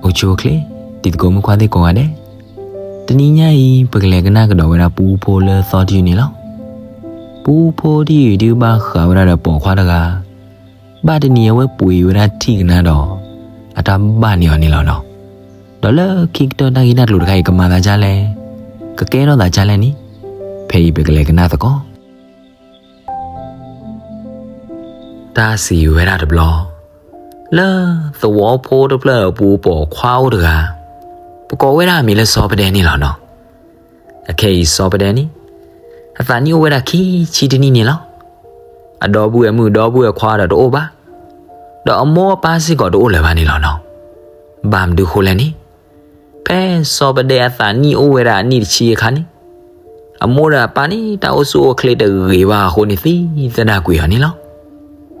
အိၣ်ဆူၣ်အိၣ်ချ့ တံၤသကိးမုၣ်ခွါသ့ၣ်ကိးဂၤဒဲး, တနံၤညါအံၤ ပကလဲၤကနၣ်ကဒီးဝဲဒၣ်ပူဖိလၢသီတယုၢ်န့ၣ်လီၤ. ပူဖိတယုၢ်အံၤဒုးဘၣ်ဃးဝဲဒၣ်ဒီးပိာ်ခွါတဂၤ, ဘၣ်တနံၤအဝဲပှ့ၤဝဲဒၣ်ထံၣ်ကနါဒီး အတၢ်ဘၣ်န့ၢ်အီၤန့ၣ်လီၤနီၤ. ဒီးလၢခံကတၢၢ်တၢ်ဂ့ၢ်တၢ်ကျိၤတခါအံၤ ကမၤသးဒ်လဲၣ်, ကကဲထီၣ်သးဒ်လဲၣ်န့ၣ်, ဖဲအံၤပကလဲၤကနၣ်သကိး တၢ်စံးဝဲဒၣ်တဘျီ, လၢသဝီဖိတဖျၢၣ်အပူၤပိာ်ခွါအိၣ်တဂၤ, ပကိးဝဲဒၣ်အမံၤလၢစီၤပဒဲန့ၣ်လီၤနီၤ. အခဲအံၤစီၤပဒဲန့ၣ်, အသးနံၣ်အိၣ်ဝဲဒၣ်ခံဆံတနံၣ်န့ၣ်လီၤ. အဒီပုၢ်ဝဲၢ်မုၣ်ဒီပုၢ်ဝဲၢ်ခွါဒီးတအိၣ်ဘၣ်, ဒီးအမိၢ်အပၢ်စ့ၢ်ကီးတအိၣ်လၢၤဘၣ်န့ၣ်လီၤနီၤ. ဘၣ်မနုၤဃိလဲၣ်န့ၣ်, ဖဲစီၤပဒဲအသးနံၣ်အိၣ်ဝဲဒၣ်အနံၣ်တဆံအခါန့ၣ်, အမိၢ်ဒီးအပၢ်န့ၣ် တၢ်အိၣ်ဆူၣ်အိၣ်ချ့တဂ့ၤဘၣ်အဃိန့ၣ် သံသဒၣ်ကွံာ်အီၤန့ၣ်လီၤ.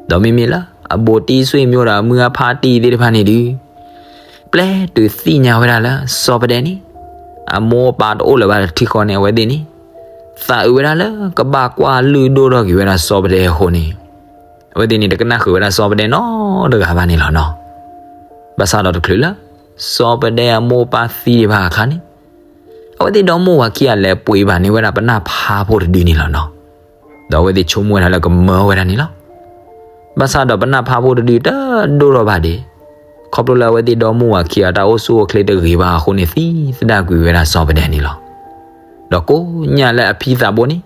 ဒီးမ့မ့ၢ်လၢအဘူးတံၢ်ဆွေမျိုးဒီးအမုၢ်အဖါတံၢ်သ့ၣ်တဖၣ်န့ၣ်ဒုး, ပျဲတုၤသ့ၣ်ညါဝဲဒၣ်လၢစီၤပဒဲန့ၣ်, အမိၢ်အပၢ်တအိၣ်လၢၤဘၣ်တထံဃီန့ၣ် အဝဲသ့ၣ်န့ၣ်, သးအုးဝဲဒၣ်လၢကဘၣ်ကွၢ်လုၢ်ဒိၣ်ထီၣ်က့ၤဝဲဒၣ်စီၤပဒဲအဃိန့ၣ်, အဝဲသ့ၣ်န့ၣ် တကနၣ်ဃုာ်ဝဲဒၣ်စီၤပဒဲနီတဂၤဘၣ်န့ၣ်လီၤနီၤ. ဘၣ်ဆၣ်ဒီးတချုးလၢ စီၤပဒဲအမိၢ်ပၢ်သံဒံးဘၣ်အခါန့ၣ်, အဝဲသ့ၣ်ဒီမါဝၤခံဂၤလဲၤပှ့ၤဘၣ်န့ၢ်ဝဲဒၣ်ပနၢ်ဖးဖိတဒုန့ၣ်လီၤနီၤ. ဒီးအဝဲသ့ၣ်ဆိကမိၣ်ဝဲဒၣ်လၢကမၢဝဲဒၣ်န့ၣ်လီၤ. ဘၣ်ဆၣ်ဒီးပနၢ်ဖးဖိတဒုတဒိၣ်ထီၣ်ဘၣ်ဒံး, ခီဖျိလၢအဝဲသ့ၣ်ဒီမါဝၤခံဂၤတၢ်အိၣ်ဆူၣ်အိၣ်ချ့တဂ့ၤဘၣ်အဃိန့ၣ် သံသဒၣ်ကွံာ်ဝဲဒၣ်စီၤပဒဲန့ၣ်လီၤ. ဒီးကိးညါလၢအဖံသးဘိန့ၣ်,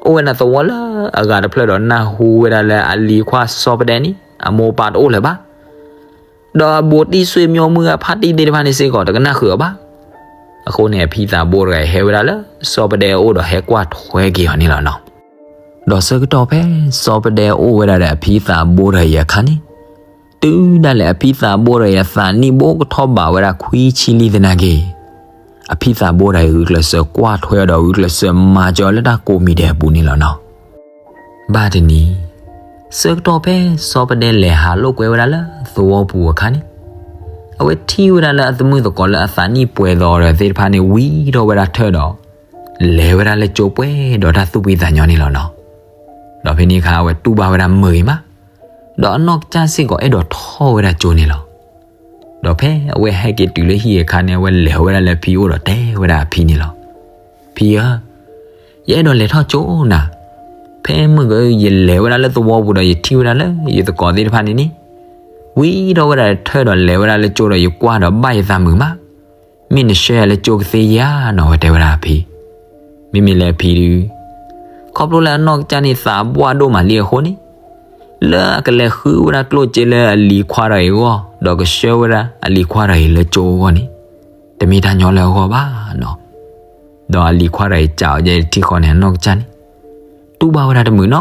အိၣ်ဝဲဒၣ်သဝီလၢအဂၤတဖျၢၣ်ဒီးနၢ်ဟူဝဲဒၣ်လၢအလံၤခွါစီၤပဒဲန့ၣ် အမိၢ်ပၢ်တအိၣ်လၢၤဘၣ်. ဒီးအဘူးတံၢ်ဆွေမျိုးမုၢ်အဖါတံၢ်သ့ၣ်တဖၣ်န့ၣ်စ့ၢ်ကီး တကနၣ်ဃုာ်အီၤဘၣ်. အဃိန့ၣ် အဖံသးဘိတဂၤအံၤဟဲဝဲဒၣ်လၢ စီၤပဒဲအအိၣ်ဒီးဟဲကွၢ်ထွဲက့ၤအီၤန့ၣ်လီၤနီၤ. ဒီးဆၢကတီၢ်ဖဲစီၤပဒဲအိၣ်ဝဲဒၣ်ဒီးအဖံသးဘိတဂၤအံၤအခါန့ၣ်, တုၤဒၣ်လဲာ်အဖံသးဘိတဂၤအံၤအသးနံၣ်ဘိကထီၣ်ဘးဝဲဒၣ်ခွံဆံလံသနာ်က့, အဖံသးဘိတဂၤအံၤဂုာ်ကျဲးစၢးကွၢ်ထွဲအီၤဒီးဂုာ်ကျဲးစၢးမၤစၢၤအီၤလၢတၢ်ကိးမံၤဒဲးအပူၤန့ၣ်လီၤနီၤ. ဘၣ်တနံၤ, ဆၢကတီၢ်ဖဲစီၤပဒဲလဲၤဟးလိာ်ကွဲဝဲဒၣ်လၢသဝီပူၤအခါန့ၣ်, အဝဲထံၣ်ဝဲဒၣ်လၢအသမုာ်သကိးလၢအသးနံၣ်ပှဲၤသီဒီးသ့ၣ်တဖၣ်န့ၣ် ဝံထီၣ်ဝဲဒၣ်ထၢၣ်ဒီး လဲၤဝဲဒၣ်လၢကၠိပှဲၤဒီးတၢ်သူၣ်ဖှံသးညီန့ၣ်လီၤနီၤ. ဒီးဖဲန့ၣ်အခါ အဝဲတူၢ်ဘၣ်ဝဲဒၣ်မုာ်ဂ့ၤမး, ဒီးအနီၢ်ကစၢ်စ့ၢ်ကီးအဲၣ်ဒိးထီၣ်ဝဲဒၣ်ကၠိန့ၣ်လီၤ. ဒီးဖဲအဝဲဟဲက့ၤတုၤလၢဟံၣ်အခါန့ၣ် အဝဲလဲၤဝဲဒၣ်လၢအဖံအိၣ်ဒီးတဲဝဲဒၣ်အဖံန့ၣ်လီၤ. ဖံဧၢ, ယအဲၣ်ဒိးလဲၤထီၣ်ကၠိနၤ, ဖဲမုၢ်ကယလဲၤဝဲဒၣ်လၢသဝီပူၤဒီးယထံၣ်ဝဲဒၣ်လၢယသကိးသ့ၣ်တဖၣ်န့ၣ်န့ၣ်, ဝံထီၣ်ဝဲဒၣ်ထၢၣ်ဒီးလဲၤဝဲဒၣ်လၢကၠိဒီးယကွၢ်ဒီးဘၣ်ယသးမုာ်မး, မ့ၢ်နဆှၢယၤလၢကၠိကသ့ဧါနီၤ ဝဲတဲဝဲဒၣ်အဖံ. မ့မ့ၢ်လၢအဖံဒုး, ခီဖျိလၢအနီၢ်ကစၢ်န့ၣ်သးပှၢ်ဒိၣ်မးလံအဃိန့ၣ်, လၢအကလဲၤဃုဝဲဒၣ်ကျိၣ်စ့လၢအလံၤခွါတဂၤအံၤအဂီၢ် ဒီးကဆှၢဝဲဒၣ်အလံၤခွါတဂၤအံၤလၢကၠိအဂီၢ်န့ၣ်, တမ့ၢ်တၢ်ညီလၢအဂီၢ်ဘၣ်နီၤ. ဒီးအလံၤခွါတဂၤအံၤစံးအီၤယဲတထံဃီန့ၣ် အနီၢ်ကစၢ်န့ၣ် တူၢ်ဘၣ်ဝဲဒၣ်တမုာ်န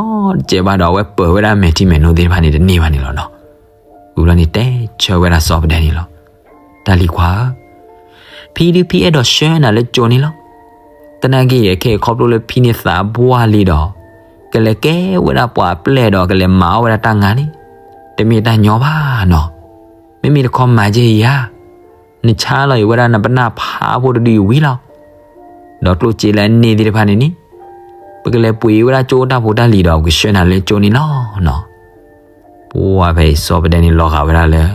ီတစဲးဘၣ်ဒီး အဝဲပၢၤဝဲဒၣ်မဲာ်ထံမဲာ်နိသ့ၣ်တဖၣ်န့ၣ်တန့ၢ်ဘၣ်န့ၣ်လီၤနီၤ. ဝံၤဘျီန့ၣ်တဲဆၢဝဲဒၣ်စီၤပဒဲန့ၣ်လီၤ. တၢ်လံၤခွါဧၢ, ဖံဒုးဖံအဲၣ်ဒိးဆှၢနၤလၢကၠိန့ၣ်လီၤ. သနာ်က့ အခဲအံၤခီဖျိလၢဖံန့ၣ်သးပှၢ်လံဒီး ကလဲၤကဲဝဲဒၣ်ပှၤအပျဲၢ်ဒီးကလဲၤမၤအီၣ်ဝဲဒၣ်တၢ်ငါန့ၣ် တမ့ၢ်တၢ်ညီဘၣ်နီၤ. မ့မ့ၢ်တခီမၤယဲအံၤဧါ, နဆါလီၤအံၤဝဲဒၣ်နပနၢ်ဖးဖိတဒုအံၤဝံၤလီၤ. ဒီးကျိၣ်စ့လၢအန့ၢ်သ့ၣ်တဖၣ်န့ၣ်န့ၣ်, ပကလဲၤပှ့ၤဝဲဒၣ်ကၠိတၢ်ဖိတၢ်လံၤဒီး ပကဆှၢနၤလၢကၠိန့ၣ်လီၤနီၤ. ပှၤဖဲအံၤစီၤပဒဲန့ၣ်လီၤဂာ်ဝဲဒၣ်လၢ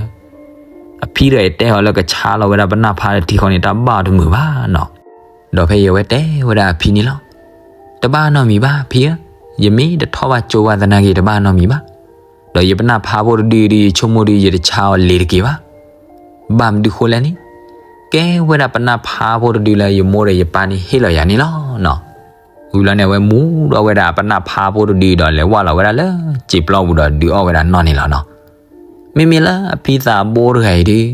အဖံတဂၤအံၤတဲအီၤလၢကဆါလီၤဝဲဒၣ်ပနၢ်ဖးတထံဃီန့ၣ် တၢ်ဘၣ်အီၤတမုာ်ဘၣ်နီၤ. ဒီးဖဲအံၤအဝဲတဲဝဲဒၣ်အဖံန့ၣ်လီၤ. တဘၣ်နီတမံၤဘၣ်ဖံဧၢ, ယမ့ၢ်တထီၣ်ဘၣ်ကၠိဘၣ်သနာ်က့ တဘၣ်နီတမံၤဘၣ်. ဒီးယပနၢ်ဖးဖိတဒုဒုး ယဆိကမိၣ်ဒုး ယတဆါအီၤလ့ၤတက့ၤဘၣ်. ဘၣ်မနုၤဃိလဲၣ်န့ၣ်, ကဲဝဲဒၣ်ပနၢ်ဖးဖိတဒုလၢယမိၢ်ဒီးယပၢ်န့ၣ်ဟ့ၣ်လီၤယၤန့ၣ်လီၤနီၤ. ဝံၤလီၤန့ၣ် အဝဲမူဒီးဝဲဒၣ်အပနၢ်ဖးဖိတဒုဒီးလဲၤဝၢ်လီၤဝဲဒၣ်လၢစံာ်ပျီပူၤဒီးဒုးအီၣ်ဝဲဒၣ်နီၢ်န့ၣ်လီၤနီၤ. မ့မ့ၢ်လၢအဖံသးဘိတဂၤအံၤဒုး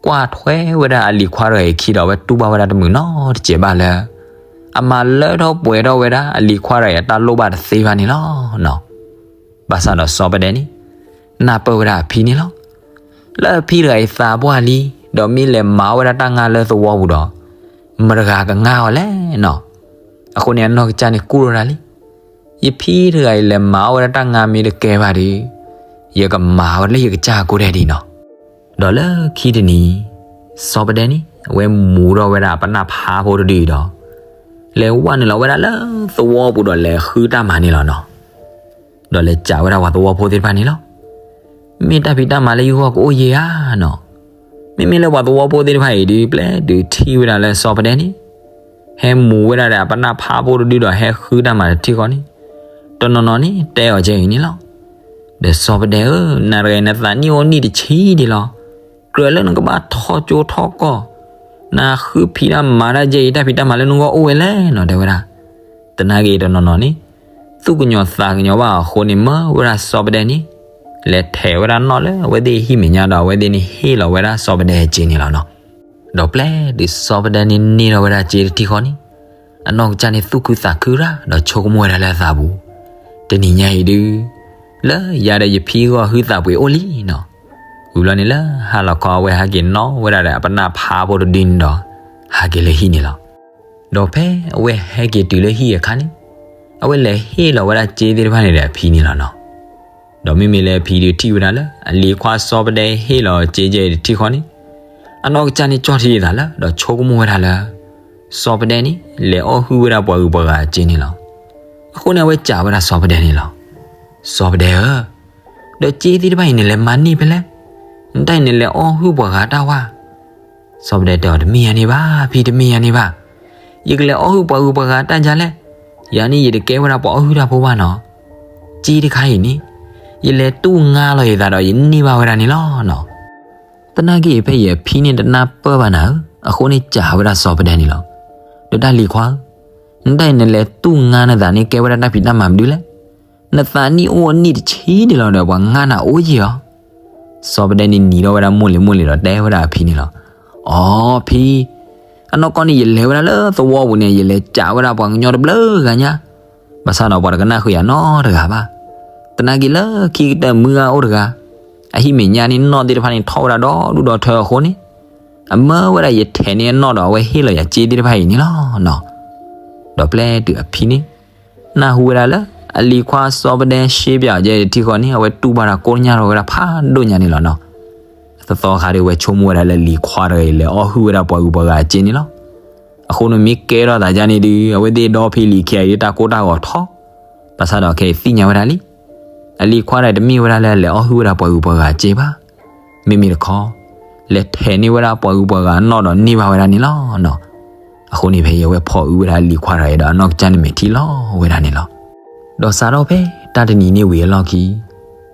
ကွၢ်ထွဲဝဲဒၣ်အလံၤခွါတဂၤအံၤခံဒီး အဝဲတူၢ်ဘၣ်ဝဲဒၣ်တမုာ်နီတစဲးဘၣ်လၢ အမၤလၢထီၣ်ပှဲၤထီၣ်ဝဲဒၣ်အလံၤခွါတဂၤအံၤအတၢ်လိၣ်ဘၣ်တသ့ဘၣ်န့ၣ်လီၤနီၤ. ဘၣ်ဆၣ်ဒီးစီၤပဒဲန့ၣ် နၢ်ပၢၢ်ဝဲဒၣ်အဖံန့ၣ်လီၤ. လၢအဖံတဂၤအံၤသးပှၢ်လံ, ဒီးမ့ၢ်လဲၤမၤအီၣ်ဝဲဒၣ်တၢ်ငါလၢသဝီပူၤဒီး မတၤတဂၤကငါအီၤလဲၣ်နီၤ. အဃိန့ၣ် အနီၢ်ကစၢ်န့ၣ်ကူၣ်ထီၣ်တၢ်လံ. ယဖံတဂၤအံၤလဲၤမၤအီၣ်ဝဲဒၣ်တၢ်ငါမ့ၢ်တကဲဘၣ်ဒီး ယကမၤဝဲဒၣ်လၢယကစၢ်ကိးဒဲးဒံးနီၤ. ဒီးလၢခံတနံၤ စီၤပဒဲန့ၣ် အဝဲမူထီၣ်ဝဲဒၣ်အပနၢ်ဖးဖိတဒုအံၤဒီး လဲၤဝဲနုာ်လီၤဝဲဒၣ်လၢသဝီပူၤဒီးလဲၤဃုတၢ်မၤန့ၣ်လီၤနီၤ. ဒီးလဲၤစံးဝဲဒၣ်ပှၤသဝီဖိသ့ၣ်တဖၣ်န့ၣ်လီၤ. မ့ၢ်တၢ်ဖံးတၢ်မၤလၢယဂီၢ်ကအိၣ်ယဲဧါနီၤ. မ့မ့ၢ်လၢပှၤသဝီဖိသ့ၣ်တဖၣ်အံၤဒုး ပျဲတုၤထံၣ်ဝဲဒၣ်လၢစီၤပဒဲန့ၣ် ဟဲမူၤဝဲဒၣ်ဒီးအပနၢ်ဖးဖိတဒုဒီး ဟဲဃုတၢ်မၤတထံၣ်ဃီန့ၣ်, တနီၤနီၤန့ၣ် တဲအီၤကဲအံၤန့ၣ်လီၤ. ဒီးစီၤပဒဲဧၢ, နၤတဂၤအံၤ နသးနံၣ်အိၣ်နံၣ်တဆံဒံးလီၤ. ကြၢးလၢနကဘၣ်ထီၣ်ကၠိထီၣ်ကီၢ်, နဃုဖံးတၢ်မၤတၢ်ကဲအံၤ တၢ်ဖံးတၢ်မၤလၢနဂီၢ်အိၣ်ဝဲလဲၣ်နီၤ တဲဝဲဒၣ်. သနာ်က့တနီၤနီၤန့ၣ် သူၣ်ကညီၤသးကညီၤဘၣ်အဃိန့ၣ် မၢဝဲဒၣ်စီၤပဒဲန့ၣ် လဲၤထဲးဝဲဒၣ်နီၣ်လၢအဝဲသ့ၣ်ဟံၣ်မဲာ်ညါဒီး အဝဲသ့ၣ်န့ၣ်ဟ့ၣ်လီၤဝဲဒၣ်စီၤပဒဲအစ့န့ၣ်လီၤနီၤ. ဒီးပျဲတုၤစီၤပဒဲန့ၣ်န့ၢ်ထီၣ်ဝဲဒၣ်စ့တထံၣ်ဃီန့ၣ်, အနီၢ်ကစၢ်န့ၣ်သူၣ်ခုသးခုရၣ် ဒီးဆိကမိၣ်ဝဲဒၣ်လၢအသးပူၤ, တနံၤညါအံၤဒုး လၢယၤဒီးယဖံဂီၢ်ဟုသးပှ့ၤအိၣ်လံနီၤ. ဝံၤဘျီန့ၣ်လၢဟါလီၤခီ အဝဲဟဲက့ၤနီၣ်ဝဲဒၣ်ဒီးအပနၢ်ဖးဖိတဒုန့ၣ်ဒီး ဟးက့ၤလၢဟံၣ်န့ၣ်လီၤ. ဒီးဖဲအဝဲဟဲက့ၤတုၤလၢဟံၣ်အခါန့ၣ်, အဝဲလဲၤဟ့ၣ်လီၤဝဲဒၣ်စ့သ့ၣ်တဖၣ်န့ၣ်ဒီးအဖံန့ၣ်လီၤနီၤ. ဒီးမ့မ့ၢ်လၢအဖံဒုးထံၣ်ဝဲဒၣ်လၢ အလံၤခွါစီၤပဒဲဟ့ၣ်လီၤစ့ကဲအံၤတထံၣ်ဃီန့ၣ်, အနီၢ်ကစၢ်န့ၣ်ကၠီၣ်ထံအသးလၢ ဒီးဆိကမိၣ်ဝဲဒၣ်လၢ စီၤပဒဲန့ၣ် လဲၤအီၣ်ဟုၣ်ဝဲဒၣ်ပှၤဂုၤပှၤဂၤအစ့န့ၣ်လီၤ. အဃိန့ၣ် အဝဲစံးဝဲဒၣ်စီၤပဒဲန့ၣ်လီၤ. စီၤပဒဲဧၢ, ဒီးစ့သ့ၣ်တဖၣ်အံၤ နလဲၤမၤန့ၢ်ဖဲလဲၣ်, နတၢ်အံၤနလဲၤအီၣ်ဟုၣ်ပှၤဂၤတၢ်ဝါ. စီၤပဒဲတဲအီၤ တမ့ၢ်ယၤန့ၣ်ဘၣ် ဖံ တမ့ၢ်ယၤန့ၣ်ဘၣ်. ယကလဲၤအီၣ်ဟုၣ်ပှၤဂုၤပှၤဂၤတၢ်ဒ်လဲၣ်. ယၤန့ၣ် ယတကဲဝဲဒၣ်ပှၤအီၣ်ဟုၣ်တၢ်ဖိဘၣ်နီၤ. စ့တခါအံၤန့ၣ် ယလဲၤတူၢ်ငါလီၤယသးဒီး ယန့ၢ်ဘၣ်ဝဲဒၣ်န့ၣ်လီၤနီၤ. သနာ်က့ ဖဲအံၤအဖံန့ၣ်တနၢ်ပၢၢ်ဘၣ်နၤဧၢ, အဃိန့ၣ်စံးဝဲဒၣ်စီၤပဒဲန့ၣ်လီၤ. ဒီးတၢ်လံၤခွါဧၢ, နတၢ်အံၤနလဲၤတူၢ်ငါနသးန့ၣ် ကဲဝဲဒၣ်တၢ်ဖံးတၢ်မၤမနုၤလဲၣ်. နသးနံၣ်အိၣ်အနံၣ်တဆံဒံးလီၤဒီး ပှၤငါနၤအိၣ်ယံာ်အီၤ. စီၤပဒဲန့ၣ်နံၤထီၣ်ဝဲဒၣ်မိၢ်လံၤမိၢ်လံၤဒီးတဲဝဲဒၣ်အဖံန့ၣ်လီၤ. အိ ဖံ, အနီၢ်ကီၢ်န့ၣ် ယလဲၤဝဲဒၣ်လၢသဝီပူၤန့ၣ် ယလဲၤစံးဝဲဒၣ်ပှၤကညီတဘျုးဂၤညါ, ဘၣ်ဆၣ်ဒီးပှၤတကနၣ်ဃုာ်ယၤနီတဂၤဘၣ်. သနာ်က့လၢခံကတၢၢ်မုၢ်ဂၤအိၣ်တဂၤ, အဟံၣ်မဲာ်ညါန့ၣ် နီၣ်သ့ၣ်တဖၣ်န့ၣ် ထီၣ်ဝဲဒၣ်ဒီဒူၣ်ဒီထၢအဃိန့ၣ်, အမၢဝဲဒၣ်ယထဲးန့ၢ်အနီၣ်ဒီး အဝဲဟ့ၣ်လီၤယၤစ့သ့ၣ်တဖၣ်အံၤန့ၣ်လီၤနီၤ. ဒီးပျဲတုၤအဖံန့ၣ် နၢ်ဟူဝဲဒၣ်လၢ အလံၤခွါစီၤပဒဲရှဲပၠးအီၤကဲတထံၣ်ဃီန့ၣ် အဝဲတူၢ်ဘၣ်တၢ်ကိၢ်ညါထီၣ်ဝဲဒၣ်ဖးဒိၣ်ညါန့ၣ်လီၤနီၤ. သသီခါဒီး အဝဲဆိကမိၣ်ဝဲဒၣ်လၢလံၤခွါတဂၤအံၤ လဲၤအီၣ်ဟုၣ်ဝဲဒၣ်ပှၤဂုၤပှၤဂၤအစ့န့ၣ်လီၤ. အဃိန့ၣ်မ့ၢ်ကဲထီၣ်သးဒ်န့ၣ်ဒုး အဝဲသ့ၣ်ဒီဖံလံၤခံဂၤအံၤ တၢ်ကိၢ်တၢ်ဂီၤထီၣ်, ဘၣ်ဆၣ်ဒီးခဲအံၤသ့ၣ်ညါဝဲဒၣ်လံ အလံၤခွါတဂၤအံၤတမ့ၢ်ဝဲဒၣ်လၢအလဲၤအီၣ်ဟုၣ်ဝဲဒၣ်ပှၤဂုၤပှၤဂၤအစ့ဘၣ်. မ့မ့ၢ်တခီ လဲၤထဲးန့ၢ်ဝဲဒၣ်ပှၤဂုၤပှၤဂၤအနီၣ်ဒီးန့ၢ်ဘၣ်ဝဲဒၣ်န့ၣ်လီၤနီၤ. အဃိန့ၣ်ဖဲအံၤအဝဲဖီၣ်အုးဝဲဒၣ်လံၤခွါတဂၤအံၤဒီး အနီၢ်ကစၢ်န့ၣ်မဲာ်ထံလီၤဝဲဒၣ်န့ၣ်လီၤ. ဒီးစးထီၣ်ဖဲတၢ်တနံၤန့ၣ်ဝံၤအလီၢ်ခံ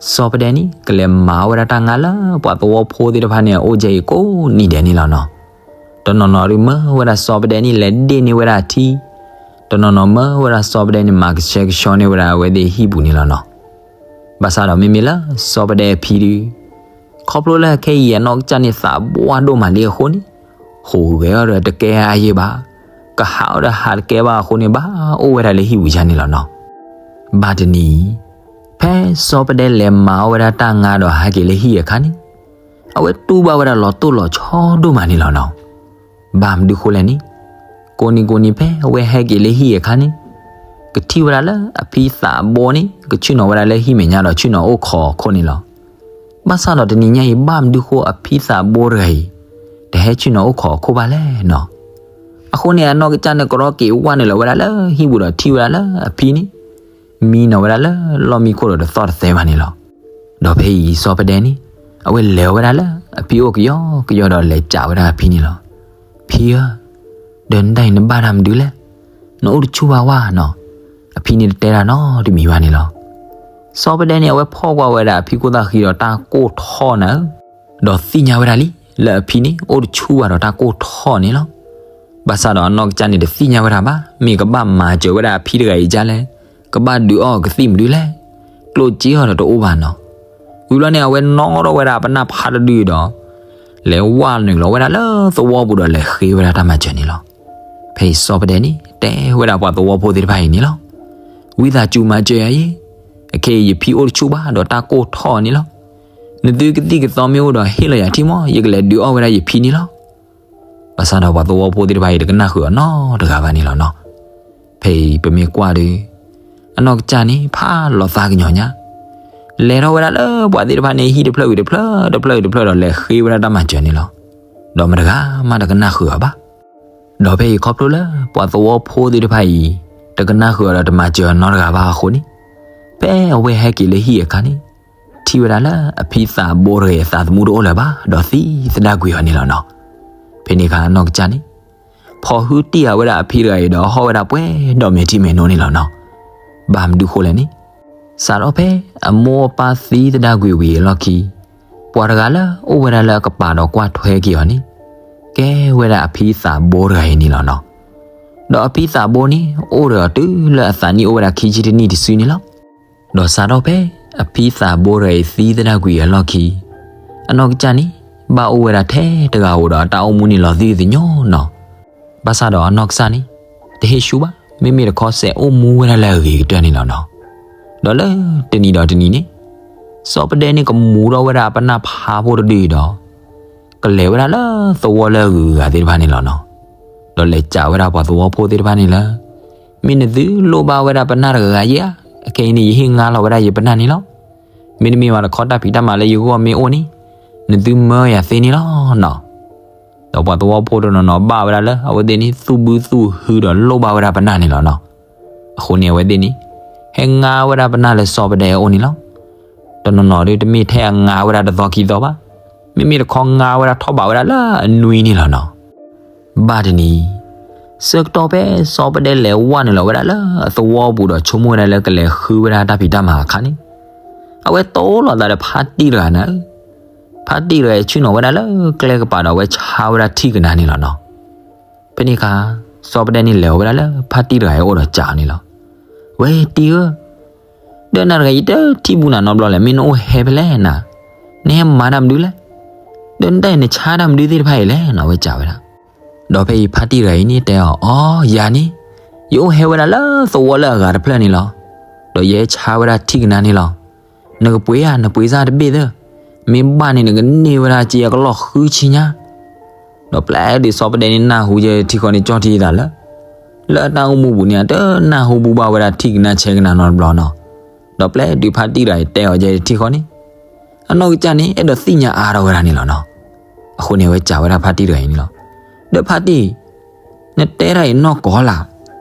စီၤပဒဲန့ၣ် ကလဲၤမၤဝဲဒၣ်တၢ်ငါလၢပှၤသဝီဖိသ့ၣ်တဖၣ်န့ၣ် အအိၣ်ကဲအံၤကိးနံၤဒဲးန့ၣ်လီၤနီၤ. တနီၤနီၤဒုးမၢဝဲဒၣ်စီၤပဒဲန့ၣ် လဲၤဒ့ၣ်န့ၢ်ဝဲဒၣ်အထံ, တနီၤနီၤမၢဝဲဒၣ်စီၤပဒဲန့ၣ် မၤကဆှဲကဆှီန့ၢ်ဝဲဒၣ်အဝဲသ့ၣ်ဟံၣ်ပူၤန့ၣ်လီၤနီၤ. ဘၣ်ဆၣ်ဒီးမ့မ့ၢ်လၢစီၤပဒဲအဖံဒုး ခီဖျိလၢခဲအံၤအနီၢ်ကစၢ်န့ၣ် သးဘှါဒိၣ်မးလံအဃိန့ၣ်, ဟူးဂဲၤအီၤဒီးတကဲအယဲၢ်ဘၣ်, ကဟးအီၤဒီးဟးတကဲဘၣ်အဃိန့ၣ် ဘၣ်အိၣ်ဝဲဒၣ်လၢဟံၣ်ပူၤယါန့ၣ်လီၤနီၤ. ဘၣ်တနံၤ ဖဲစီၤပဒဲလဲၤမၤအီၣ်ဝဲဒၣ်တၢ်ငါဒီးဟဲက့ၤလၢဟံၣ်အခါန့ၣ်, အဝဲတူၢ်ဘၣ်ဝဲဒၣ်လီၤတိၢ်လီၤဆီဒိၣ်မးန့ၣ်လီၤနီၤ. ဘၣ်မနုၤဃိလဲၣ်န့ၣ်, ကိးနံၤကိးနံၤဖဲအဝဲဟဲက့ၤလၢဟံၣ်အခါန့ၣ်, ကထံၣ်ဝဲဒၣ်လၢအဖံသးဘိန့ၣ် ကဆ့ၣ်နီၤဝဲဒၣ်လၢဟံၣ်မဲာ်ညါဒီးဆ့ၣ်နီၤအိၣ်ခိးအခိၣ်န့ၣ်လီၤ. ဘၣ်ဆၣ်ဒီးတနံၤညါအံၤ ဘၣ်မနုၤဃိအဖံသးဘိတဂၤအံၤ တဟဲဆ့ၣ်နီၤအိၣ်ခိးအခိၣ်ဘၣ်လဲၣ်နီၤ. အဃိန့ၣ် အနီၢ်ကစၢ်န့ၣ် ကရီက့ၤဝဲနုာ်လီၤဝဲဒၣ်လၢဟံၣ်ပူၤဒီးထံၣ်ဝဲဒၣ်လၢအဖံန့ၣ် မံနီၤဝဲဒၣ်လၢလီၢ်မံခိၣ်ဒီးတသီၣ်တသဲဘၣ်န့ၣ်လီၤ. ဒီးဖဲအံၤစီၤပဒဲန့ၣ် အဝဲလဲၤဝဲဒၣ်လၢအဖံအိၣ်ကယီကယီဒီးလဲၤစံးဝဲဒၣ်အဖံန့ၣ်လီၤ. ဖံဧၢ, ဒီးနတၢ်အံၤနဘၣ်တၢ်မနုၤလဲၣ်. နအိၣ်တဆူၣ်ဘၣ်ဝဲနီၤ. အဖံန့ၣ်တတဲတၢ်နီတမံၤဘၣ်န့ၣ်လီၤ. စီၤပဒဲန့ၣ် အဝဲဖီၣ်ကွၢ်ဝဲဒၣ်အဖံခိၣ်သၣ်ဃံဒီးတၢ်ကိၢ်ထီၣ်နၤဧၢ, ဒီးသ့ၣ်ညါဝဲဒၣ်လံ လၢအဖံန့ၣ် အိၣ်တဆူၣ်ဘၣ်ဒီးတၢ်ကိၢ်ထီၣ်န့ၣ်လီၤ. ဘၣ်ဆၣ်ဒီးအနီၢ်ကစၢ်န့ၣ်တသ့ၣ်ညါဝဲဒၣ်ဘၣ် မ့ၢ်ကဘၣ်မၤစၢၤဝဲဒၣ်အဖံတဂၤအံၤဒ်လဲၣ်, ကဘၣ်ဒုးအီၣ်ကသံၣ်မနုၤလဲၣ်, ကျိၣ်စ့အီၤဒီးတအိၣ်ဘၣ်နီၤ. ဝံၤဘျီန့ၣ် အဝဲနီၣ်ထီၣ်ဝဲဒၣ်အပနၢ်ဖးတဒုဒီး လဲၤဝဲနုာ်လီၤဝဲဒၣ်လၢသဝီပူၤဒီးလဲၤဃ့ဝဲဒၣ်တၢ်မၤစၢၤန့ၣ်လီၤ. ဖဲအံၤစီၤပဒဲန့ၣ် တဲဝဲဒၣ်ပှၤသဝီဖိသ့ၣ်တဖၣ်အံၤန့ၣ်လီၤ. ဝံသးစူၤမၤစၢၤယၤအံၤ, အခဲအံၤယဖံအိၣ်တဆူၣ်ဘၣ်ဒီးတၢ်ကိၢ်ထီၣ်န့ၣ်လီၤ. နသုကသံၣ်ကသီမ့ၢ်အိၣ်ဒီးဟ့ၣ်လီၤယၤထံမီၢ်, ယကလဲၤဒုးအီၣ်ဝဲဒၣ်ယဖံန့ၣ်လီၤ. ဘၣ်ဆၣ်ဒီးပှၤသဝီဖိသ့ၣ်တဖၣ်အံၤတကနၣ်ဃုာ်အီၤနီတဂၤဘၣ်န့ၣ်လီၤနီၤ. ဖဲအံၤပမ့ၢ်ကွၢ်ဒီး အနီၢ်ကစၢ်န့ၣ် ဖးလီၤသးကညီၤညါ, လဲၤထီၣ်ဝဲဒၣ်လၢပှၤသ့ၣ်တဖၣ်န့ၣ် ဟံၣ်တဖျၢၣ်ဝံၤတဖျၢၣ် တဖျၢၣ်ဝံၤတဖျၢၣ်ဒီးလဲၤဃ့ဝဲဒၣ်တၢ်မၤစၢၤန့ၣ်လီၤ. ဒီးမတၤဂၤမးတကနၣ်ဃုာ်အီၤဘၣ်. ဒီးဖဲအံၤခီဖျိလၢပှၤသဝီဖိသ့ၣ်တဖၣ်အံၤ တကနၣ်ဃုာ်အီၤဒီးတမၤစၢၤအီၤနီတဂၤဘၣ်အဃိန့ၣ်, ဖဲအဝဲဟဲက့ၤလၢဟံၣ်အခါန့ၣ်, ထံၣ်ဝဲဒၣ်လၢအဖံသးဘိတဂၤအံၤအသးသမူတအိၣ်လၢၤဘၣ် ဒီးသံသဒၣ်ကွံာ်အီၤန့ၣ်လီၤနီၤ. ဖဲန့ၣ်အခါအနီၢ်ကစၢ်န့ၣ် ဖီၣ်ဟုတံၢ်ဃာ်ဝဲဒၣ်အဖံတဂၤအံၤဒီးဟီၣ်ဝဲဒၣ်ပှဲၤဒီးမဲာ်ထံမဲာ်နိန့ၣ်လီၤနီၤ. ဘၣ်မနုၤဃိလဲၣ်န့ၣ် စးထီၣ်ဖဲအမိၢ်အပၢ်သံသဒၣ်ကွံာ်ဝံၤအလီၢ်ခံ ပှၤတဂၤလၢအိၣ်ဝဲဒၣ်လၢအကပၤဒီးကွၢ်ထွဲက့ၤအီၤန့ၣ် ကဲဝဲဒၣ်အဖံသးဘိတဂၤအံၤန့ၣ်လီၤနီၤ. ဒီးအဖံသးဘိန့ၣ် အိၣ်ဒီးအီၤတုၤလၢအသးနံၣ်အိၣ်ဝဲဒၣ်ခံဆံတနံၣ်တစုန့ၣ်လီၤ. ဒီးစးထီၣ်ဖဲအဖံသးဘိတဂၤအံၤသံသဒၣ်ကွံာ်အလီၢ်ခံ အနီၢ်ကစၢ်န့ၣ် ဘၣ်အိၣ်ဝဲဒၣ်ထဲတဂၤဧိၤဒီးအတၢ်အိၣ်မူန့ၣ်လီၤသံၣ်သညိနီၤ. ဘၣ်ဆၣ်ဒီးအနီၢ်ကစၢ်န့ၣ် တဟ့ၣ်ဆူၣ်ဘၣ် မ့မ့ၢ်တခီစဲးအိၣ်မူဝဲဒၣ်လၢအဂ့ၤကတၢၢ်န့ၣ်လီၤနီၤ. ဒီးလၢတနံၤဒီးတနံၤန့ၣ် စီၤပဒဲန့ၣ်ကမူထီၣ်ဝဲဒၣ်ပနၢ်ဖးဖိတဒုအံၤဒီး ကလဲၤဝဲဒၣ်လၢသဝီလၢအဂုၤအဂၤသ့ၣ်တဖၣ်န့ၣ်လီၤနီၤ. ဒီးလဲၤစံးဝဲဒၣ်ပှၤသဝီဖိသ့ၣ်တဖၣ်န့ၣ်လၢ မ့ၢ်နသုလိၣ်ဘၣ်ဝဲဒၣ်ပနၢ်တဂၤဂၤဧါ, အခဲအံၤန့ၣ် ယဟ့ၣ်ငါလီၤဝဲဒၣ်ယပနၢ်န့ၣ်လီၤ. မ့တမ့ၢ်ဘၣ်တခီတၢ်ဖံးတၢ်မၤလၢယဂီၢ်မ့ၢ်အိၣ်န့ၣ် နသုမၢယၤသ့န့ၣ်လီၤနီၤ. ဒီးပှၤသဝီဖိတနီၤနီၤဘၣ်ဝဲဒၣ်လၢအဝဲသ့ၣ်န့ၣ် သူၣ်ဘုသူၣ်ဟုဒီးလိၣ်ဘၣ်ဝဲဒၣ်ပနၢ်န့ၣ်လီၤနီၤ. အဃိန့ၣ် အဝဲသ့ၣ်န့ၣ် ဟဲငါဝဲဒၣ်ပနၢ်လၢစီၤပဒဲအအိၣ်န့ၣ်လီၤ. တနီၤနီၤဒုးတမ့ၢ်ထဲအငါဝဲဒၣ်တသီခံသီဘၣ်, မ့မ့ၢ်တခီငါဝဲဒၣ်ထီၣ်ဘးဝဲဒၣ်လၢအနွံန့ၣ်လီၤနီၤ. ဘၣ်တနံၤ ဆၢကတီၢ်ဖဲစီၤပဒဲလဲၤဝဲနုာ်လီၤဝဲဒၣ်လၢအသဝီပူၤဒီးဆိကမိၣ်ဝဲဒၣ်လၢကလဲၤဃုဝဲဒၣ်တၢ်ဖံးတၢ်မၤအခါန့ၣ်, အဝဲတိၢ်လိာ်သးဒီးဖါတံၢ်တဂၤနၤဧၢ. ဖါတံၢ်တဂၤအံၤဆ့ၣ်နီၤဝဲဒၣ်လၢကျဲကပၤဒီးအဝဲဆါဝဲဒၣ်ထံၣ်ကနါန့ၣ်လီၤနီၤ. ဖဲန့ၣ်အခါ စီၤပဒဲန့ၣ်လဲၤဝဲဒၣ်လၢဖါတံၢ်တဂၤအအိၣ်ဒီးစံးအီၤန့ၣ်လီၤ. ဝဲတံၢ်ဧၢ, ဒီးနၤတဂၤယတထံၣ်ဘူးနၤနီတဘျီလဲၣ်, မ့ၢ်နအိၣ်ဟဲဖဲလဲၣ်နၤ, နဟဲမၤတၢ်မနုၤလဲၣ်, ဒီးနတၢ်အံၤနဆါတၢ်မနုၤသ့ၣ်တဖၣ်အံၤလဲၣ်နီၤ, အဝဲစံးဝဲဒၣ်. ဒီးဖဲအံၤဖါတံၢ်တဂၤအံၤန့ၣ်တဲအီၤ, အိ ယၤန့ၣ် ယအိၣ်ဟဲဝဲဒၣ်လၢသဝီလၢအဂၤတဖျၢၣ်န့ၣ်လီၤ. ဒီးယဟဲဆါဝဲဒၣ်ထံၣ်ကနါန့ၣ်လီၤ. နကပှ့ၤဧါ, နပှ့ၤစၢ်တဘ့ၣ်သၢ, မ့ၢ်ဘၣ်န့ၣ် နကန့ၢ်ဝဲဒၣ်စ့အကလီၢ်ဃုဆံညါ. ဒီးပျဲတုၤစီၤပဒဲန့ၣ်နၢ်ဟူယဲထံဃီန့ၣ် ကၠီထံသးလၢ လၢအတၢ်အိၣ်မူပူၤန့ၣ် အတနၢ်ဟူဘူဘၣ်ဝဲဒၣ်ထံၣ်ကနါဆါကနါနီတဘျီနီၤ. ဒီးပျဲတုၤဖါတံၢ်တဂၤအံၤတဲအီၤယဲထံဃီန့ၣ် အနီၢ်ကစၢ်န့ၣ် အဲၣ်ဒိးသ့ၣ်ညါအါထီၣ်ဝဲဒၣ်န့ၣ်လီၤနီၤ. အဃိန့ၣ်အဝဲစံးဝဲဒၣ်ဖါတံၢ်တဂၤအံၤန့ၣ်လီၤ. ဒီးဖါတံၢ်, နတဲတၢ်အံၤနီၢ်ကီၢ်လၢ်,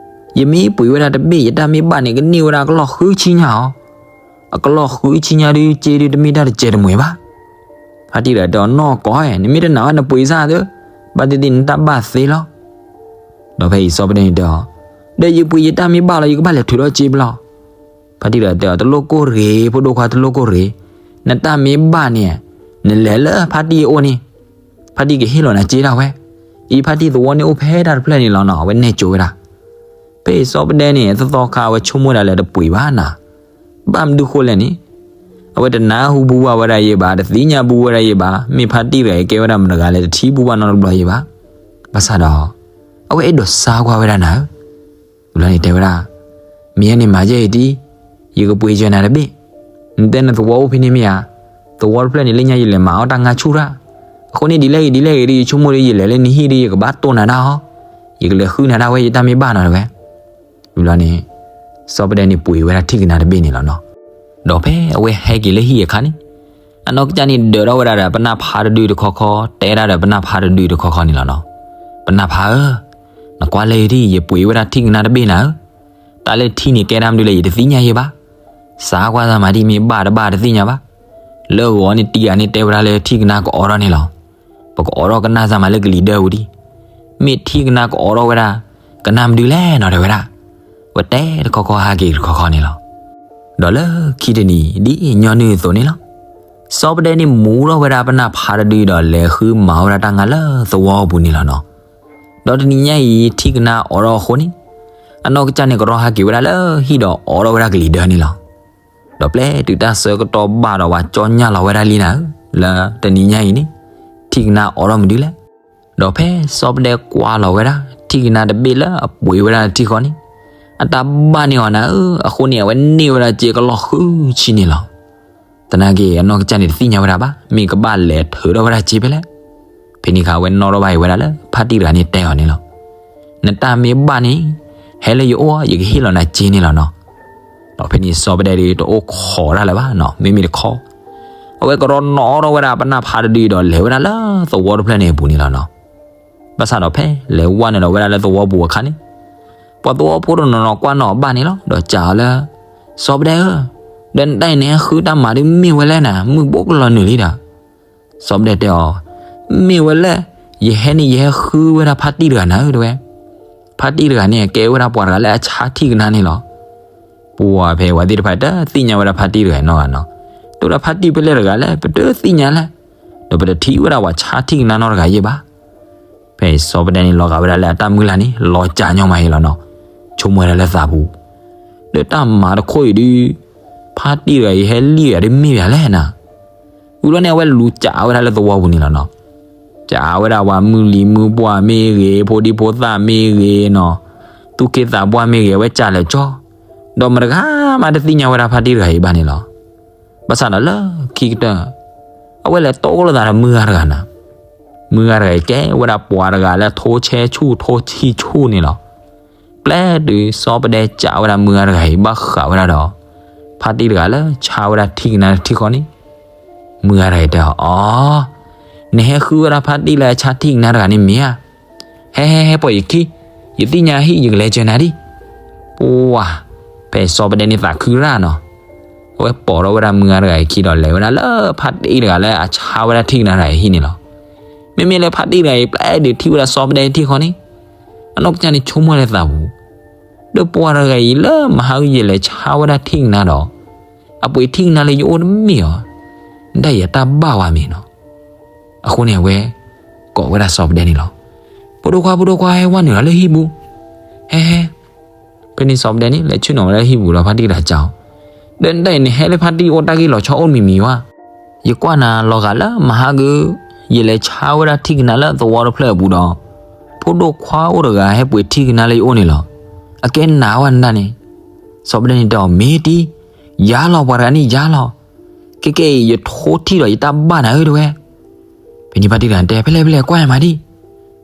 ယမ့ၢ်ပှ့ၤဝဲဒၣ်တဘ့ၣ် ယတၢ်မ့ၢ်ဘၣ်န့ၣ် ကန့ၢ်ဝဲဒၣ်ကလီၢ်ဃုဆံညါအီၤ. အကလီၢ်ဃုဆံညါဒုး စ့ဒုးတမ့ၢ်တၢ်တစဲးတမှဲၤဘၣ်. ဖါတံၢ်တဂၤတဲအီၤ နီၢ်ကီၢ်ဧၢ, နမ့ၢ်တနာ်ဝဲနပှ့ၤစၢ်သၢ, ဘၣ်သ့ၣ်သ့ၣ်နတၢ်ဘၣ်သ့လီၤ. ဒီးဖဲအံၤစီၤပဒဲန့ၣ်တဲအီၤ, ဒီးယပှ့ၤယတၢ်မ့ၢ်ဘၣ်လီၤ ယကဘၣ်လဲၤထုးထီၣ်စ့ပလီၢ်. ဖါတံၢ်တဂၤတဲအီၤ တလိၣ်ကိၢ်ရ့ၤ ဖိဒိၣ်ခွါတလိၣ်ကိၢ်ရ့ၤ, နတၢ်မ့ၢ်ဘၣ်န့ၣ် နလဲၤလၢဖါတံၢ်အအိၣ်န့ၣ် ဖါတံၢ်ကဟ့ၣ်လီၤနၤစ့ဒၣ်ဝဲ. အံၤဖါတံၢ်သဝီန့ၣ်အိၣ်ဖဲတၢ်တဖျၢၣ်န့ၣ်လီၤနီၤ, အဝဲနဲၣ်ကၠိဝဲဒၣ်. ဖဲအံၤစီၤပဒဲန့ၣ် သသီခါအဝဲဆိကမိၣ်ဒၣ်လၢတပှ့ၤဘၣ်နၤ, ဘၣ်မနုၤဃိလဲၣ်န့ၣ် အဝဲတနၢ်ဟူဘူဘၣ်ဝဲဒၣ်ယဲဘၣ်, တသ့ၣ်ညါဘူဝဲဒၣ်ယဲဘၣ်, မ့ၢ်ဖါတံၢ်တဂၤအံၤကဲဝဲဒၣ်မတၤတဂၤလဲၣ် တထံၣ်ဘူဘၣ်နီတဘျီယဲဘၣ်. ဘၣ်ဆၣ်ဒီး အဝဲအဲၣ်ဒိးစါကွၢ်ဝဲဒၣ်နၤဧၢ. ဝံၤလီၤန့ၣ်တဲဝဲဒၣ်, မ့ၢ်ယဲန့ၣ်မၤယဲအံၤဒ်, ယကပှ့ၤယဲနၤတဘ့ၣ်, နတဲနသဝီအိၣ်ဖဲန့ၣ်မ့ၢ်ဧါ, သဝီတဖျၢၣ်န့ၣ် လၢညါယလဲၤမၤအီၣ်တၢ်ငါဆူၣ်တၢ်, အဃိန့ၣ်ဒ်လဲၣ်ဂ့ၤဒ်လဲၣ်ဂ့ၤဒီး ယဆိကမိၣ်ဒီး ယလဲၤလၢနဟံၣ်ဒီး ယကဘၣ်တိၢ်နၤတၢ်အီၤ, ယကလဲၤဃုနၤတၢ်ဝဲ ယတၢ်မ့ၢ်ဘၣ်နီၤတဝဲ. ဝံၤလီၤန့ၣ် စီၤပဒဲန့ၣ်ပှ့ၤဝဲဒၣ်ထံၣ်ကနါတဘ့ၣ်န့ၣ်လီၤနီၤ. ဒီးဖဲအဝဲဟဲက့ၤလၢဟံၣ်အခါန့ၣ် အနီၢ်ကစၢ်န့ၣ်ဒၢးထီၣ်ဝဲဒၣ်ဒီးပနၢ်ဖးတဒုတခီခီ, တဲဒၣ်ဒီးပနၢ်ဖးတဒုတခီခီန့ၣ်လီၤနီၤ. ပနၢ်ဖးဧၢ, နကွၢ်လၢယထံၣ် ယပှ့ၤဝဲဒၣ်ထံၣ်ကနါတဘ့ၣ်နၤဧၢ, တၢ်လၢထံၣ်န့ၣ်ကဲတၢ်မနုၤလဲၣ် ယတသ့ၣ်ညါယဲဘၣ်. စါကွၢ်သးမးဒ်မ့ၢ်ဘၣ်တဘၣ်တသ့ၣ်ညါဘၣ်. လၢအဂီၢ်န့ၣ်တံၤဂၤန့ၣ်တဲဝဲဒၣ်လၢထံၣ်ကနါကအိးထီၣ်န့ၣ်လီၤ. ပကအိးထီၣ်ကနၣ်စၢ်မးလၢကလံၤဒၢပူၤဒံး, မ့ၢ်ထံၣ်ကနါကအိးထီၣ်ဝဲဒၣ် ကနၣ်မနုၤလဲၣ်နီၤတဲဝဲဒၣ်. ဝဲတဲတခီခီဟဲက့ၤတခီခီန့ၣ်လီၤ. ဒီးလၢခံတနံၤ ဒ်ညီနုၢ်အသိးန့ၣ်လီၤ. စီၤပဒဲန့ၣ်မူထီၣ်ဝဲဒၣ်ပနၢ်ဖးတဒုဒီးလဲၤဃုမၤဝဲဒၣ်တၢ်ငါလၢသဝီပူၤန့ၣ်လီၤနီၤ. ဒီးတနံၤညါအံၤ ထံၣ်ကနါအိးထီၣ်အဃိန့ၣ် အနီၢ်ကစၢ်န့ၣ်ကရီဟဲက့ၤဝဲဒၣ်လၢဟံၣ်ဒီးအိးထီၣ်ဝဲဒၣ်ကလံၤဒၢန့ၣ်လီၤ. ဒီးပျဲတုၤတၢ်ဆၢကတီၢ်ဘၣ်ဒီး ပှၤကၠီညၣ်လီၤဝဲဒၣ်လံနၤဧၢ, လၢတနံၤညါအံၤန့ၣ် ထံၣ်ကနါအိးထီၣ်မနုၤလဲၣ်. ဒီးဖဲစီၤပဒဲကွၢ်လီၤဝဲဒၣ် ထံၣ်ကနါတဘ့ၣ်လၢအပှ့ၤဝဲဒၣ်ထံၣ်ဃီန့ၣ် အတၢ်ဘၣ်န့ၢ်အီၤနၤဧၢ, အဃိန့ၣ် အဝဲန့ၢ်ဝဲဒၣ်စ့ကလီၢ်ဃုဆံန့ၣ်လီၤ. သနာ်က့ အနီၢ်ကစၢ်န့ၣ်တသ့ၣ်ညါဝဲဒၣ်ဘၣ် မ့ၢ်ကဘၣ်လဲၤထုးထီၣ်ဝဲဒၣ်စ့ဖဲလဲၣ်. ဖဲန့ၣ်အခါ အဝဲနီၣ်ထီၣ်ဘၣ်အံၤဝဲဒၣ်လၢ ဖါတံၢ်တဂၤန့ၣ်တဲအီၤန့ၣ်လီၤ. နတၢ်မ့ၢ်ဘၣ်န့ၣ် ဟဲလၢယအိၣ် ယကဟ့ၣ်လီၤနၤစ့န့ၣ်လီၤနီၤ. ဒီးဖဲန့ၣ်စီၤပဒဲဒီးတအိၣ်ခိးတၢ်လၢၤဘၣ်နီၤ, မ့မ့ၢ်တခီ အဝဲကရီနီၣ်ထီၣ်ဝဲဒၣ်ပနၢ်ဖးတဒုဒီးလဲၤဝဲဒၣ်လၢသဝီတဖျၢၣ်န့ၣ်အပူၤန့ၣ်လီၤနီၤ. ဘၣ်ဆၣ်ဒီးဖဲလဲၤဝဲနုာ်လီၤဝဲဒၣ်လၢသဝီပူၤအခါန့ၣ် ပှၤသဝီဖိတနီၤနီၤကွၢ်နီၣ်အဘၣ်န့ၣ်လီၤ. ဒီးစံးအီၤလၢ စီၤပဒဲဧၢ, ဒီးနတၢ်အံၤန့ၣ် ဟဲဃုတၢ်မၤဒုးမ့ၢ်ဝဲလဲၣ်နၤ, မုၢ်ဘိးကလီၤနုာ်လံဒီး. စီၤပဒဲတဲအီၤ, မ့ၢ်ဝဲလဲၣ်, ယဟဲန့ၣ် ယဟဲဃုဝဲဒၣ်ဖါတံၢ်တဂၤနၤဧၢ တဲဝဲ. ဖါတံၢ်တဂၤန့ၣ် ကဲဝဲဒၣ်ပှၤတဂၤလၢအဆါထံၣ်ကနါန့ၣ်လီၤ. ပှၤဖဲဝဲသ့ၣ်တဖၣ်တသ့ၣ်ညါဝဲဒၣ်ဖါတံၢ်တဂၤနီတဂၤနီၤ. တဲဝဲဒၣ်ဖါတံၢ်ဖဲလဲၣ်တဂၤလဲၣ် ပတသ့ၣ်ညါလဲၣ်, ဒီးပတထံၣ်ဝဲဒၣ်ပှၤဆါထံၣ်ကနါနီတဂၤယဲၢ်ဘၣ်. ဖဲစီၤပဒဲန့ၣ်လီၤဂာ်ဝဲဒၣ်လၢအတၢ်မုၢ်လၢ်န့ၣ် လီၤကၠးညီမးအံၤလီၤနီၤ. ဆိကမိၣ်ဝဲဒၣ်လၢသးပူၤ, ဒီးတၢ်မၤတခီအံၤဒုး, ဖါတံၢ်တဂၤအံၤဟဲလံၣ်ယၤဒ်မ့ၢ်ယၤလဲၣ်နၤ. ဝံၤလီၤန့ၣ် အဝဲလူၤကးဝဲဒၣ်လၢသဝီပူၤန့ၣ်လီၤနီၤ. ကးဝဲဒၣ်ပှၤမုၢ်လံၤမုၢ်ပှၢ်မ့ၢ်ဂ့ၤ, ဖိဒံဖိသၣ်မ့ၢ်ဂ့ၤနီၤ, သူၣ်က့သးပှၢ်မ့ၢ်ဂ့ၤ အဝဲကးလဲၤကၠီ, ဒီးမတဂၤမးတသ့ၣ်ညါဝဲဒၣ်ဖါတံၢ်တဂၤအံၤဘၣ်န့ၣ်လီၤ. ဘၣ်ဆၣ်ဒီးလၢခံကတၢၢ်, အဝဲလဲၤတိၢ်လိာ်သးဒီးမုၢ်ဂၤတဂၤနၤ. မုၢ်ဂၤတဂၤအံၤကဲဝဲဒၣ်ပှၤတဂၤလၢထိဆဲဆူၣ်ထိဆံၣ်ဆူၣ်န့ၣ်လီၤ. ပျဲတုၤစီၤပဒဲကးဝဲဒၣ်မုၢ်ဂၤတဂၤအံၤ ဘၣ်ဃးဝဲဒၣ်ဒီး ဖါတံၢ်တဂၤလၢဆါဝဲဒၣ်ထံၣ်ကနါထံၣ်ဃီန့ၣ်, မုၢ်ဂၤတဂၤအံၤတဲအီၤ, အီ, နဟဲဃုဝဲဒၣ်ဖါတံၢ်လၢအဆါထံၣ်ကနါတဂၤန့ၣ်မ့ၢ်ဧါ. ဟဲဟဲဟဲပိာ်ယခံ, ယသ့ၣ်ညါဟံၣ်ယကလဲၤစၢၤနၤဒံး. ပှၤ, ဖဲစီၤပဒဲန့ၣ်သးခုရၣ်နီၤ. အဝဲပိာ်ထီၣ်ဝဲဒၣ်မုၢ်ဂၤတဂၤအံၤခံဒီးလဲၤဝဲဒၣ်လၢဖါတံၢ်တဂၤလၢအဆါဝဲဒၣ်ထံၣ်ကနါတဂၤအံၤဟံၣ်န့ၣ်လီၤ. မ့မ့ၢ်လၢဖါတံၢ်တဂၤအံၤပျဲဒုးထံၣ်ဝဲဒၣ်စီၤပဒဲထံၣ်ဃီန့ၣ်, အနီၢ်ကစၢ်န့ၣ်ဆိကမိၣ်လၢသးပူၤ, ဒီးပှၤတဂၤအံၤလၢမဟါဂံၢ်ယဲၢ်လဲၤဆါဝဲဒၣ်ထံၣ်ကနါဒီး, အပှ့ၤထံၣ်ကနါလၢယအိၣ်တမ့ၢ်အီၤ, နဒၣ်ယတၢ်ဘၣ်ဝဲမ့ၢ်နီၤ. အဃိန့ၣ်အဝဲ ကိးဝဲဒၣ်စီၤပဒဲန့ၣ်လီၤ. ဖိဒိၣ်ခွါ ဖိဒိၣ်ခွါ ဟဲဝဲနုာ်လီၤလၢဟံၣ်ပူၤ, ဟဲဟဲ ဖဲန့ၣ်စီၤပဒဲန့ၣ် လဲၤဆ့ၣ်နီၤဝဲဒၣ်ဟံၣ်ပူၤဒီးဖါတံၢ်တဂၤကးအီၤ, ဒီးနဒၣ်အံၤန့ၣ်ဟဲလၢဖါတံၢ်အိၣ်တၢ်ဂ့ၢ်လီၤဆီအိၣ်တမံၤမံၤဧါ. ယကွၢ်နၤလီၤဂာ်လၢမဟါဂံၢ်, ယလဲၤဆါဝဲဒၣ်ထံၣ်ကနါလၢသဝီတဖျၢၣ်အပူၤဒီး, ဖိဒိၣ်ခွါအိၣ်တဂၤဟဲပှ့ၤထံၣ်ကနါလၢယအိၣ်န့ၣ်လီၤ. အကဲနၤဝဲနဒၣ်န့ၣ်. စီၤပဒဲန့ၣ်တဲအီၤ မ့ၢ်တံၢ်, ယၤလီၤ ပှၤတဂၤန့ၣ်ယၤလီၤ. ခဲကဲအံၤ ယထိထံၣ်ဒီးယတၢ်ဘၣ်နၤဧၢ တဲဝဲ. ဖဲန့ၣ်ဖါတံၢ်တဂၤတဲ ဖဲလဲၣ်ဖဲလဲၣ်ကွၢ်ယမးဒံး.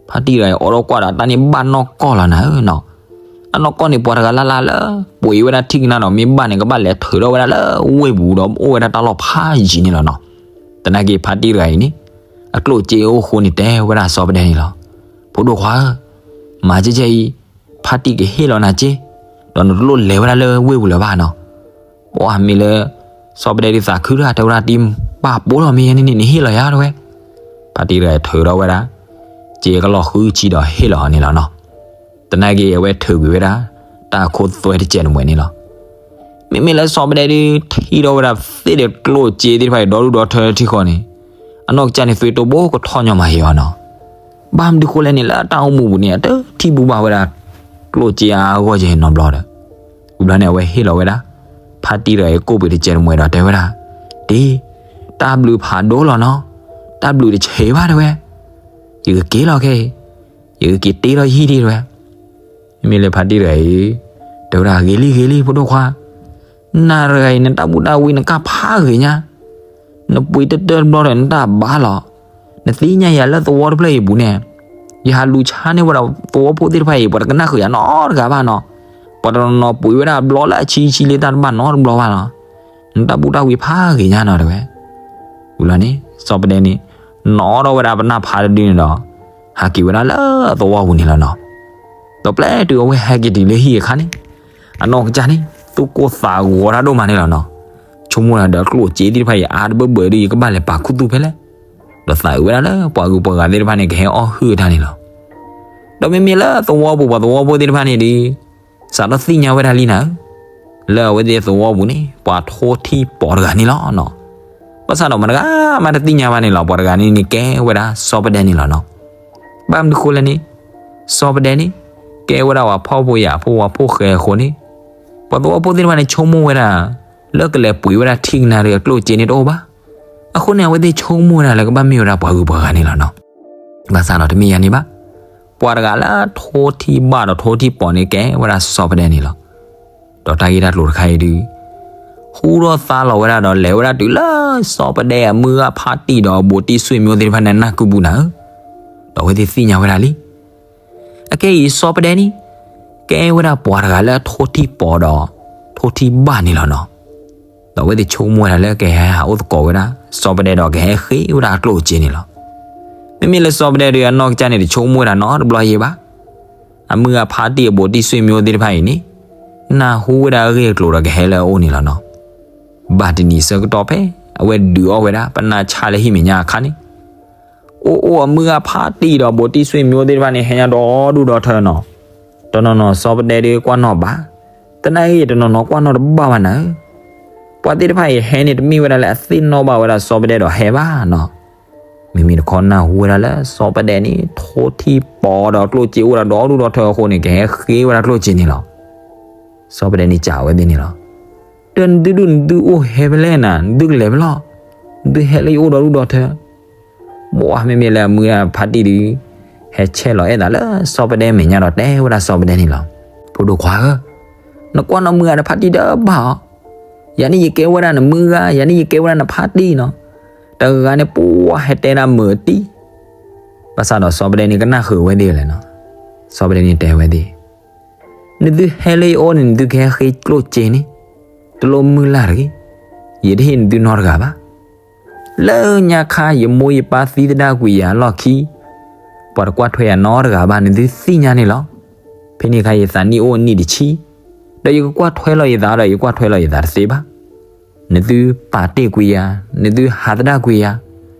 ဖါတံၢ်တဂၤအံၤအိးထီၣ်ကွၢ်ဒီး တၢ်န့ၣ်ဘၣ်နီၢ်ကီၢ်လီၤနၤဧၢနီၤ. အနီၢ်ကီၢ်န့ၣ် ပှၤတဂၤလၢ်လၢ်လၢ ပှ့ၤဝဲဒၣ်ထံၣ်ကနါဒီး မ့ၢ်ဘၣ်န့ၣ် ကဘၣ်လဲၤထုးထီၣ်ဝဲဒၣ်လၢဝ့ၢ်ပူၤဒီး အိၣ်ဝဲဒၣ်တၢ်လီၢ်ဖးယံၤန့ၣ်လီၤနီၤ. သနာ်က့ဖါတံၢ်တဂၤအံၤန့ၣ် အကျိၣ်စ့အိၣ်ဃိန့ၣ် တဲဝဲဒၣ်စီၤပဒဲန့ၣ်လီၤ. ဖိဒိၣ်ခွါဧၢ, မၤကဲကဲအံၤ, ဖါတံၢ်ကဟ့ၣ်လီၤနၤစ့, ဒီးနတလိၣ်လဲၤဝဲဒၣ်လၢဝ့ၢ်ပူၤလၢၤဘၣ်နီၤ. ပှၤမ့ၢ်လၢ စီၤပဒဲဒုးသးခုတၢ် တဲဝဲဒၣ် တံၢ်ပၢ်ပိာ်လီၤ မ့ၢ်ယဲန့ၣ်န့ၣ် နဟ့ၣ်လီၤယၤ တဲဝဲ. ဖါတံၢ်တဂၤထုးထီၣ်ဝဲဒၣ် စ့ကလီၢ်ဃုဆံဒီးဟ့ၣ်လီၤအီၤန့ၣ်လီၤနီၤ. သနာ်က့အဝဲထုးကွံာ်ဝဲဒၣ် တၢ်ခိသွဲတစဲးတမှဲၤန့ၣ်လီၤ. မ့မ့ၢ်လၢစီၤပဒဲဒုးထံၣ်ထီၣ်ဝဲဒၣ်သ့ၣ်ဒီးကျိၣ်စ့သ့ၣ်တဖၣ်အံၤ ဒီဒူၣ်ဒီထၢထံဃီန့ၣ်, အနီၢ်ကစၢ်န့ၣ် သွံၣ်တိၢ်ဘိကထီၣ်ညီမးဟ့ၣ်အီၤနီၤ. ဘၣ်မနုၤဃိလဲၣ်န့ၣ် လၢတၢ်အိၣ်မူပူၤန့ၣ် အတထံၣ်ဘူးဘၣ်ဝဲဒၣ် ကျိၣ်စ့အါအါဂီၢ်ဂီၢ်နီတဘျီဒီး, ဝံၤဘျီန့ၣ် အဝဲဟ့ၣ်လီၤဝဲဒၣ် ဖါတံၢ်တဂၤအံၤကိၣ်ပှ့ၤတစဲးတမှဲၤဒီးတဲဝဲဒၣ်, တံၢ်, တၢ်ဘျုးဖးဒိၣ်လီၤနီၤ, တၢ်ဘျုးတဆံးဘၣ် တဲဝဲ, ယကက့ၤလီၤခဲအံၤ, ယကက့ၤတ့ထီၣ်ယဟံၣ်ဒံး တဲဝဲ. မ့မ့ၢ်လၢဖါတံၢ်တဂၤအံၤ တဲဝဲဒၣ် ဂ့ၤလံ ဂ့ၤလံ ဖိဒိၣ်ခွါ, နၤတဂၤအံၤ နတၢ်ဘူးတၢ်ဝံနကၢ်ဖးဂ့ၤညါ, နပှ့ၤတၢၢ်တၢၢ်တဘျီဒီးနတၢ်ဘါလီၤ. နသ့ၣ်ညါယၤလၢသဝီတဖျၢၣ်အံၤအပူၤန့ၣ်, ယဟးလူၤဆါန့ၢ်ဝဲဒၣ်သဝီဖိသ့ၣ်တဖၣ်အံၤ ပှၤတကနၣ်ဃုာ်ယၤနီတဂၤဘၣ်နီၤ. ပှၤတနီၤနီၤပှ့ၤဝဲဒၣ်ဘျီလၢအဆံဆံလံ တၢ်တဘၣ်နီတဘျီဘၣ်လီၤ. နတၢ်ဘူးတၢ်ဝံဖးဂ့ၤညါနီၤ တဲဝဲ. ဝံၤလီၤန့ၣ် စီၤပဒဲန့ၣ် နီၣ်ထီၣ်ဝဲဒၣ်ပနၢ်ဖးတဒုန့ၣ်ဒီး ဟးက့ၤဝဲဒၣ်လၢသဝီပူၤန့ၣ်လီၤနီၤ. ဒီးပျဲတုၤအဝဲဟဲက့ၤတုၤလၢဟံၣ်အခါန့ၣ်, အနီၢ်ကစၢ်န့ၣ် သူၣ်ကိၢ်သးဂီၤတၢ်ဒိၣ်မးန့ၣ်လီၤနီၤ. ဆိကမိၣ်တၢ်ဒီးကျိၣ်စ့သ့ၣ်တဖၣ်အံၤအါတဘၢဘၢဒီး ယကဘၣ်လဲၤပာ်ခူသူၣ်ဖဲလဲၣ်, ဒီးသးအုးဝဲဒၣ်လၢပှၤဂုၤပှၤဂၤသ့ၣ်တဖၣ်န့ၣ် ကဟဲအီၣ်ဟုၣ်တၢ်န့ၣ်လီၤ. ဒီးမ့မ့ၢ်လၢသဝီပူၤ ပှၤသဝီဖိသ့ၣ်တဖၣ်န့ၣ်ဒီး စးထီၣ်သ့ၣ်ညါဝဲဒၣ်လံနၤဧၢ, လၢအဝဲသ့ၣ်သဝီပူၤန့ၣ် ပှၤထိထံပီးတဂၤန့ၣ်လီၤနီၤ. ဘၣ်ဆၣ်ဒီးမတဂၤမးတသ့ၣ်ညါဘၣ်န့ၣ်လီၤ. ပှၤတဂၤန့ၣ်န့ၣ်ကဲဝဲဒၣ်စီၤပဒဲန့ၣ်လီၤနီၤ. ဘၣ်မနုၤဃိလဲၣ်န့ၣ်, စီၤပဒဲန့ၣ် ကဲဝဲဒၣ်ပှၤဖှီၣ်ဖိယာ်ဖိ ပှၤဖိၣ်ဃဲအဃိန့ၣ်, ပှၤသဝီဖိသ့ၣ်တဖၣ်န့ၣ် ဆိကမိၣ်ဝဲဒၣ် လၢကလဲၤပှ့ၤဝဲဒၣ်ထံၣ်ကနါဒီးအကျိၣ်စ့န့ၣ်တအိၣ်ဘၣ်. အဃိန့ၣ် အဝဲသ့ၣ်ဆိကမိၣ်ဝဲဒၣ်လၢကဘၣ်မ့ၢ်ဝဲဒၣ်ပှၤဂုၤပှၤဂၤန့ၣ်လီၤနီၤ. ဘၣ်ဆၣ်ဒီးတမ့ၢ်ယၤန့ၣ်ဘၣ်. ပှၤတဂၤလၢထိထံဘၣ်ဒီးထိထံပီးန့ၣ်ကဲဝဲဒၣ်စီၤပဒဲန့ၣ်လီၤ. ဒီးတၢ်ဂ့ၢ်တၢ်ကျိၤတခါအံၤဒုး ဟူထီၣ်သါလီၤဝဲဒၣ်ဒီး လဲၤဝဲဒၣ်တုၤလၢစီၤပဒဲအမုၢ်ဂၢ်ဖါတံၢ်ဒီးအဘူးတံၢ်ဆွေမျိုးသ့ၣ်တဖၣ်န့ၣ် နၢ်ကုပူၤနၤဧၢ, ဒီးအဝဲသ့ၣ်သ့ၣ်ညါဝဲဒၣ်လံ. အခဲအံၤစီၤပဒဲန့ၣ် ကဲဝဲဒၣ်ပှၤတဂၤလၢထိထံပီးဒီး ထိထံဘၣ်န့ၣ်လီၤနီၤ. ဒီးအဝဲသ့ၣ်ဆိကမိၣ်ဝဲဒၣ်လၢကဟဲဟးအိၣ်သကိးဝဲဒၣ် စီၤပဒဲဒီးကဟဲဃ့ဝဲဒၣ်အကျိၣ်အစ့န့ၣ်လီၤ. မ့မ့ၢ်လၢစီၤပဒဲဒီးအနီၢ်ကစၢ်န့ၣ် တဆိကမိၣ်ဝဲဒၣ်နီတဘျီယဲၢ်ဘၣ်. အမုၢ်ဂၢ်ဖါတံၢ်အဘူးတံၢ်ဆွေမျိုးသ့ၣ်တဖၣ်အံၤန့ၣ် နၢ်ဟူဝဲဒၣ်အဂ့ၢ်အကျိၤဒီးကဟဲလၢအအိၣ်န့ၣ်လီၤနီၤ. ဘၣ်တနံၤဆၢကတီၢ်ဖဲ အဝဲဒုးအီၣ်ဝဲဒၣ် ပနၢ်ဆါလၢဟံၣ်မဲာ်ညါအခါန့ၣ်, အိၣ်အိၣ်အမုၢ်ဂၤဖါတံၢ်ဒီး ဘိးတံၢ်ဆွေမျိုးသ့ၣ်တဖၣ်န့ၣ် ဟဲညါဒီဒူၣ်ဒီထၢနီၤ, တနီၤနီၤစီၤပဒဲဒီးကွၢ်နီၣ်ဘၣ်, သနာ်က့ တနီၤနီၤကွၢ်နီၣ်တဘၣ်ဘၣ်နၤဧၢ, ပှၤသ့ၣ်တဖၣ်အံၤဟဲန့ၣ် တမ့ၢ်ဝဲဒၣ်လၢအသ့ၣ်နီၣ်ဘၣ်ဝဲဒၣ်စီၤပဒဲဒီးဟဲဘၣ်နီၤ, မ့မ့ၢ်တခီနၢ်ဟူဝဲဒၣ်လၢစီၤပဒဲန့ၣ် ထိထံၣ်ပီးဒီးကျိၣ်စ့အိၣ်ဒီးဒီဒူၣ်ဒီထၢအဃိန့ၣ် ကဟဲဃ့ဝဲဒၣ်ကျိၣ်စ့န့ၣ်လီၤ. စီၤပဒဲန့ၣ်စံးဝဲသ့ၣ်န့ၣ်လီၤ. ဒီးနသုဒုးနသုအိၣ်ဟဲဖဲလဲၣ်နၤ, နသုကလဲၤဖဲလဲၣ်, နသုဟဲလၢယအိၣ်ဒီဒူၣ်ဒီထၢ, ဘၣ်မ့မ့ၢ်လၢအမုၢ်ဂၤဖါတံၢ်ဒုး ဟဲဆဲးလီၤအဲၣ်သးလၢစီၤပဒဲမဲာ်ညါဒီးတဲဝဲဒၣ်စီၤပဒဲန့ၣ်လီၤ. ဖိဒိၣ်ခွါဧၢ, နကွၢ်နီၣ်မုၢ်ဂၤဒီးဖါတံၢ်ဒီးဘၣ်အီၤ, ယၤန့ၣ်ယကဲဝဲဒၣ်နမုၢ်ဂၤ, ယၤန့ၣ်ယကဲဝဲဒၣ်နဖါတံၢ်နီၤ, တဂၤန့ၣ်ပှၤဟဲတဲဒၣ်မုာ်တံၢ်, ဘၣ်ဆၣ်ဒီးစီၤပဒဲန့ၣ်ကနၣ်ဃုာ်ဝဲသ့ၣ်လဲၣ်နီၤ, စီၤပဒဲန့ၣ်တဲဝဲသ့ၣ် နသုဟဲလၢယအိၣ်န့ၣ် နသုကဟဲဃ့ကျိၣ်စ့န့ၣ်, တလိၣ်မုၢ်လၢ်တဂ့ၤ, ယတဟ့ၣ်နသုနီတဂၤဘၣ်. လၢညါခါယမိၢ်ယပၢ်သံသဒၣ်ကွံာ်ယၤအလီၢ်ခံ, ပှၤတကွၢ်ထွဲယၤနီတဂၤဘၣ် နသုသ့ၣ်ညါန့ၣ်လီၤ. ဖဲန့ၣ်အခါယသးနံၣ်အိၣ်နံၣ်တဆံ, ဒီးယကကွၢ်ထွဲလီၤယသးဒီးယကွၢ်ထွဲလီၤယသးတသ့ဘၣ်. နသုပာ်တ့ၢ်ကွံာ်ယၤ, နသုဟးသဒၣ်ကွံာ်ယၤ,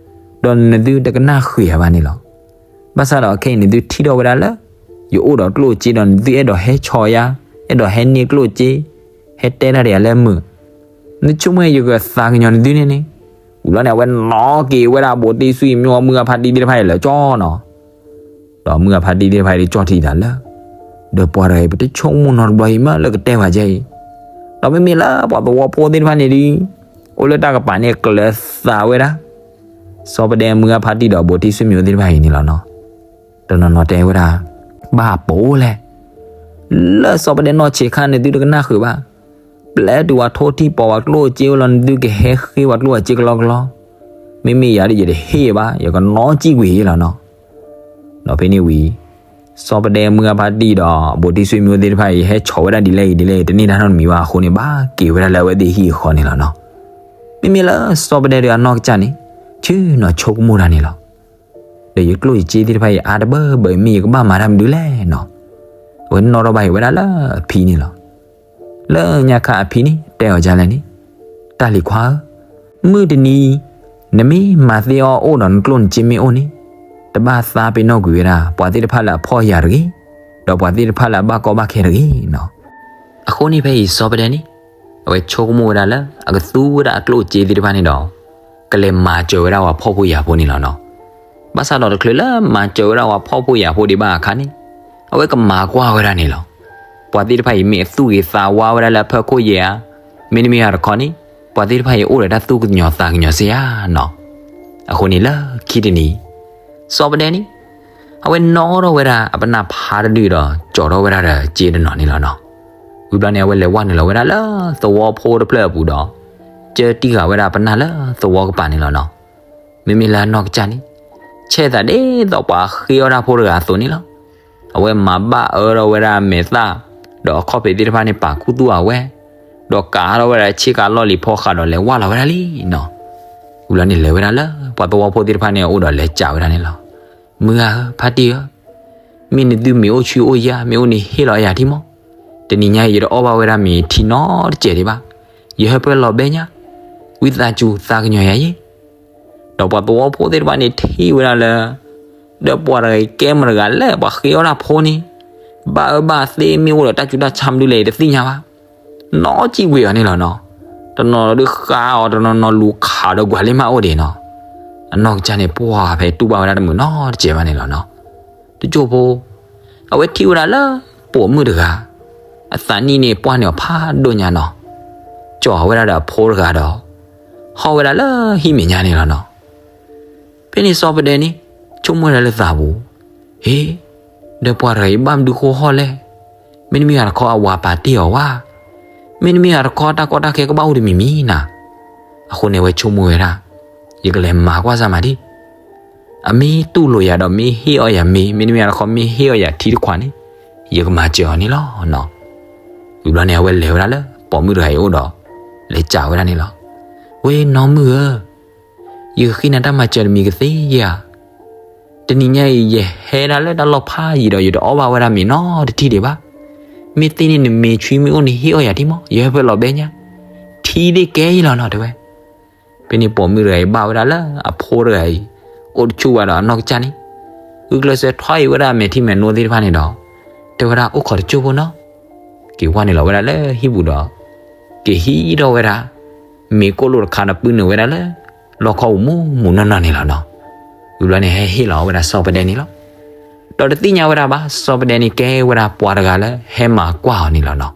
ဒီးနသုတကနၣ်ဃုာ်ယၤဘၣ်န့ၣ်လီၤ. ဘၣ်ဆၣ်ဒီးခဲအံၤနသုထံၣ်ထီၣ်ဝဲဒၣ်လၢ ယအိၣ်ဒီးကျိၣ်စ့ဒီးနသုအဲၣ်ဒိးဟဲဆီၣ်ယၤ, အဲၣ်ဒိးဟဲန့ၢ်ကျိၣ်စ့, ဟဲတဲတၢ်ဒီးယၤလၢမုာ်, နဆိကမိၣ်ယကသးကညီၤနသုန့ၣ်န့ၣ်, ဝံၤလီၤန့ၣ် အဝဲနီၣ်က့ၤဝဲဒၣ်ဘိးတံၢ်ဆွေမျိုးမုၢ်ဂၤဖါတံၢ်သ့ၣ်တဖၣ်အံၤလၢကၠီနီၤ ဒီးမုၢ်ဂၤဖါတံၢ်သ့ၣ်တဖၣ်အံၤဒုးကၠီထံးတၢ်လၢ ဒီးပှၤတဂၤအံၤ ပတဆိကမိၣ်နီတဘျီအံၤမးလၢကတဲဝဲကဲအံၤ, ဒီးမ့မ့ၢ်လၢပှၤသဝီဖိသ့ၣ်တဖၣ်န့ၣ်ဒုး အိၣ်လၢတၢ်ကပၤန့ၣ်ကျၢၤသးဝဲဒၣ် စီၤပဒဲမုၢ်ဂၤဖါတံၢ်ဒီးဘိးတံၢ်ဆွေမျိုးသ့ၣ်တဖၣ်အံၤန့ၣ်လီၤနီၤ. တနီၤနီၤတဲဝဲဒၣ် ဘၣ်ပိာ်လဲၣ်, လၢစီၤပဒဲနီၢ်ဆံးခါန့ၣ်သုတကနၣ်ဃုာ်ဘၣ်, ပျဲတုၤဝဲထိထံၣ်ပီးဝဲကျိၣ်စ့ဝဲလီၤန့ၣ် သုကဟဲဃ့ဝဲကျိၣ်အစ့ကလီကလီ, မ့မ့ၢ်ယၤဒီးယတဟ့ၣ်ဘၣ် ယကနီၣ်စံၣ်ကွံာ်ယဲလီၤနီၤ. ဒီးဖဲန့ၣ်ဝံၤ စီၤပဒဲမုၢ်ဂၤဖါတံၢ်ဒီး ဘိးတံၢ်ဆွေမျိုးသ့ၣ်တဖၣ်အံၤ ဟဲဆီၣ်ဝဲဒၣ်ဒ်လဲၣ်ဂ့ၤဒ်လဲၣ်ဂ့ၤ တန့ၢ်တၢ်နီတမံၤဘၣ်အဃိန့ၣ် ဘၣ်က့ၤဝဲဒၣ်လၢအဝဲသ့ၣ်ဟံၣ်အဃီန့ၣ်လီၤနီၤ. မ့မ့ၢ်လၢစီၤပဒဲဒီးအနီၢ်ကစၢ်န့ၣ် ဆ့ၣ်နီၤဆိကမိၣ်တၢ်န့ၣ်လီၤ. ဒီးယကျိၣ်ယစ့သ့ၣ်တဖၣ်အံၤအါတဘၢဘၢအံၤ မ့ၢ်ယကဘၣ်မၤတၢ်မနုၤလဲၣ်နီၤ. အဝဲနီၣ်ထီၣ်ဘၣ်အံၤဝဲဒၣ်လၢအဖံန့ၣ်လီၤ. လၢညါခါအဖံန့ၣ် တဲအီၤဒ်လဲၣ်န့ၣ်, တၢ်လံၤခွါဧၢ, မုၢ်တနံၤ နမ့ၢ်မၤသ့အီၣ်အိၣ်ဒီးနကျိၣ်နစ့မ့ၢ်အိၣ်န့ၣ်, တဘၣ်သးပ့ၤနီၣ်ကွံာ်ဝဲဒၣ် ပှၤသ့ၣ်တဖၣ်လၢအဖှီၣ်ယာ်တဂ့ၤ, ဒီးပှၤသ့ၣ်တဖၣ်လၢအဘၣ်ကီဘၣ်ခဲတဂ့ၤနီၤ. အဃိန့ၣ်ဖဲအံၤစီၤပဒဲန့ၣ် အဝဲဆိကမိၣ်ဝဲဒၣ်လၢ အကသူဝဲဒၣ်အကျိၣ်အစ့သ့ၣ်တဖၣ်န့ၣ်ဒီး ကလဲၤမၤစၢၤဝဲဒၣ်ပှၤဖှီၣ်ဖိယာ်ဖိန့ၣ်လီၤနီၤ. ဘၣ်ဆၣ်ဒီးတချုးလၢမၤစၢၤဝဲဒၣ်ပှၤဖှီၣ်ဖိယာ်ဖိဒံးဘၣ်အခါန့ၣ်, အဝဲကမၤကွၢ်ဝဲဒၣ်န့ၣ်လီၤ. ပှၤသ့ၣ်တဖၣ်အံၤမ့ၢ်အသူၣ်ဂ့ၤသးဝါဝဲဒၣ်လၢအဖီခိၣ်ယဲၢ်ဧါ, မ့တမ့ၢ်တခီန့ၣ် ပှၤသ့ၣ်တဖၣ်အံၤအိၣ်ဒီးတၢ်သူၣ်ကညီၤသးကညီၤစ့ၢ်ဧါနီၤ. အဃိန့ၣ်လၢခံတနံၤ စီၤပဒဲန့ၣ် အဝဲနီၣ်ထီၣ်ဝဲဒၣ်အပနၢ်ဖးတဒုဒီး ကၠီၤထီၣ်ဝဲဒၣ်ဒီးစ့တနီၤန့ၣ်လီၤနီၤ. ဝံၤဘျီန့ၣ် အဝဲလဲၤဝဲနုာ်လီၤဝဲဒၣ်လၢသဝီဖိတဖျၢၣ်အပူၤဒီး ကၢတံၢ်ဃာ်ဝဲဒၣ်ပနၢ်လၢသဝီကပၤန့ၣ်လီၤနီၤ. မ့မ့ၢ်လၢအနီၢ်ကစၢ်န့ၣ် ဆဲးသးဒ်သိးပှၤဃ့အီၣ်တၢ်ဖိတဂၤအသိးန့ၣ်လီၤ. အဝဲမၤဘၣ်အၢထီၣ်ဝဲဒၣ်အမဲာ်သၣ်, ဒီးအခီၣ်ဖံးသ့ၣ်တဖၣ်န့ၣ် ပာ်ခူသူၣ်အဝဲ, ဒီးကးထီၣ်ဝဲဒၣ်ဆ့ကၤလီၢ်လံၤဖီဃးဒီးလဲၤဝဲလီၤဝဲဒၣ်လံနီၤ. ဝံၤလီၤန့ၣ်လဲၤဝဲဒၣ်လၢ ပှၤသဝီဖိသ့ၣ်တဖၣ်န့ၣ်အအိၣ်ဒီးလဲၤစံးဝဲဒၣ်န့ၣ်လီၤ. မုၢ်ဂၤဧၢ, ဖါတံၢ်ဧၢ, မ့ၢ်နသုမ့ၢ်အိၣ်ဆူၣ်အိၣ်ယၢ် မ့ၢ်အိၣ်န့ၣ်ဟ့ၣ်လီၤယၤထံမီၢ်. တနံၤညါအံၤ ယတအီၣ်ဘၣ်ဝဲဒၣ်မ့ၤထံနီတစဲးဒံးဘၣ်. ယဟၢဖၢလီၤဘဲညါ, ဝံသးစူၤသးကညီၤယၤယဲ ဒီးပှၤသဝီဖိသ့ၣ်တဖၣ်န့ၣ် ထံၣ်ဝဲဒၣ်လၢ ဒီးပှၤတဂၤအံၤကဲမတဂၤလဲၣ် ပှၤဃ့အီၣ်တၢ်ဖိန့ၣ်, ဘၣ်အၢဘၣ်သီမ့ၢ်အိၣ်ဒီးတၢ်ကူတၢ်ဆါမနုၤလဲၣ် ယတသ့ၣ်ညါဘၣ်. နီၢ်စံၣ်ဝဲအီၤန့ၣ်လီၤနီၤ. တနီၤဒုးဃါအီၤ တနီၤနီၤလူၤခးဒီးကွၢ်လၢမးအိၣ်ဒံးနီၤ. အနီၢ်ကစၢ်န့ၣ် ပှၤဖဲတူၢ်ဘၣ်ဝဲဒၣ်တမုာ်နီတစဲးဘၣ်န့ၣ်လီၤနီၤ. တစိၢ်ဖိ အဝဲထံၣ်ဝဲဒၣ်လၢ ပိာ်မုၣ်တဂၤ အသးနံၣ်န့ၣ်ပှၢ်န့ၢ်အီၤဖးဒိၣ်ညါနီၤ. ကၠီၤဝဲဒၣ်ဒီးအဖိတဂၤဒီး ဟီၣ်ဝဲဒၣ်လၢဟံၣ်မဲာ်ညါန့ၣ်လီၤနီၤ. ဖဲန့ၣ်စီၤပဒဲန့ၣ် ဆိကမိၣ်ဝဲဒၣ်လၢသးပူၤ, ဟ့, ဒီးပှၤတဂၤအံၤဘၣ်မနုၤဃိဟီၣ်လဲၣ်. မ့တမ့ၢ်အတခီအဝၤပာ်တ့ၢ်အီၤဝဲ, မ့တမ့ၢ်အတခီတၢ်ကီတၢ်ခဲကဘၣ်အိၣ်တမံၤမံၤနၤ. အဃိန့ၣ် အဝဲဆိကမိၣ်ဝဲဒၣ်, ယကလဲၤမၤကွၢ်စၢ်မးဒံး. အမ့ၢ်တူၢ်လိာ်ယၤဒီးမ့ၢ်ဟ့ၣ်အီၣ်ယၤမ့ၤ, မ့တမ့ၢ်အတခီမ့ၢ်ဟ့ၣ်အီၣ်ယၤထံတခွးန့ၣ်, ယကမၤစၢၤအီၤန့ၣ်လီၤနီၤ. ဝံၤဘျီန့ၣ် အဝဲလဲၤဝဲဒၣ်လၢပိာ်မုၣ်တဂၤအံၤအိၣ်ဒီး လဲၤစံးဝဲဒၣ်န့ၣ်လီၤ. ဝဲနီၢ်မုၣ်ဧၢ, ယကဃ့နၤတၢ်မၤစၢၤတမံၤကသ့ဧါ. တနံၤညါအံၤ ယဟဲဒၣ်လၢတၢ်လီၢ်ဖးယံၤဒီး ယတအီၣ်ဘၣ်ဝဲဒၣ်မ့ၤနီတထံၣ်ဒံးဘၣ်. မ့ၢ်သ့န့ၣ်နမ့ၤဆှံမ့ၢ်အိၣ်န့ၣ် ဟ့ၣ်အီၣ်ယၤထံမီၢ်, ယဟၢဖၢလီၤဘဲညါ. ထံ ဟံးသ့ၣ်ကဲအံၤလီၤနီၤ တဲဝဲ. ဖဲန့ၣ်ပိာ်မုၣ်တဂၤအံၤဘၣ်ဝဲဒၣ်လၢအဖိတဂၤအံၤ အိၣ်တဆူၣ်ဘၣ်ဒီးအနီၢ်ကစၢ်န့ၣ် ဂုာ်ကျဲးစၢးထွါအံၤဝဲဒၣ်အမဲာ်ထံမဲာ်နိသ့ၣ်တဖၣ်န့ၣ်ဒီး တဲဝဲဒၣ်အိၣ်ခိးတစိၢ်ဖိနီၤ. က့ၤဝဲနုာ်လီၤဝဲဒၣ်လၢဟံၣ်ပူၤဒီး က့ၤဟံးထီၣ်ဝဲဒၣ် မ့ၤကိၣ်လိၣ်တခါဒီးပုၢ်နုာ်ဝဲဒၣ်လၢ လီခီပူၤမူးမူးနီၢ်နီၢ်န့ၣ်လီၤနီၤ. ဝံၤဘျီန့ၣ်ဟဲဟ့ၣ်လီၤဝဲဒၣ်စီၤပဒဲန့ၣ်လီၤ. ဒီးတသ့ၣ်ညါဝဲဒၣ်ဘၣ် စီၤပဒဲန့ၣ်ကဲဝဲဒၣ်ပှၤတဂၤလၢဟဲမၤကွၢ်အီၤန့ၣ်လီၤနီၤ.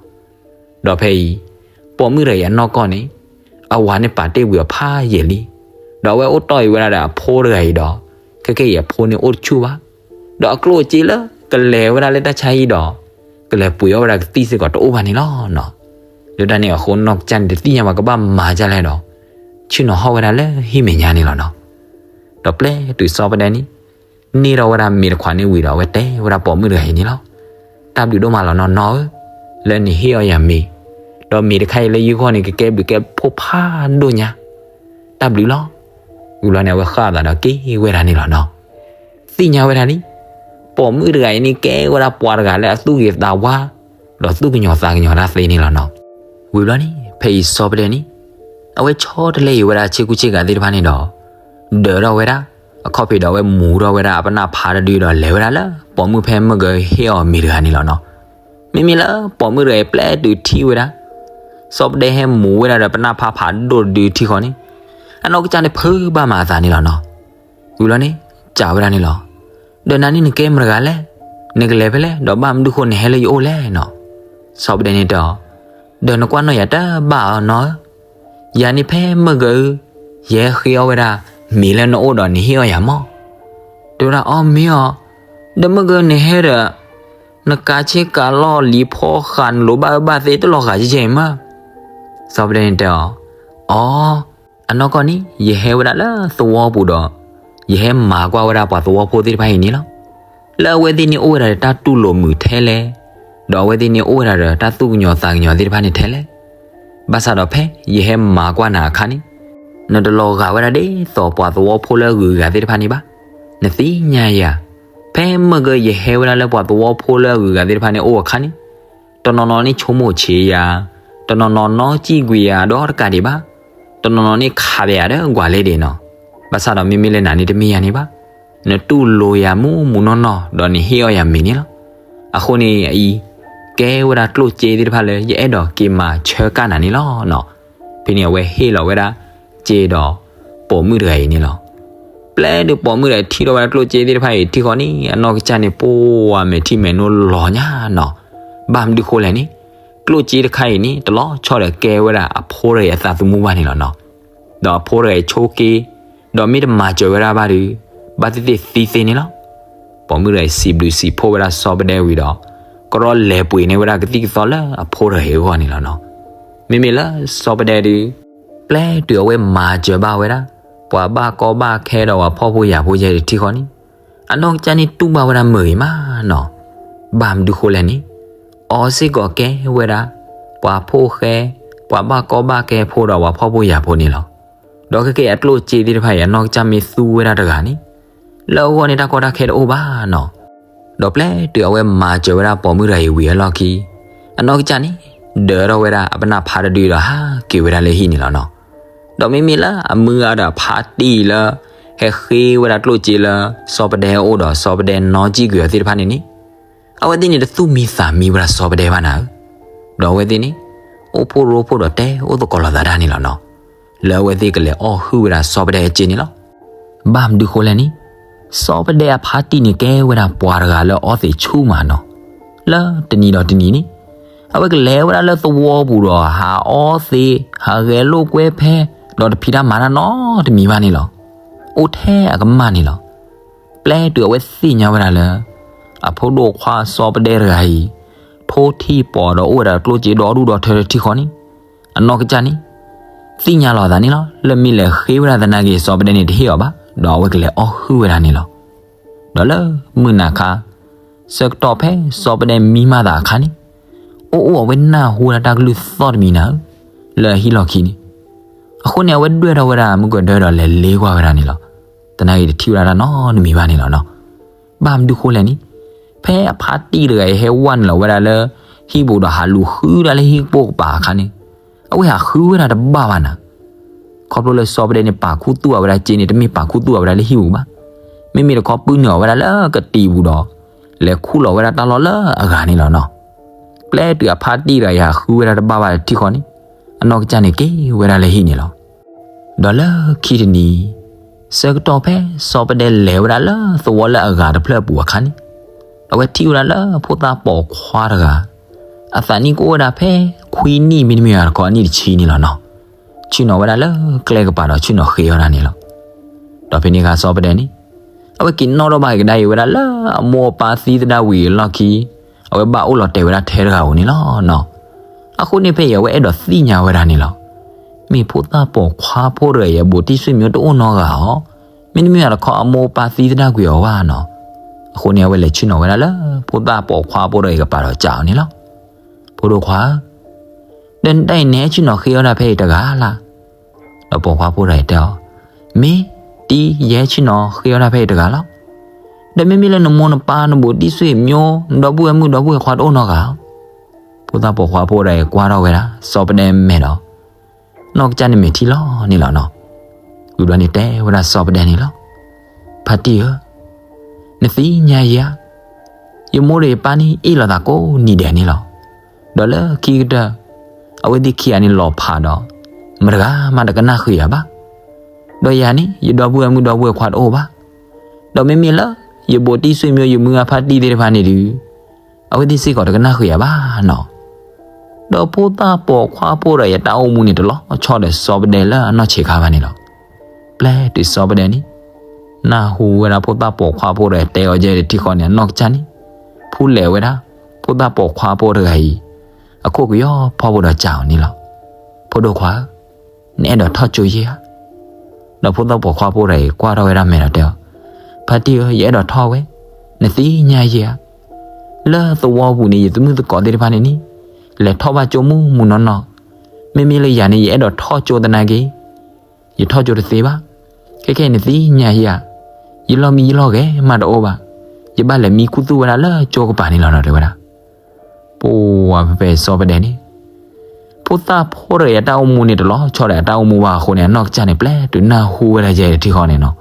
ဒီးဖဲအံၤ ပိာ်မုၣ်တဂၤအံၤအနီၢ်ကီၢ်န့ၣ် အဝၤန့ၣ်ပာ်တ့ၢ်ဝံၤအီၤဖးယံာ်လံ. ဒီးအဝဲအိၣ်တီၢ်အံၤဝဲဒၣ်ဒီးအဖိတဂၤအံၤဒီး ခဲကဲအံၤအဖိန့ၣ်အိၣ်တဆူၣ်ဘၣ်. ဒီးအကျိၣ်အစ့လၢကလဲၤဝဲဒၣ်လၢတၢ်ဆါဟံၣ်ဒီး ကလဲၤပှ့ၤအီၣ်ဝဲဒၣ်ကသံၣ်စ့ၢ်ကီးတအိၣ်ဘၣ်န့ၣ်လီၤနီၤ. လၢတၢ်န့ၣ်အဃိနီၢ်ကစၢ်န့ၣ်တသ့ၣ်ညါဘၣ်ကဘၣ်မၤဒ်လဲၣ်ဒီး ဆ့ၣ်နီၤဟီၣ်ဝဲဒၣ်လၢဟံၣ်မဲာ်ညါန့ၣ်လီၤနီၤ. ဒီးပျဲတုၤစီၤပဒဲန့ၣ် န့ၢ်ထီၣ်ဝဲဒၣ်မ့ၤတခွးန့ၣ်ဝံၤဒီး အဝဲတဲဝဲဒၣ်ပိာ်မုၣ်တဂၤအံၤန့ၣ်လီၤ. တၢ်ဘျုးဒိၣ်မးလီၤနီၢ်နီၢ်ဧၢ, လၢနဟ့ၣ်အီၣ်ယၤမ့ၤ, ဒီးမ့ၤတခါအံၤလၢယဂီၢ်န့ၣ် ကကဲဘျုးကဲဖှိၣ်ဖးဒိၣ်ညါ, တၢ်ဘျုးလီၤ. ဝံၤလီၤန့ၣ် အဝဲဃၣ်အသးဒီးက့ၤဝဲဒၣ်န့ၣ်လီၤနီၤ. သ့ၣ်ညါဝဲဒၣ်လံ, ပိာ်မုၣ်တဂၤအံၤန့ၣ်ကဲဝဲဒၣ်ပှၤတဂၤလၢအသူၣ်ဂ့ၤသးဝါ, ဒီးသူၣ်ကညီၤသးကညီၤတၢ်သ့န့ၣ်လီၤနီၤ. ဝံၤဘျီန့ၣ် ဖဲအံၤစီၤပဒဲန့ၣ် အဝဲဆီတလဲအံၤဝဲဒၣ်ဆ့ကူဆ့ကၤသ့ၣ်တဖၣ်န့ၣ်ဒီး ဒၢးထီၣ်ဝဲဒၣ်, အခီၣ်ဖံးဒီးအဝဲမူၤထီၣ်ဝဲဒၣ်အပနၢ်ဖးတဒုဒီးလဲၤဝဲဒၣ်လၢပိာ်မုၣ်ဖဲမုၢ်ကဟ့ၣ်အီၤမ့ၤတဂၤန့ၣ်လီၤနီၤ. မ့မ့ၢ်လၢပိာ်မုၣ်တဂၤအံၤပျဲတုၤထံၣ်ဝဲဒၣ် စီၤပဒဲဟဲမူၤဝဲဒၣ်ဒီးပနၢ်ဖးဖးဒိၣ်တဒုထံဃီန့ၣ်, အနီၢ်ကစၢ်န့ၣ်ဖုးဘၣ်မးအသးန့ၣ်လီၤနီၤ. ဝံၤလီၤန့ၣ် စံးဝဲဒၣ်န့ၣ်လီၤ. ဒီးနၤန့ၣ်နကဲမတဂၤလဲၣ်, နကလဲၤဖဲလဲၣ် ဒီးဘၣ်မနုၤဃိနဟဲလၢယအိၣ်လဲၣ်နီၤ. စီၤပဒဲန့ၣ်တဲအီၤ, ဒီးနကွၢ်နီၣ်ယၤတဘၣ်အီၤနီၤဧၢ, ယၤန့ၣ်ဖဲမုၢ်ကဧၢ, ယဟဲဃ့အီၣ်ဝဲဒၣ် မ့ၤလၢနအိၣ်ဒီးနဟ့ၣ်အီၣ်ယၤမီၢ်. တဲဝဲဒၣ်အီၤမ့ၢ်အီၤ, ဒီးမုၢ်ကနဟဲဒီး နကးဆ့ကၤလီၢ်လံၤဖီဃးနလိၤဘၣ်အၢဘၣ်သ့တလီၤဂာ်ကဲကဲအံၤမး. စီၤပဒဲန့ၣ်တဲအီၤ, အီၤ, အနီၢ်ကီၢ်န့ၣ် ယဟဲဝဲဒၣ်လၢသဝီပူၤဒီး ယဟဲမၤကွၢ်ဝဲဒၣ်ပှၤသဝီဖိသ့ၣ်တဖၣ်အံၤန့ၣ်လီၤ. လၢအဝဲသ့ၣ်န့ၣ်အိၣ်ဝဲဒၣ်ဒီးတၢ်တူၢ်လိာ်မုာ်ထဲလဲၣ်, ဒီးအဝဲသ့ၣ်န့ၣ်အိၣ်ဝဲဒၣ်ဒီးတၢ်သူၣ်ကညီၤသးကညီၤသ့ၣ်တဖၣ်န့ၣ်ထဲလဲၣ်. ဘၣ်ဆၣ်ဒီးဖဲယဟဲမၤကွၢ်နၤအခါန့ၣ် နတလီၤဂာ်ဝဲဒၣ်ဒ်သိးပှၤသဝီဖိလၢအဂုၤအဂၤသ့ၣ်တဖၣ်န့ၣ်ဘၣ်. နသ့ၣ်ညါယၤ, ဖဲမုၢ်ကယဟဲဝဲဒၣ်လၢပှၤသဝီဖိလၢအဂုၤအဂၤသ့ၣ်တဖၣ်န့ၣ်အိၣ်အခါန့ၣ်, တနီၤနီၤန့ၣ်ဆိကမိၣ်ဆံးယၤ, တနီၤနီၤနီကံၣ်ကွံာ်ယၤဒီးတကးဒံးဘၣ်, တနီၤနီၤန့ၣ်ခးပယၤဒီးကွၢ်လဲဒံးနီၤ. ဘၣ်ဆၣ်ဒီးမ့မ့ၢ်လၢနၤန့ၣ်တမ့ၢ်ယၤန့ၣ်ဘၣ်. နတူၢ်လိာ်ယၤမူးမူးနီၢ်နီၢ် ဒီးနဟ့ၣ်အီၣ်ယၤမ့ၤန့ၣ်လီၤ. အဃိန့ၣ်အအံၤ ကဲဝဲဒၣ်ကျိၣ်စ့သ့ၣ်တဖၣ်လၢယအဲၣ်ဒိးက့ၤမၤဆၢကၣ်နၤန့ၣ်လီၤနီၤ. ဖဲန့ၣ်အဝဲဟ့ၣ်လီၤဝဲဒၣ်စ့ဒီးပိာ်မုၣ်တဂၤအံၤန့ၣ်လီၤ. ပျဲဒုးပိာ်မုၣ်ဒီးထံၣ်ထီၣ်ဝဲဒၣ်ကျိၣ်စ့သ့ၣ်တဖၣ်အံၤထံဃီန့ၣ် အနီၢ်ကစၢ်န့ၣ်ပိဝဲမဲာ်ထံမဲာ်နိလီၤညါနီၤ. ဘၣ်မနုၤဃိလဲၣ်န့ၣ်, ကျိၣ်စ့တခါအံၤန့ၣ် တလီၤဆီဒီးကဲဝဲဒၣ်အဖိတဂၤအံၤအသးသမူဘၣ်န့ၣ်လီၤနီၤ. ဒီးအဖိတဂၤအံၤဆိက့, ဒီးမ့ၢ်တမၤစၢၤဝဲဒၣ်ဘၣ်ဒီး ဘၣ်သ့ၣ်သ့ၣ်သံသ့န့ၣ်လီၤ. ပိာ်မုၣ်တဂၤအံၤစံးဘျုးစံးဖှိၣ်ဝဲဒၣ်စီၤပဒဲဝံၤဒီး ကရီလဲၤပှ့ၤန့ၢ်ဝဲဒၣ်ကသံၣ်ကသီလၢအဖိတဂၤအံၤအဂီၢ်န့ၣ်လီၤနီၤ. မ့မ့ၢ်လၢစီၤပဒဲဒီး ပျဲတုၤအဝဲမၤစၢၤဘၣ်ဝဲဒၣ် ပှၤဘၣ်ကီဘၣ်ခဲဒီးပှၤဖှီၣ်ဖိယာ်ဖိယဲၢ်တထံဃီန့ၣ်, အနီၢ်ကစၢ်န့ၣ်တူၢ်ဘၣ်ဝဲဒၣ်မုာ်ဂ့ၤမးနီၤ. ဘၣ်မနုၤဃိလဲၣ်န့ၣ်, အီၤစ့ၢ်ကီးကဲဝဲဒၣ် ပှၤဖိဃဲ, ပှၤဘၣ်ကီဘၣ်ခဲဖိဒီးပှၤဖှီၣ်ဖိယာ်ဖိန့ၣ်လီၤ. ဒီးခဲကဲအကျိၣ်စ့သ့ၣ်တဖၣ်အံၤ အနီၢ်ကစၢ်မ့ၢ်သူဝဲဒၣ်တဂၤန့ၣ်, လၢအဂီၢ်န့ၣ်တၢ်ကီတၢ်ခဲတအိၣ်ဘၣ်နီၤ. ဒီးပျဲတုၤအဝဲမၤစၢၤဝဲဒၣ်ပိာ်မုၣ်တဂၤအံၤဝံၤအလီၢ်ခံ, အနီၢ်ကစၢ်န့ၣ် ဒၢးထီၣ်ဝဲဒၣ်အပနၢ်ဖးတဒုဒီးဟးက့ၤဝဲဒၣ်လၢဟံၣ်န့ၣ်လီၤနီၤ. ဒီးမ့မ့ၢ်လၢအမုၢ်ဂၤဒီးအဖါတံၢ်လၢ ဟဲဃ့ဝဲဒၣ်ကျိၣ်စ့လၢ စီၤပဒဲအအိၣ်ဒီးစီၤပဒဲနီကံၣ်ကွံာ်အီၤသ့ၣ်တဖၣ်န့ၣ်န့ၣ်, အဝဲသ့ၣ်န့ၣ်တသူၣ်မံသးမံဝဲဒၣ်စီၤပဒဲဘၣ်နၤဧၢ. ဒီးအဝဲသ့ၣ်န့ၣ် အိၣ်ဖှိၣ်ရိဖှိၣ်ဒီးတဲအိၣ်သကိးလိာ်သးတၢ်န့ၣ်လီၤနီၤ. လၢအဝဲသ့ၣ်ကလဲၤအီၣ်ဟုၣ်ဝဲဒၣ်စီၤပဒဲအစ့န့ၣ်လီၤ. ဘၣ်မနုၤဃိလဲၣ်န့ၣ်, စီၤပဒဲအဖါတံၢ်န့ၣ်ကဲဝဲဒၣ်ပှၤတဂၤလၢအီသံးဆူၣ်မးနီၤ. လၢတနံၤဒီးတနံၤန့ၣ်, အဝဲကလဲၤဝဲဒၣ်လၢသဝီပူၤဒီးဟးအီသံး, ဟးဂဲၤလိာ်ကွဲဖဲ, ဒီးတဖံးတၢ်မၤတၢ်နီတမံၤဘၣ်န့ၣ်လီၤ. အိၣ်ထဲအကမၣ်န့ၣ်လီၤ. ပျဲတုၤအဝဲသ့ၣ်ညါဝဲဒၣ်လၢ အဖိဒိၣ်ခွါစီၤပဒဲတဂၤအံၤ ထိထံၣ်ပီၤဒီးအိၣ်ဝဲဒၣ်ကျိၣ်စ့ဒီဒူၣ်ဒီထၢထံဃီန့ၣ်, အနီၢ်ကစၢ်န့ၣ် သ့ၣ်ညါလီၤအသးန့ၣ်လီၤ. လၢမ့ၢ်လဲၤဃ့ဝဲဒၣ်သနာ်က့ စီၤပဒဲန့ၣ်တဟ့ၣ်အီၤဘၣ်, ဒီးအဝဲကလဲၤအီၣ်ဟုၣ်ဝဲဒၣ်န့ၣ်လီၤ. ဒီးလၢမုၢ်နၤခါ ဆၢကတီၢ်ဖဲစီၤပဒဲမံမၤသးအခါန့ၣ်, အိၣ်အိၣ်အဝဲနၢ်ဟူဝဲဒၣ်တၢ်ကလုၢ်သီၣ်တမံၤနၤဧၢ, လၢအဟံၣ်လီၢ်ခံန့ၣ်. အဃိန့ၣ် အဝဲဒွဲၣ်ထီၣ်ဝဲဒၣ်မုၢ်ကဒၢဒီးလဲၤလ့ကွၢ်ဝဲဒၣ်န့ၣ်လီၤ. သနာ်က့တထံၣ်ဝဲဒၣ်တၢ်နီတမံၤဘၣ်န့ၣ်လီၤနီၤ. ဘၣ်မနုၤဃိလဲၣ်န့ၣ်, ဖဲအဖါတံၢ်တဂၤအံၤဟဲဝဲနုာ်လီၤဝဲဒၣ်လၢ ဟံၣ်ပူၤဒီးဟးလူၤဃုဒၣ်လၢဟံၣ်ကပိာ်ကပၤအခါန့ၣ်, အဝဲဟးဃုဝဲဒၣ်တဘၣ်ဘၣ်နၤ. ခီဖျိလၢစီၤပဒဲန့ၣ် ပာ်ခူသူၣ်အဝဲဒၣ်စ့န့ၣ် တမ့ၢ်ပာ်ခူသူၣ်အဝဲဒၣ်လၢဟံၣ်ပူၤဘၣ်. မ့မ့ၢ်တခီပုၢ်နုာ်အီၤဝဲဒၣ်လၢကတံၤပူၤဒီး လဲၤခူၣ်လီၤဝဲဒၣ်တၢ်လီၢ်လၢအဂၤန့ၣ်လီၤနီၤ. ပျဲတုၤအဖါတံၢ်တဂၤအံၤဟးဃုဝဲဒၣ်တဘၣ်ဘၣ်တထံၣ်ဃီန့ၣ် အနီၢ်ကစၢ်န့ၣ်က့ၤဝဲဒၣ်လၢဟံၣ်န့ၣ်လီၤ. ဒီးလၢခံတနံၤ ဆၢကတီၢ်ဖဲစီၤပဒဲလဲၤဝဲဒၣ်လၢသဝီလၢအဂၤတဖျၢၣ်အပူၤအခါန့ၣ်, အဝဲထံၣ်ဝဲဒၣ်လၢဖိသၣ်ပိာ်ခွါတဂၤ အသးနံၣ်ကအိၣ်ဝဲဒၣ်ဖဲခွံနံၣ်မ့တမ့ၢ်အကီးနံၣ်တဆံန့ၣ်လီၤနီၤ. ဆ့ၣ်နီၤဝဲဒၣ်လၢကျဲကပၤဒီးဆ့ၣ်နီၤဃ့အီၣ်ဒၣ်န့ၣ်လီၤ. ဒီးဖဲန့ၣ်အခါစီၤပဒဲန့ၣ် အဝဲက့ၤနီၣ်ထီၣ်ဘၣ်က့ၤကဒါအံၤဝဲဒၣ်လၢအမိၢ်အပၢ်သံသဒၣ်ဝံၤအလီၢ်ခံ အဝဲဘၣ်အိၣ်လီၤတဲာ်ဝဲဒၣ်ထဲတဂၤဧိၤန့ၣ်လီၤနီၤ. အဃိန့ၣ်ဖဲအံၤအဝဲအဲၣ်ဒိးသ့ၣ်ညါဝဲဒၣ်န့ၣ်လီၤ. မ့ၢ်ဖိသၣ်ပိာ်ခွါဖိတဂၤအံၤ အဘူးတံၢ်ဆိမိၣ်တအိၣ်နီတဂၤဧိၤ, မ့တမ့ၢ်တခီအမိၢ်အပၢ်သံသဒၣ်ကွံာ်အီၤဘၣ်နီၤ. အဃိန့ၣ်အဝဲလဲၤဆ့ၣ်နီၤဝဲဒၣ်လၢဖိသၣ်ပိာ်ခွါဖိတဂၤအံၤကပၤဒီးစံးအီၤန့ၣ်လီၤ. ဖိဒိၣ်ခွါဧၢ, ဒီးနတၢ်အံၤနဟဲဆ့ၣ်နီၤဃ့အီၣ်ဒၣ်ဖဲအံၤတဂၤလၢ်. ဒီးပိာ်ခွါဖိတဂၤအံၤတဲအီၤ, မ့ၢ်တံၢ် ယဟဲဆ့ၣ်နီၤဃ့အီၣ်ဒၣ်ဖဲအံၤတဂၤလီၤ. ဒီးမ့မ့ၢ်လၢနမိၢ်နပၢ်နဘူးတံၢ်ဆိမိၣ် နဒီပုၢ်ဝဲၢ်မုၣ်ဒီပုၢ်ဝဲၢ်ခွါတအိၣ်နီတဂၤဧိၤ. ဖိသၣ်ပိာ်ခွါဖိတဂၤအံၤကွၢ်ထီၣ်ဝဲဒၣ်စီၤပဒဲမဲာ်ဒီး နီၢ်ကစၢ်န့ၣ်မဲာ်ထံလီၤန့ၣ်လီၤနီၤ. ဝံၤဘျီန့ၣ်တဲဝဲဒၣ်စီၤပဒဲန့ၣ်လီၤ. ဖါတံၢ်ဧၢ, နသ့ၣ်ညါယၤဧါ, ယမိၢ်ဒီးယပၢ်န့ၣ်အ့ၣ်လိာ်သးကိးနံၤဒဲးန့ၣ်လီၤ. ဒီးလၢခံကတၢၢ် အဝဲသ့ၣ်ခံဂၤန့ၣ်လီၤဖးဒီး မတဂၤမးတကနၣ်ဃုာ်ယၤဘၣ်. ဒီးယၤန့ၣ် ယဒီပုၢ်ဝဲၢ်မုၣ်ဒီပုၢ်ဝဲၢ်ခွါတအိၣ်ဘၣ်. ဒီးမ့မ့ၢ်လၢ ယဘူးတံၢ်ဆိမိၣ် ယမုၢ်အဖါတံၢ်သ့ၣ်တဖၣ်န့ၣ်ဒီး အဝဲသ့ၣ်စ့ၢ်ကီးတကနၣ်ဃုာ်ယၤဘၣ်နီၤ. ဒီးဖိသၣ်ပိာ်ခွါဖိတဂၤအံၤအတၢ်အိၣ်မူန့ၣ်တလီၤဆီဒီးစီၤပဒဲလၢအနီၢ်ဆံးခါဘၣ်န့ၣ်လီၤ. ပျဲတုၤစီၤပဒဲန့ၣ် နၢ်ဟူဝဲဒၣ်ဖိသၣ်ပိာ်ခွါဖိတဂၤအံၤတဲအီၤကဲတထံၣ်ဃီန့ၣ် အနီၢ်ကစၢ်န့ၣ် ဖူလဲၤဝဲဒၣ် ဖိသၣ်ပိာ်ခွါဖိတဂၤအံၤ အခိၣ်ကယီဖီဖိဒီးစံးအီၤန့ၣ်လီၤ. ဖိဒိၣ်ခွါဧၢ, နအဲၣ်ဒိးထီၣ်ကၠိယဲဧါ. ဒီးဖိသၣ်ပိာ်ခွါဖိတဂၤအံၤကွၢ်ထီၣ်ဝဲဒၣ်မဲာ်ဒီးတဲအီၤ, ဖါတံၢ်ဧၢ, ယအဲၣ်ဒိးထီၣ်ဝဲ, နသ့ၣ်ညါယဲဧါ. လၢသဝီပူၤန့ၣ် ယသမုၣ်သကိးသ့ၣ်တဖၣ်န့ၣ်န့ၣ် လဲၤထီၣ်ဘၣ်ကၠိမုၢ်မုၢ်နီၢ်နီၢ်. မ့မ့ၢ်လၢယၤန့ၣ် ယအဲၣ်ဒိးထီၣ်ကၠိသနာ်က့ ယထီၣ်ကၠိတသ့ဘၣ်. ခဲခဲအံၤနသ့ၣ်ညါယဲဧါ, ယလီၢ်မံယလီၢ်ဂဲၤမးတအိၣ်ဘၣ်. ယဘၣ်လဲၤမံခူသူၣ်ဝဲဒၣ်လၢကၠိကပၤန့ၣ်လီၤနီၤ တဲဝဲဒၣ်. ပဝဲဖဲစီၤပဒဲန့ၣ် ဖိသၣ်ဖိတဂၤအံၤအတၢ်အိၣ်မူန့ၣ်တလီၤဆီဒီးအတၢ်အိၣ်မူဘၣ်အဃိန့ၣ် အနီၢ်ကစၢ်န့ၣ် ပျဲတုၤနၢ်ဟူဝဲဒၣ်ယဲတထံၣ်ဃီန့ၣ်နီၤ,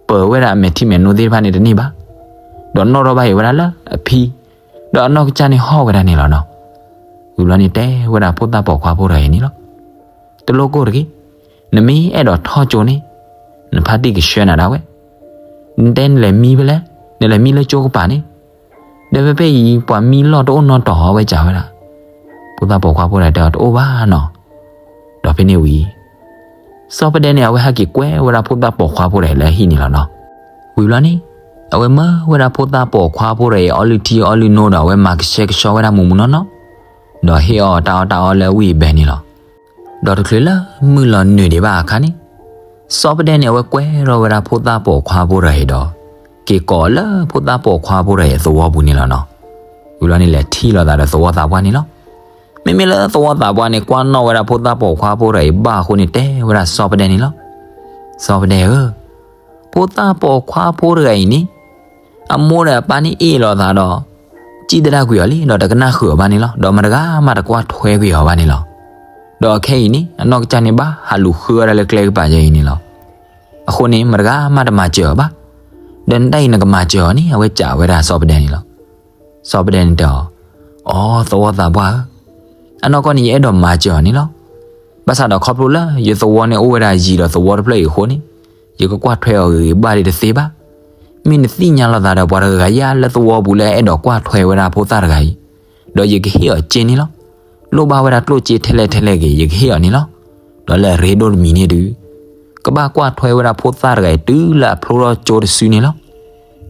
ပၢၤဝဲဒၣ်အမဲာ်ထံမဲာ်နိသ့ၣ်တဖၣ်န့ၣ်တန့ၢ်ဘၣ်. ဒီးနီၣ်ထီၣ်ဘၣ်အံၤဝဲဒၣ်လၢအဖံ, ဒီးအနီၢ်ကစၢ်န့ၣ်ဟီၣ်ဝဲဒၣ်န့ၣ်လီၤနီၤ. ဝံၤဘျီန့ၣ်တဲဝဲဒၣ်ဖိသၣ်ပိာ်ခွါဖိတဂၤအံၤန့ၣ်လီၤ. တလိၣ်ကိၢ်တဂ့ၤ, နမ့ၢ်အဲၣ်ဒိးထီၣ်ကၠိန့ၣ် နဖါတံၢ်ကဆှၢနၤဒၣ်ဝဲ. နတဲနလဲၤမံဖဲလဲၣ်, နလဲၤမံလၢကၠိကပၤန့ၣ်, ဒီးဖဲဖဲအံၤ ပှၤမံလီၢ်တအိၣ်နီတတီၤဝဲစံးဝဲဒၣ်. ဖိသၣ်ပိာ်ခွါဖိတဂၤတဲအီၤတအိၣ်ဘၣ်နီၤ. ဒီးဖဲန့ၣ်ဝံၤ စီၤပဒဲန့ၣ် အဝဲဟဲက့ၤကွဲဝဲဒၣ်ဖိသၣ်ပိာ်ခွါဖိတဂၤအံၤလၢအဟံၣ်န့ၣ်လီၤနီၤ. ဝံၤဘျီန့ၣ် အဝဲမၢဝဲဒၣ်ဖိသၣ်ပိာ်ခွါဖိတဂၤအံၤ အီလုၢ်ထံအီလုၢ်နိဒီး အဝဲမၤကဆှဲကဆှီဝဲဒၣ်မူးမူးနီၢ်နီၢ်, ဒီးဟ့ၣ်အီၤတၢ်အီၣ်တၢ်အီလၢအဝံၣ်အဘဲန့ၣ်လီၤ. ဒီးတချုးလၢမုၢ်လီၤနုာ်ဒံးဘၣ်အခါန့ၣ်, စီၤပဒဲန့ၣ် အဝဲကွဲထီၣ်ဝဲဒၣ်ဖိသၣ်ပိာ်ခွါဖိတဂၤအံၤဒီး က့ၤကိးလၢဖိသၣ်ပိာ်ခွါဖိတဂၤအံၤအသဝီပူၤန့ၣ်လီၤနီၤ. ဝံၤဘျီန့ၣ်လဲၤထံၣ်လိာ်သးဒီးသဝီသးပှၢ်န့ၣ်လီၤ. မ့မ့ၢ်လၢသဝီသးပှၢ်န့ၣ် ကွၢ်နီၣ်ဝဲဒၣ်ဖိသၣ်ပိာ်ခွါဖိတဂၤအံၤဘၣ်အဃိန့ၣ် တဲဝဲဒၣ်စီၤပဒဲန့ၣ်လီၤ. စီၤပဒဲဧၢ, ဖိသၣ်ပိာ်ခွါဖိတဂၤအံၤန့ၣ် အမိၢ်ဒီးအပၢ်န့ၣ်အ့ၣ်လိာ်သးဒီး စံၣ်သဒၣ်ကွံာ်အီၤလံ ဒီးတကနၣ်ဃုာ်အီၤဘၣ်န့ၣ်လီၤ. ဒီးမတဂၤမးတကွၢ်ထွဲကွံာ်အီၤဘၣ်န့ၣ်လီၤ. ဒီးအခဲအံၤန့ၣ် အနီၢ်ကစၢ်န့ၣ်ဘၣ်ဟးလူၤဃုအီၣ်ဒၣ်လၢကျဲကပၤယဲအံၤန့ၣ်လီၤ. အဃိန့ၣ် မတဂၤမးတမၤစၢၤအီၤဘၣ်. ဒီးနတၢ်အံၤနကမၤစၢၤအီၤန့ၣ် အဝဲစံးဝဲဒၣ်စီၤပဒဲန့ၣ်လီၤ. စီၤပဒဲန့ၣ်တဲအီၤ, အိ သဝီသးပှၢ်ဧၢ, အနီၢ်ကီၢ်န့ၣ် ယအဲၣ်ဒိးမၤစၢၤအီၤန့ၣ်လီၤ. ဘၣ်ဆၣ်ဒီးခီဖျိလၢယသဝီန့ၣ်အိၣ်ဝဲဒၣ်ယံၤဒီးသဝီတဖျၢၣ်အံၤအဃိန့ၣ် ယကကွၢ်ထွဲအီၤဂ့ၤဂ့ၤဘၣ်ဒံးတသ့ဘၣ်. မ့ၢ်နသ့ၣ်ညါလိာ်သးဒီးပှၤတဂၤဂၤယါလၢသဝီပူၤလၢအအဲၣ်ဒိးကွၢ်ထွဲဝဲဒၣ်ဖိသၣ်တဂၤအံၤ, ဒီးယကဟ့ၣ်အီၤစ့န့ၣ်လီၤ. လိၣ်ဘၣ်ဝဲဒၣ်ကျိၣ်စ့ထဲလဲၣ်ထဲလဲၣ်ဂ့ၤ ယကဟ့ၣ်အီၤန့ၣ်လီၤ. ဒီးလၢအရ့ဒိၣ်တမံၤန့ၣ်ဒုး ကဘၣ်ကွၢ်ထွဲဝဲဒၣ်ဖိသၣ်တဂၤအံၤတုၤလၢအဖျိထီၣ်ကၠိတစုန့ၣ်လီၤ.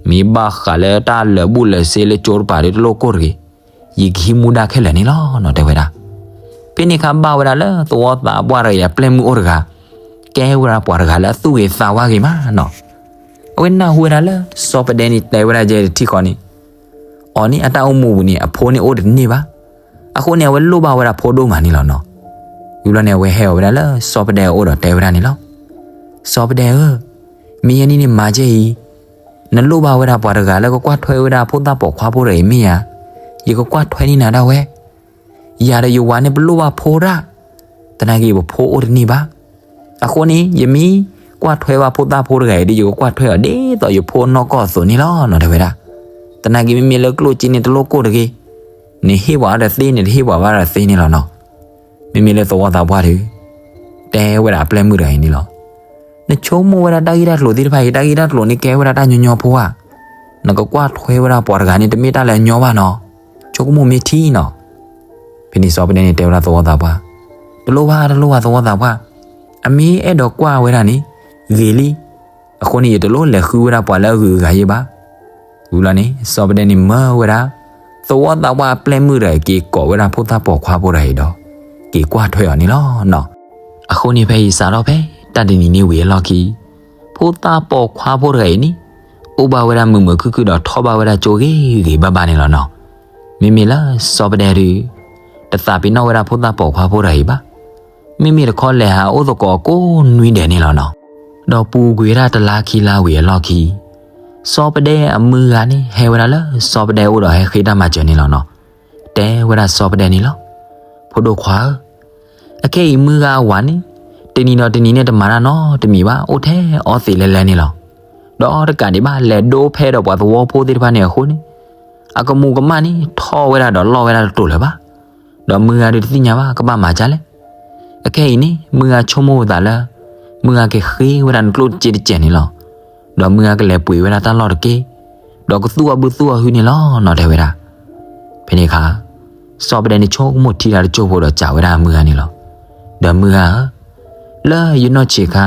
မ့ၢ်ဘၣ်ဃးလၢတၢ်လၢာ်ဘူၣ်လၢာ်စ့လၢကၠိတပၤဒီးတလိၣ်ကိၢ်တဂ့ၤ, ယကဟံးမူဒါခဲလၢာ်န့ၣ်လီၤနီၤ တဲဝဲဒၣ်. ဖဲန့ၣ်အခါဘၣ်ဝဲဒၣ်လၢသဝီသးပှၢ်တဂၤအံၤအပျဲၢ်မုၢ်အိၣ်တဂၤ, ကဲဝဲဒၣ်ပှၤတဂၤလၢအသူၣ်ဂ့ၤသးဝါဂ့ၤမးနီၤ. အဝဲနၢ်ဟူဝဲဒၣ်လၢစီၤပဒဲန့ၣ်တဲဝဲဒၣ်ယဲတထံၣ်ဃီန့ၣ်, အီၤန့ၣ်အတၢ်အိၣ်မူပူၤန့ၣ် အဖိန့ၣ်အိၣ်တန့ၢ်ဘၣ်. အဃိန့ၣ် အဝဲလိၣ်ဘၣ်ဝဲဒၣ်ဖိဒိၣ်မးန့ၣ်လီၤနီၤ. ဝံၤဘျီန့ၣ် အဝဲဟဲအီၤဝဲဒၣ်လၢစီၤပဒဲအအိၣ်ဒီးတဲဝဲဒၣ်န့ၣ်လီၤ. စီၤပဒဲဧၢ, မ့ၢ်ယဲန့ၣ်န့ၣ်မၤကဲအံၤ, နလိၣ်ဘၣ်ဝဲဒၣ်ပှၤတဂၤလၢကကွၢ်ထွဲဝဲဒၣ်ဖိသၣ်ပိာ်ခွါဖိတဂၤအံၤမ့ၢ်ဧါ, ယကကွၢ်ထွဲန့ၢ်နၤဒၣ်ဝဲ. ယၤဒီးယဝၤန့ၣ်ပလိၣ်ဘၣ်ဖိတၢ်, သနာ်က့ပဖိအိၣ်တန့ၢ်ဘၣ်. အဃိန့ၣ် ယမ့ၢ်ကွၢ်ထွဲဘၣ်ဖိသၣ်ဖိတဂၤအံၤဒီး ယကကွၢ်ထွဲအီၤဒ်သိးယဖိအနီၢ်ကီၢ်အသိးန့ၣ်လီၤနီၤ တဲဝဲဒၣ်. သနာ်က့မ့မ့ၢ်လၢကျိၣ်စ့န့ၣ်တလိၣ်ကိၢ်တဂ့ၤ, နဟ့ၣ်ပှၤအါဒီးသ့ နတဟ့ၣ်ပှၤဘၣ်ဒီးသ့န့ၣ်လီၤနီၤ. မ့မ့ၢ်လၢသဝီသးပှၢ်ဒီး တဲဝဲဒၣ်အပျဲၢ်မုၣ်တဂၤအံၤန့ၣ်လီၤ. နဆိကမိၣ်ဝဲဒၣ်တၢ်ဂ့ၢ်တၢ်ကျိၤသ့ၣ်တဖၣ်အံၤ တၢ်ဂ့ၢ်တၢ်ကျိၤန့ၣ်ကဲဝဲဒၣ်တၢ်ညီညီဖိဧါ. နကကွၢ်ထွဲဝဲဒၣ်ပှၤတဂၤန့ၣ် တမ့ၢ်တၢ်လၢအညီဘၣ်နီၤ. ဆိကမိၣ်မ့ၢ်ထံနီၤ. ဖဲန့ၣ်စီၤပဒဲန့ၣ်တဲဝဲဒၣ်သဝီသးပှၢ်, တလိၣ်ဘၣ်တလိၣ်ဘၣ်သဝီသးပှၢ်, အမ့ၢ်အဲၣ်ဒိးကွၢ်ဝဲဒၣ်န့ၣ် ဂ့ၤလံ. အဃိန့ၣ် ယတလိၣ်လဲၤဃုဝဲဒၣ်ပှၤလၢအဂုၤအဂၤယဲဘၣ်. ဝံၤလီၤန့ၣ် စီၤပဒဲန့ၣ်မၢဝဲဒၣ် သဝီသးပှၢ်အပျဲၢ်မုၣ်တဂၤအံၤ က့ၤကိးဝဲဒၣ်ဖိသၣ်ပိာ်ခွါဖိတဂၤအံၤဒီး က့ၤကွၢ်ထွဲအီၤန့ၣ်လီၤနီၤ. အဃိန့ၣ်ဖဲအံၤစးထီၣ်ဖဲ တၢ်တနံၤန့ၣ်ဝံၤအလီၢ်ခံ ဖိသၣ်ပိာ်ခွါဖိတဂၤအံၤန့ၣ် အိၣ်ဘၣ်ဝဲဒၣ်မုာ်မုာ်ခုၣ်ခုၣ်ဒီးထီၣ်ဘၣ်ဝဲဒၣ်ကၠိဂ့ၤဂ့ၤဘၣ်ဘၣ်န့ၣ်လီၤနီၤ. မ့မ့ၢ်လၢစီၤပဒဲဒီး တသးပ့ၤနီၣ်ဝဲဒၣ်ဖိသၣ်ပိာ်ခွါဖိတဂၤအံၤဘၣ်. မ့မ့ၢ်တခီလဲၤဟးအိၣ်သကိးကိးနွံဒဲးန့ၣ်လီၤနီၤ. ဒီးပူၤကွံာ်ဝဲဒၣ်တလါခံလါဝံၤအလီၢ်ခံ စီၤပဒဲအမုၢ်ဂၤန့ၣ် ဟဲဝဲဒၣ်လၢစီၤပဒဲအိၣ်ဒီးဟဲဃ့တၢ်မၤစၢၤန့ၣ်လီၤနီၤ. တဲဝဲဒၣ်စီၤပဒဲန့ၣ်လီၤ. ဖိဒိၣ်ခွါဧၢ, အခဲအံၤမုၢ်ဂၤအဝၤန့ၣ် တနံၤဒီးတနံၤန့ၣ်တမၤတၢ်နီတမံၤဘၣ်, အိၣ်ထဲအီသံးလဲၤလဲၤန့ၣ်လီၤ. ဒီးတကးဒံးဘၣ် လဲၤဒိဖဲဒီးပှၤသဝီဖိသ့ၣ်တဖၣ်န့ၣ်အဃိန့ၣ် အကမူးကမၣ်န့ၣ် ထီၣ်ဝဲဒၣ်ဒီးလီၢ်ဝဲဒၣ်တတိၤလၢၤဘၣ်. ဒီးမုၢ်ဂၤဒုးတသ့ၣ်ညါဘၣ် ကဘၣ်မၤဒ်လဲၣ်. အခဲအံၤန့ၣ် မုၢ်ဂၤဆိကမိၣ်ဝဲသးလၢ မုၢ်ဂၤကဃ့ဝဲဒၣ်နကျိၣ်စ့တစဲးန့ၣ်လီၤ. ဒီးမုၢ်ဂၤကလဲၤပှ့ၤဝဲဒၣ်တၢ်လီၢ်တက့ၢ်. ဒီးကသူၣ်အီၤဘုသူၣ်အီၤဟုန့ၣ်လီၤနီၤ တဲဝဲဒၣ်. ဖဲန့ၣ်အခါ စီၤပဒဲန့ၣ်ဆိကမိၣ်ထံတၢ်တစိၢ်ဖိဒီးစံးဝဲဒၣ်မုၢ်ဂၤန့ၣ်လီၤ. ဒီးမုၢ်ဂၤဧၢ, လၢယနီၢ်ဆံးခါ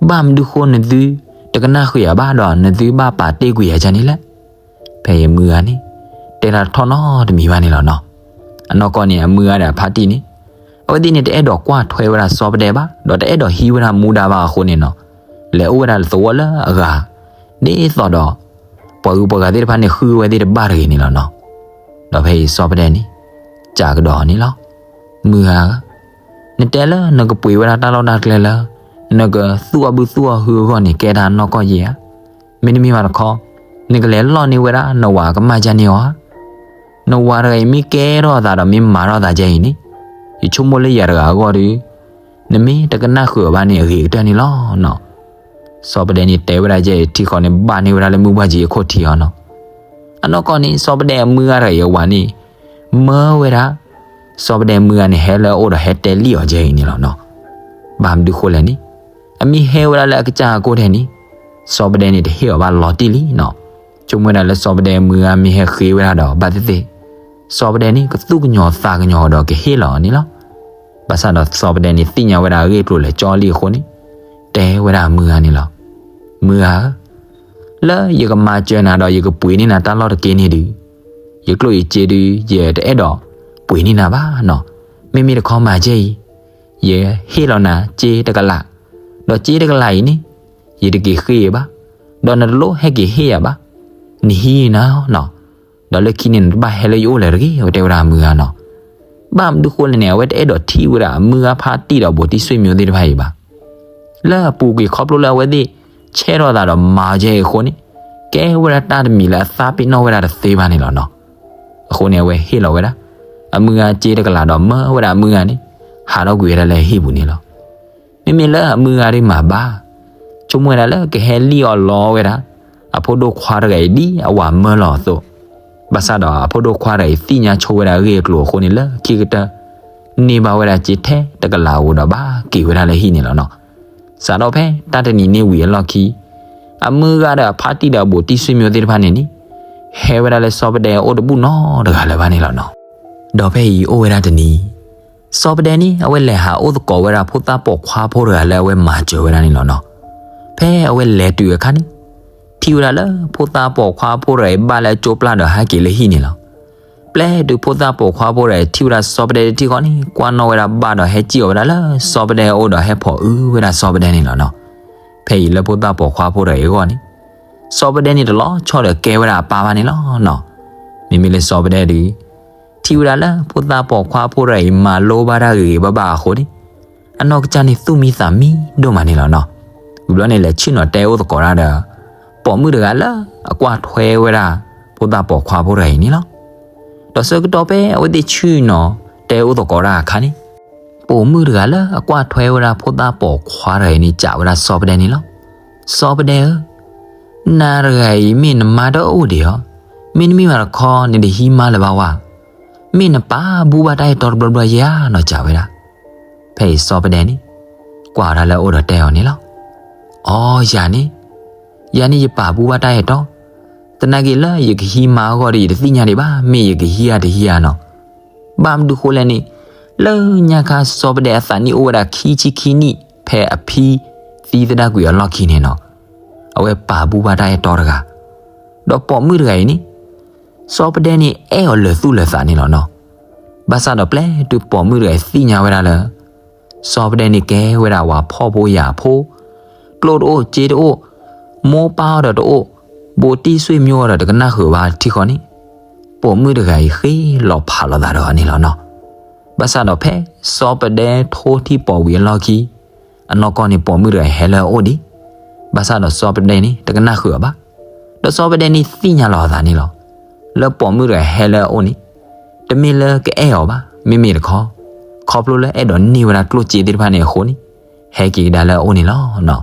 ဘၣ်မနုၤဃိနသု တကနၣ်ဃုာ်ယၤဘၣ်ဒီးနသုဘၣ်ပာ်တ့ၢ်ကွံာ်ယၤဒ်န့ၣ်လဲၣ်. ဖဲအံၤမုၢ်ဂၤန့ၣ် တဲတၢ်တထီၣ်နီတမံၤဘၣ်န့ၣ်လီၤနီၤ. အနီၢ်ကီၢ်န့ၣ် အမုၢ်ဂၤဒီးအဖါတံၢ်န့ၣ် အဝဲသ့ၣ်န့ၣ် တအဲၣ်ဒိးကွၢ်ထွဲဝဲဒၣ်စီၤပဒဲဘၣ် ဒီးတအဲၣ်ဒိးဟံးဝဲဒၣ်မူဒါဘၣ်အဃိန့ၣ်နီၤ, လဲၤအိၣ်ဝဲဒၣ်လၢသဝီလၢအဂၤ ဒ်သိးဒီး ပှၤဂုၤပှၤဂၤသ့ၣ်တဖၣ်န့ၣ် ဃုဝဲသ့ၣ်တဘၣ်တဂ့ၤန့ၣ်လီၤနီၤ. ဒီးဖဲအံၤစီၤပဒဲန့ၣ် စံးကဒီးန့ၣ်လီၤ. မုၢ်ဂၤဧၢ, နတဲလၢနကပှ့ၤဝဲဒၣ်တၢ်လီၢ်တၢ်ကျဲလၢ နကသူၣ်အီၤဘုသူၣ်အီၤဟုအဂီၢ်န့ၣ် ကဲတၢ်နီၢ်ကီၢ်ယဲဧါ. မ့တမ့ၢ်ဘၣ်တခီ နကလဲၤလီၢ်န့ၢ်ဝဲဒၣ်နဝၤကမၣ်ကၢ်န့ၢ်အီၤဧါ. နဝၤတဂၤအံၤမ့ၢ်ကဲထီၣ်အသးဒီးမ့ၢ်မၤထီၣ်အသးဒ်အံၤန့ၣ် ယဆိကမိၣ်လၢယၤတဂၤအဂီၢ်ဒီး နမ့ၢ်တကနၣ်ဃုာ်အီၤဘၣ်န့ၣ် အဂ့ၤကတၢၢ်န့ၣ်လီၤနီၤ. စီၤပဒဲန့ၣ်တဲဝဲဒၣ်ဒ်အံၤ ထံဃီန့ၣ် ဘၣ်န့ၢ်ဝဲဒၣ်လၢမုၢ်ဘှၢ်ကံအခိၣ်ထံအီၤနီၤ. အနီၢ်ကီၢ်န့ၣ် စီၤပဒဲအမုၢ်ဂၤတဂၤအံၤအဝၤန့ၣ် မၢဝဲဒၣ် စီၤပဒဲမုၢ်ဂၤန့ၣ် ဟဲလၢအအိၣ်ဒီးဟဲတဲလံၣ်အီၤဒ်အံၤန့ၣ်လီၤနီၤ. ဘၣ်မနုၤဃိလဲၣ်န့ၣ် အမ့ၢ်ဟဲဝဲဒၣ်လၢအကစၢ်အကိၢ်ဒဲးန့ၣ် စီၤပဒဲန့ၣ်တဟ့ၣ်အီၤဘၣ်လီၤတံၢ်လံနီၤ. ဆိကမိၣ်ဝဲဒၣ်လၢစီၤပဒဲမုၢ်ဂၤမ့ၢ်ဟဲဃ့ဝဲဒၣ်ဒီးဘၣ်သ့ၣ်သ့ၣ် စီၤပဒဲန့ၣ် ကသူၣ်ကညီၤသးကညီၤအီၤဒီးကဟ့ၣ်လီၤအီၤန့ၣ်လီၤ. ဘၣ်ဆၣ်ဒီးစီၤပဒဲန့ၣ် သ့ၣ်ညါဝဲဒၣ်အဂ့ၢ်အကျိၤလဲၤကၠီလံအဃိန့ၣ် တဲဝဲဒၣ်အမုၢ်ဂၤန့ၣ်လီၤ. မုၢ်ဂၤဧၢ, လၢယကမၤစၢၤနၤဒီးယကပှ့ၤန့ၢ်နၤတၢ်လီၢ်တက့ၢ်န့ၣ်ဒီး ယကျိၣ်ယစ့ဒီး ယတအဲၣ်ဒိးပှ့ၤန့ၢ်နၤဘၣ်နီၤ. မ့မ့ၢ်တခီမၤကဲအံၤ ယဟ့ၣ်လီၤနၤစ့တကလး, ဒီးစ့တကလးအံၤန့ၣ် ယတက့ၤဃ့ဘၣ်, ဒီးနတလိၣ်ဟဲက့ၤဟ့ၣ်ယၤဘၣ်, နဟံးနၤနီၤ. ဒီးလၢခံန့ၣ် နတဘၣ်ဟဲလၢယအိၣ်လၢၤတဂ့ၤ, အဝဲတဲဝဲဒၣ်အမုၢ်ဂၤနီၤ. ဘၣ်မနုၤဃိလဲၣ်န့ၣ် အဝဲတအဲၣ်ဒိးထံၣ်ဝဲဒၣ်အမုၢ်ဂၤဖါတံၢ်ဒီးဘူးတံၢ်ဆွေမျိုးသ့ၣ်တဖၣ်အံၤဘၣ်. လၢအပူၤကွံာ်ခီဖျိလၢအဝဲသ့ၣ် ဆဲးထီၣ်သးဒီးမၤကဲအံၤအဃိန့ၣ် ကဲဝဲဒၣ်တၢ်တမံၤလၢအသးပ့ၤနီၣ်ဝဲဒၣ်တသ့ဘၣ်န့ၣ်လီၤနီၤ. အဃိန့ၣ် အဝဲဟ့ၣ်လီၤဝဲဒၣ် အမုၢ်ဂၤစ့တကလးဒီးမၢဝဲဒၣ်အမုၢ်ဂၤန့ၣ် ဟးထီၣ်ကွံာ်ဝဲဒၣ်လၢအဟံၣ်ပူၤန့ၣ်လီၤ. မ့မ့ၢ်လၢအမုၢ်ဂၤဒုးမၤဘၣ်, ဆိကမိၣ်ဝဲဒၣ်လၢကဟဲလံၣ်အီၣ်လီဝဲဒၣ် အဖိဒိၣ်ခွါတဂၤအံၤဒ်အဝၤမၢလီၤအသိး, ဘၣ်ဆၣ်ဒီးအဖိဒိၣ်ခွါတဂၤအံၤသ့ၣ်ညါဆိဝဲဒၣ်အဂ့ၢ်အကျိၤအဃိန့ၣ် လၢခံကတၢၢ် န့ၢ်ဘၣ်ဝဲဒၣ်စ့ထဲတကလးဧိၤဒီးဘၣ်က့ၤဝဲဒၣ်လၢဟံၣ်န့ၣ်လီၤနီၤ. စးထီၣ်ဖဲတၢ်တနံၤန့ၣ်ဝံၤအလီၢ်ခံ အမုၢ်ဂၤဒီးအဖါတံၢ်ဒီးဘူးတံၢ်ဆွေမျိုးသ့ၣ်တဖၣ်န့ၣ်န့ၣ် ဟဲဝဲဒၣ်လၢစီၤပဒဲအအိၣ်တဘူၣ်နီတဂၤလၢၤဘၣ်န့ၣ်လီၤနီၤ. ဒီးဖဲအံၤအိၣ်ဝဲဒၣ်တနံၤ စီၤပဒဲန့ၣ် အဝဲလဲၤဟးအိၣ်သကိးဝဲဒၣ်ဖိသၣ်ပိာ်ခွါဖိတဂၤလၢအဝဲမၤစၢၤဝဲဒၣ်န့ၣ်လီၤနီၤ. ဖဲအဝဲလဲၤတုၤအခါန့ၣ် ထံၣ်ဝဲဒၣ်လၢဖိသၣ်ပိာ်ခွါဖိတဂၤအံၤဘၣ်လၢအကၠိပျၢ်ဒီးဟဲက့ၤလၢဟံၣ်န့ၣ်လီၤ. ပျဲတုၤဖိသၣ်ပိာ်ခွါဖိတဂၤအံၤထံၣ်ဝဲဒၣ်စီၤပဒဲတထံၣ်ဃီန့ၣ် ကွၢ်နီၣ်ဝဲဒၣ်ဘၣ်ဒီးဟဲစံၣ်အီၤဝဲဒၣ်လၢစီၤပဒဲအအိၣ်ဒီးဟဲဖိးအုးဝဲဒၣ်စီၤပဒဲန့ၣ်လီၤနီၤ. ဖဲအံၤလၢဖိသၣ်ပိာ်ခွါဖိတဂၤအံၤအဂီၢ်န့ၣ် စီၤပဒဲန့ၣ်တလီၤဆီဒီးကဲဝဲဒၣ်အပၢ်ဘၣ်န့ၣ်လီၤနီၤ. မ့မ့ၢ်လၢစီၤပဒဲဒီး ထံၣ်ဝဲဒၣ်လၢဖိသၣ်ပိာ်ခွါဖိတဂၤအံၤမၤလိဘၣ်တၢ်ဂ့ၤဂ့ၤဘၣ်ဘၣ်အဃိန့ၣ် အနီၢ်ကစၢ်န့ၣ်သူၣ်မံသးမံဒိၣ်မးန့ၣ်လီၤနီၤ. ဝံၤဘျီန့ၣ် လဲၤဆ့ၣ်နီၤတဲအိၣ်သကိးတၢ်ဒီး ပိာ်မုၣ်တဂၤလၢအကွၢ်ထွဲဝဲဒၣ်ဖိသၣ်ပိာ်ခွါဖိတဂၤအံၤန့ၣ်လီၤ. ဒီးဆၢကတီၢ်ဖဲအဝဲသ့ၣ်ဆ့ၣ်နီၤတဲအိၣ်သကိးတၢ်အခါန့ၣ် ပိာ်မုၣ်တဂၤလၢအကွၢ်ထွဲဝဲဒၣ်ဖိသၣ်ပိာ်ခွါတဂၤအံၤန့ၣ် စံးဝဲဒၣ်စီၤပဒဲန့ၣ်လီၤ. စီၤပဒဲဧၢ, နၤတဂၤအံၤမ့ၢ်နမါတအိၣ်ဒံးဧါ, မ့တမ့ၢ်ဘၣ်တခီ နတဟံးမါလၢၤဘၣ်ဝဲ, မ့ၢ်နပာ်ဘူၣ်ဘၣ်တၢ်အဲၣ်တီတဘျီဘျီယဲဧါနီၤ စံးဝဲဒၣ်. ဖဲအံၤစီၤပဒဲန့ၣ် ကွၢ်ဝဲဒၣ်လၢအအိၣ်ဒီးတဲအီၤန့ၣ်လီၤ. အီ ယၤန့ၣ်, ယၤန့ၣ်ယပာ်ဘူၣ်ဘၣ်တၢ်အဲၣ်တီ, သနာ်က့လၢယကဟံးမါအဂီၢ်ဒီး ယတသ့ၣ်ညါဒံးဘၣ် မ့ၢ်ယကဟံးဧါတဟံးဧါနီၤ. ဘၣ်မနုၤဃိလဲၣ်န့ၣ်, လၢညါခါစီၤပဒဲအသးနံၣ်အိၣ်ဝဲဒၣ်ခံဆံခံနံၣ် ဖဲအဖံသံသဒၣ်ကွံာ်အလီၢ်ခံန့ၣ်နီၤ, အဝဲပာ်ဘူၣ်ဘၣ်တၢ်အဲၣ်တီတဂၤ, ဒီးပိာ်မုၣ်တဂၤအံၤန့ၣ် စီၤပဒဲန့ၣ်အဲၣ်အီၤလၢာ်သူၣ်လၢာ်သးန့ၣ်လီၤနီၤ. ဘၣ်ဆၣ်ဒီးပျဲတုၤပိာ်မုၣ်တဂၤအံၤသ့ၣ်ညါဝဲဒၣ်လၢ စီၤပဒဲန့ၣ်ကဲဝဲဒၣ်ပှၤဖှီၣ်ဖိယာ်ဖိ, ကျိၣ်တအိၣ် စ့တအိၣ်, မိၢ်ပၢ်အီၤဒီးတအိၣ်, ဘိးတံၢ်ဆွေမျိုးအီၤဒီးတကနၣ်ဃုာ်ဘၣ်ထံဃီန့ၣ်, ပိာ်မုၣ်တဂၤအံၤဃ့လီၤဖးလိာ်သးဒီးအီၤန့ၣ်လီၤနီၤ. ဘၣ်ဆၣ်ဒီးဖဲစီၤပဒဲထိထံၣ်ပိာ်ဝံၤအလီၢ်ခံ အနီၢ်ကီၢ်န့ၣ်ပိာ်မုၣ်တဂၤအံၤဟဲလၢအအိၣ်ဒံး, ဘၣ်ဆၣ်ဒီးစီၤပဒဲန့ၣ်တကနၣ်ဃုာ်အီၤဘၣ်, ဒီးစီၤပဒဲန့ၣ်သ့ၣ်ညါလီၤအသးန့ၣ်လီၤ. လၢပိာ်မုၣ်တဂၤဟဲလၢအအိၣ်န့ၣ် တမ့ၢ်လၢကအဲၣ်အီၤဘၣ်, မ့မ့ၢ်တခီ ခီဖျိလၢအဲၣ်ဒိးန့ၢ်ဝဲဒၣ်ကျိၣ်စ့သ့ၣ်တဖၣ်န့ၣ်အဃိန့ၣ် ဟဲက့ၤကဒါလၢအအိၣ်န့ၣ်လီၤနီၤ.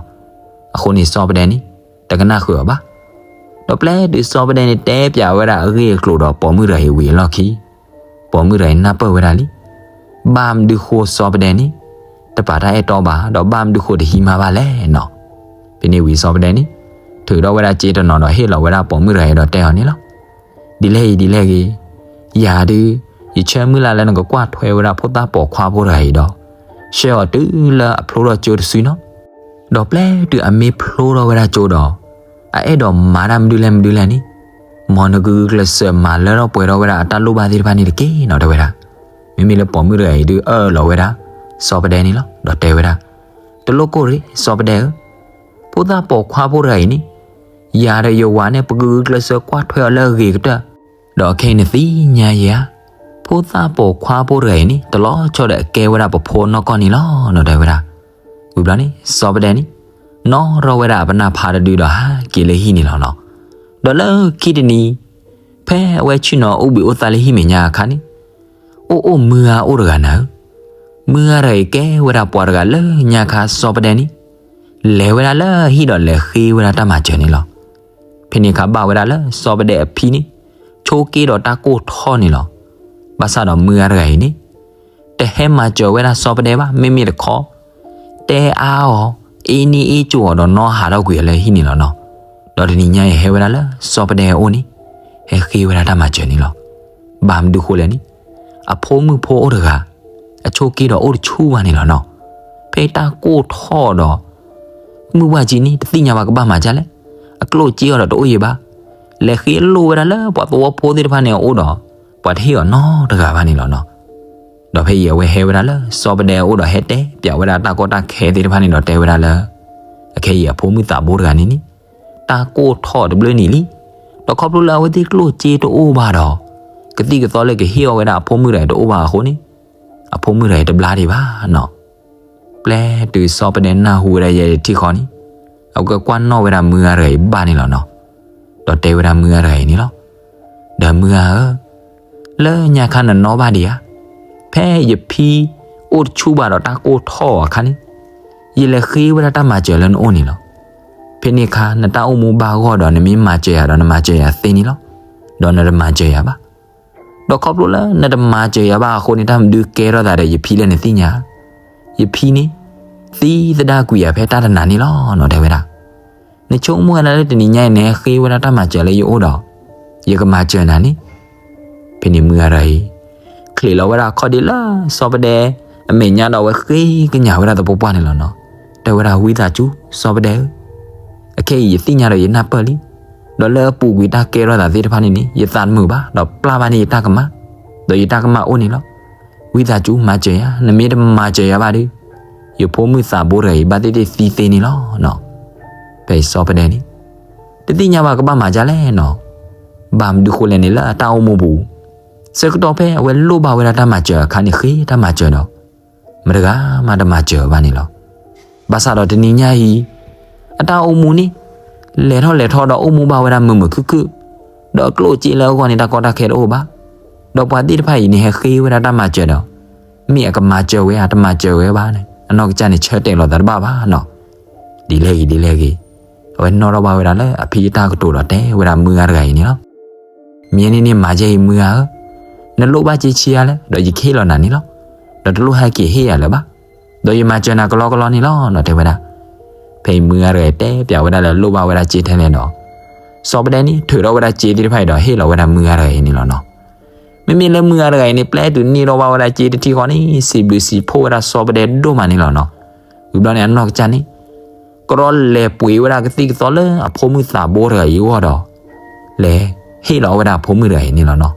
အဃိန့ၣ်စီၤပဒဲန့ၣ် တကနၣ်ဃုာ်အီၤဘၣ်. ဒီးပျဲတုၤစီၤပဒဲန့ၣ်တဲပၠးဝဲဒၣ်အဂ့ၢ်အကျိၤဒီးပိာ်မုၣ်တဂၤအံၤဝံၤအလီၢ်ခံ ပိာ်မုၣ်တဂၤအံၤနၢ်ပၢၢ်ဝဲဒၣ်လံ. ဘၣ်မနုၤဃိစီၤပဒဲန့ၣ် တပာ်တၢ်အဲၣ်တီဘၣ် ဒီးဘၣ်မနုၤဃိတဟံးမါဘၣ်လဲၣ်နီၤ. ဖဲန့ၣ်ဝံၤစီၤပဒဲန့ၣ် ထုးထီၣ်ဝဲဒၣ်စ့တနီၤဒီးဟ့ၣ်လီၤဝဲဒၣ်ပိာ်မုၣ်တဂၤအံၤဒီးတဲအီၤန့ၣ်လီၤ. ဒ်လဲၣ်ဂ့ၤဒ်လဲၣ်ဂ့ၤ, ယၤဒုး ယဆၢမုၢ်လၢ်လၢနကကွၢ်ထွဲဝဲဒၣ်ဖိသၣ်ပိာ်ခွါဖိတဂၤအံၤဒီး ဆှၢအီၤတုၤလၢအဖျိထီၣ်ကၠိတစုနီၤ. ဒီးပျဲတုၤအမ့ၢ်ဖျိထီၣ်ဝဲဒၣ်ကၠိဒီး အအဲၣ်ဒိးမၤတၢ်မနုၤလဲၣ်မနုၤလဲၣ်န့ၣ်, မ်နကဂုာ်ကျဲးစၢးမၤလၢထီၣ်ပှဲၤထီၣ်ဝဲဒၣ်အတၢ်လိၣ်ဘၣ်သ့ၣ်တဖၣ်န့ၣ်တက့ၢ်နီၤ တဲဝဲဒၣ်. မ့မ့ၢ်လၢပိာ်မုၣ်တဂၤအံၤဒုးအၢၣ်လီၤဝဲဒၣ် စီၤပဒဲန့ၣ်လီၤ. ဒီးတဲဝဲဒၣ်, တလိၣ်ကိၢ်ရ့ၣ် စီၤပဒဲဧၢ, ဖိသၣ်ပိာ်ခွါဖိတဂၤအံၤန့ၣ် ယၤဒီးယဝၤန့ၣ် ပကဂုာ်ကျဲးစၢးကွၢ်ထွဲအီၤလၢအဂ့ၤကတၢၢ်, ဒီးခဲအံၤနသ့ၣ်ညါယဲဧါ, ဖိသၣ်ပိာ်ခွါဖိတဂၤအံၤန့ၣ် တလီၤဆီဒီးအကဲဝဲဒၣ်ပဖိနီၢ်ကီၢ်န့ၣ်လီၤနီၤ တဲဝဲဒၣ်. ဝံၤဘျီန့ၣ် စီၤပဒဲန့ၣ် နီၣ်ထီၣ်ဝဲဒၣ်အပနၢ်ဖးတဒုဒီးဟးက့ၤလၢဟံၣ်န့ၣ်လီၤနီၤ. ဒီးလၢခံတနံၤ ဖဲအဝဲဆ့ၣ်နီၤအိၣ်ဘှံးအိၣ်သါလၢဟံၣ်မဲာ်ညါအခါန့ၣ် အိၣ်အိၣ်မုၢ်ဂၤအိၣ်တဂၤနၤဧၢ, မုၢ်ဂၤတဂၤအံၤကဲဝဲဒၣ်ပှၤတဂၤလၢညါခါစီၤပဒဲန့ၣ် လဲၤဝဲဒၣ်လၢဟံၣ်ဒီးလဲၤဃ့ဝဲဒၣ်တၢ်မၤစၢၤန့ၣ်လီၤ. ဖဲန့ၣ်အခါဘၣ်ဝဲဒၣ်လၢစီၤပဒဲအဖံန့ၣ် ဆိးက့ဒီးတၢ်ကိၢ်ထီၣ်န့ၣ်လီၤ. ဘၣ်ဆၣ်ဒီးမုၢ်ဂၤတဂၤအံၤန့ၣ် တဟဲမၤစၢၤဝဲဒၣ်စီၤပဒဲဘၣ် မ့မ့ၢ်တခီ တဲအါအီၤ အ့န့အ့ကၠိအီၤဒီးနီၣ်ဟးထီၣ်ကွံာ်အီၤလၢဟံၣ်န့ၣ်လီၤနီၤ. ဒီးတနံၤညါအံၤဟဲဝဲဒၣ်လၢစီၤပဒဲအအိၣ်န့ၣ် ဟဲဃ့ဝဲဒၣ်တၢ်မၤစၢၤန့ၣ်လီၤ. ဘၣ်မနုၤဃိလဲၣ်န့ၣ် အဖိမုၣ်ဖိအိၣ်တဂၤ အဆိးက့ဒီးအိၣ်တဆူၣ်ဘၣ်န့ၣ်လီၤနီၤ. ဖဲတၢ်ကိၢ်ထီၣ်ဒီး မုၢ်ဘၣ်ကံန့ၣ် တသ့ၣ်ညါဘၣ်ကဘၣ်မၤဒ်လဲၣ်, အကျိၣ်စ့အီၤဒီးတအိၣ်အံၤဘၣ်, လဲၤဃ့လိၣ်ဝဲဒၣ်လၢပှၤသဝီဖိသ့ၣ်တဖၣ်န့ၣ်အအိၣ်ဒီး ပှၤတဟ့ၣ်အီၤနီတဂၤဘၣ်န့ၣ်လီၤနီၤ. ဒီးဖဲအံၤအဝဲဟဲဝဲဒၣ်လၢစီၤပဒဲအအိၣ်ဒီးဟဲတဲပၠးဝဲဒၣ်တၢ်ကီတၢ်ခဲသ့ၣ်တဖၣ်န့ၣ်ဒီးတဲဝဲဒၣ်လၢ အခဲအံၤအဖိမုၣ်သးဘိတဂၤန့ၣ်န့ၣ် တၢ်ကိၢ်ထီၣ်တဘျုးနံၣ်လံ, ဒီးခီဖျိလၢအဝဲသ့ၣ်ကျိၣ်စ့တအိၣ်ဘၣ်ဒီး ကသံၣ်ကသီလၢကဟ့ၣ်အီၣ်ဝဲဒၣ်အဖိမုၣ်တဂၤအံၤတအိၣ်ဘၣ်အဃိန့ၣ် အဖိမုၣ်တဂၤအံၤတဘျါဒံးဘၣ်နီၤ. ပျဲတုၤစီၤပဒဲနၢ်ဟူဝဲဒၣ်ယဲထံၣ်ဃီန့ၣ် အဝဲကကွၢ်နီၣ်ဝဲဒၣ်မုၢ်ဂၤတဂၤအံၤဘၣ်န့ၣ်လီၤနီၤ. ဒီးတဲဝဲဒၣ်မုၢ်ဂၤတဂၤအံၤန့ၣ်လီၤ. ဒီးမုၢ်ဂၤဧၢ, လၢညါခါနနီၣ်ဘၣ်ဒံးဧါ, ဖဲယဖံအိၣ်တဆူၣ်ဘၣ်ဒီးတၢ်ကိၢ်ထီၣ်အခါန့ၣ် ယလဲၤဃ့ဝဲဒၣ်တၢ်မၤစၢၤလၢနအိၣ်န့ၣ်လီၤ. ဖဲန့ၣ်အခါ နတၢ်အိၣ်မူဘၣ်ဂီၢ်ဒီးနမ့ၢ်မၤစၢၤယၤဒီးနမၤစၢၤယၤသ့န့ၣ်လီၤ. ဒီးနတမၤစၢၤယၤဘၣ်. ဒီးခီဖျိလၢနတမၤစၢၤယၤဘၣ်အဃိန့ၣ် တၢ်မနုၤကဲထီၣ်သးဒီးယဖံလၢနသ့ၣ်ညါ, ယဖံန့ၣ် သံသဒၣ်ကွံာ်ယၤဖဲတၢ်တနၤန့ၣ်လီၤနီၤ တဲဝဲဒၣ်. နဆိကမိၣ်ဝဲဒၣ်လၢတနံၤညါအံၤ နဟဲဃ့ဝဲဒၣ်တၢ်မၤစၢၤလၢယအိၣ်ဒီး ယကမၤစၢၤနၤန့ၣ်. ဖဲန့ၣ်မုၢ်ဂၤတဂၤအံၤ ချံးလီၤဝဲဒၣ်အခီၣ်ဒ့လၢစီၤပဒဲအမဲာ်ညါဒီးအဝဲဃ့ကညးဝဲဒၣ်သပှၢ်ပှၢ်န့ၣ်လီၤနီၤ. တဲဝဲဒၣ်ဝံသးစူၤ စီၤပဒဲဧၢ, အခဲအံၤယသ့ၣ်ညါဒီးယနၢ်ပၢၢ်လံ. ဒီးလၢအပူၤကွံာ်တၢ်ကဲထီၣ်သးသ့ၣ်တဖၣ်န့ၣ်န့ၣ် ယသးတမုာ်ဘၣ် ဒီးပျၢ်ဘၣ်န့ၢ်ယတၢ်ကမၣ်, ဒီးယတၢ်ကမၣ်အိၣ်န့ၣ်လီၤ. ဝံသးစူၤမၤစၢၤယၤ, နမ့ၢ်တမၤစၢၤယၤဘၣ်ဒီး ယဖိမုၣ်သးဘိတဂၤအံၤ ဘၣ်သ့ၣ်သ့ၣ်သံသ့န့ၣ်လီၤနီၤ. ဖဲအံၤစီၤပဒဲန့ၣ် တသ့ၣ်ညါဘၣ်ကဘၣ်မၤဒ်လဲၣ်နီၤ. ဘၣ်မနုၤဃိလဲၣ်န့ၣ် လၢအတၢ်အိၣ်မူပူၤ ဆၢကတီၢ်ဖဲအဝဲလိၣ်ဘၣ်ဝဲဒၣ်တၢ်မၤစၢၤအခါန့ၣ် ဃ့တၢ်မၤစၢၤဒီး မတၤဂၤမးတမၤစၢၤဘၣ်န့ၣ်လီၤ. ဘၣ်ဆၣ်ဒီးတနံၤညါအံၤ အတၢ်အိၣ်မူန့ၣ် လဲၤထီၣ်လဲၤထီဒီးအိၣ်မူဘၣ်ဝဲဒၣ်မုာ်မုာ်ခုၣ်ခုၣ်, ဒီးအကျိၣ်အစ့လၢအဂီၢ်န့ၣ် တၢ်ကီတၢ်ခဲတအိၣ်ဘၣ်. ဒီးပှၤသ့ၣ်တဖၣ်အံၤန့ၣ် ဟဲဃ့ဝဲဒၣ်တၢ်မၤစၢၤဒီး မ့ၢ်အကမၤစၢၤဝဲဧါ တမၤစၢၤဝဲဘၣ်န့ၣ် အနီၢ်ကစၢ်န့ၣ် ဆၢတဲာ်လီၤသးတဘၣ်ဘၣ်နီၤ. ဒ်လဲၣ်ဂ့ၤ ဒ်လဲၣ်ဂ့ၤ, အဝဲနီၣ်ထီၣ်ဘၣ်ဝဲဒၣ်လၢအဖံအတၢ်ကတိၤဒီးတဲဝဲဒၣ်မုၢ်ဂၤတဂၤအံၤန့ၣ်လီၤ. မ့ၢ်န့ၣ်န့ၣ် မၤယဲအံၤမုၢ်ဂၤဧၢ, နလိၣ်ဘၣ်စ့ဆံးအါလဲၣ် ဒီးယကဟ့ၣ်လီၤနၤန့ၣ်လီၤ. ဒီးတလိၣ်ဟဲက့ၤဟ့ၣ်ယၤလၢၤဘၣ်, ဒီးယမၤစၢၤနၤကလီကလီန့ၣ်လီၤနီၤ တဲဝဲဒၣ်. ဖဲအံၤမုၢ်ဂၤတဂၤအံၤတဲပၠးဝဲဒၣ်လၢလိၣ်ဘၣ်ဝဲဒၣ်စ့ထဲလဲၣ်ဒီး စီၤပဒဲန့ၣ် ထုးထီၣ်ဝဲဒၣ်စ့သ့ၣ်တဖၣ်အံၤဒီးဟ့ၣ်လီၤဝဲဒၣ်မုၢ်ဂၤတဂၤအံၤန့ၣ်လီၤနီၤ. မ့မ့ၢ်လၢမုၢ်ဂၤတဂၤအံၤန့ၣ် ပျဲတုၤန့ၢ်ထီၣ်ဘၣ်ဝဲဒၣ်စ့တထံၣ်ဃီန့ၣ် စံးဘျုးစံးဖှိၣ်ဝဲဒၣ်စီၤပဒဲဒိၣ်မးန့ၣ်လီၤနီၤ. ဝံၤဘျီန့ၣ် အနီၢ်ကစၢ်န့ၣ် ကရီလဲၤပှ့ၤဝဲဒၣ်ကသံၣ်ကသီလၢအဖိမုၣ်သးဘိတဂၤအံၤအဂီၢ်ဒီး လဲၤဟ့ၣ်လီၤဝဲဒၣ်အဖိမုၣ်တဂၤအံၤန့ၣ်လီၤနီၤ.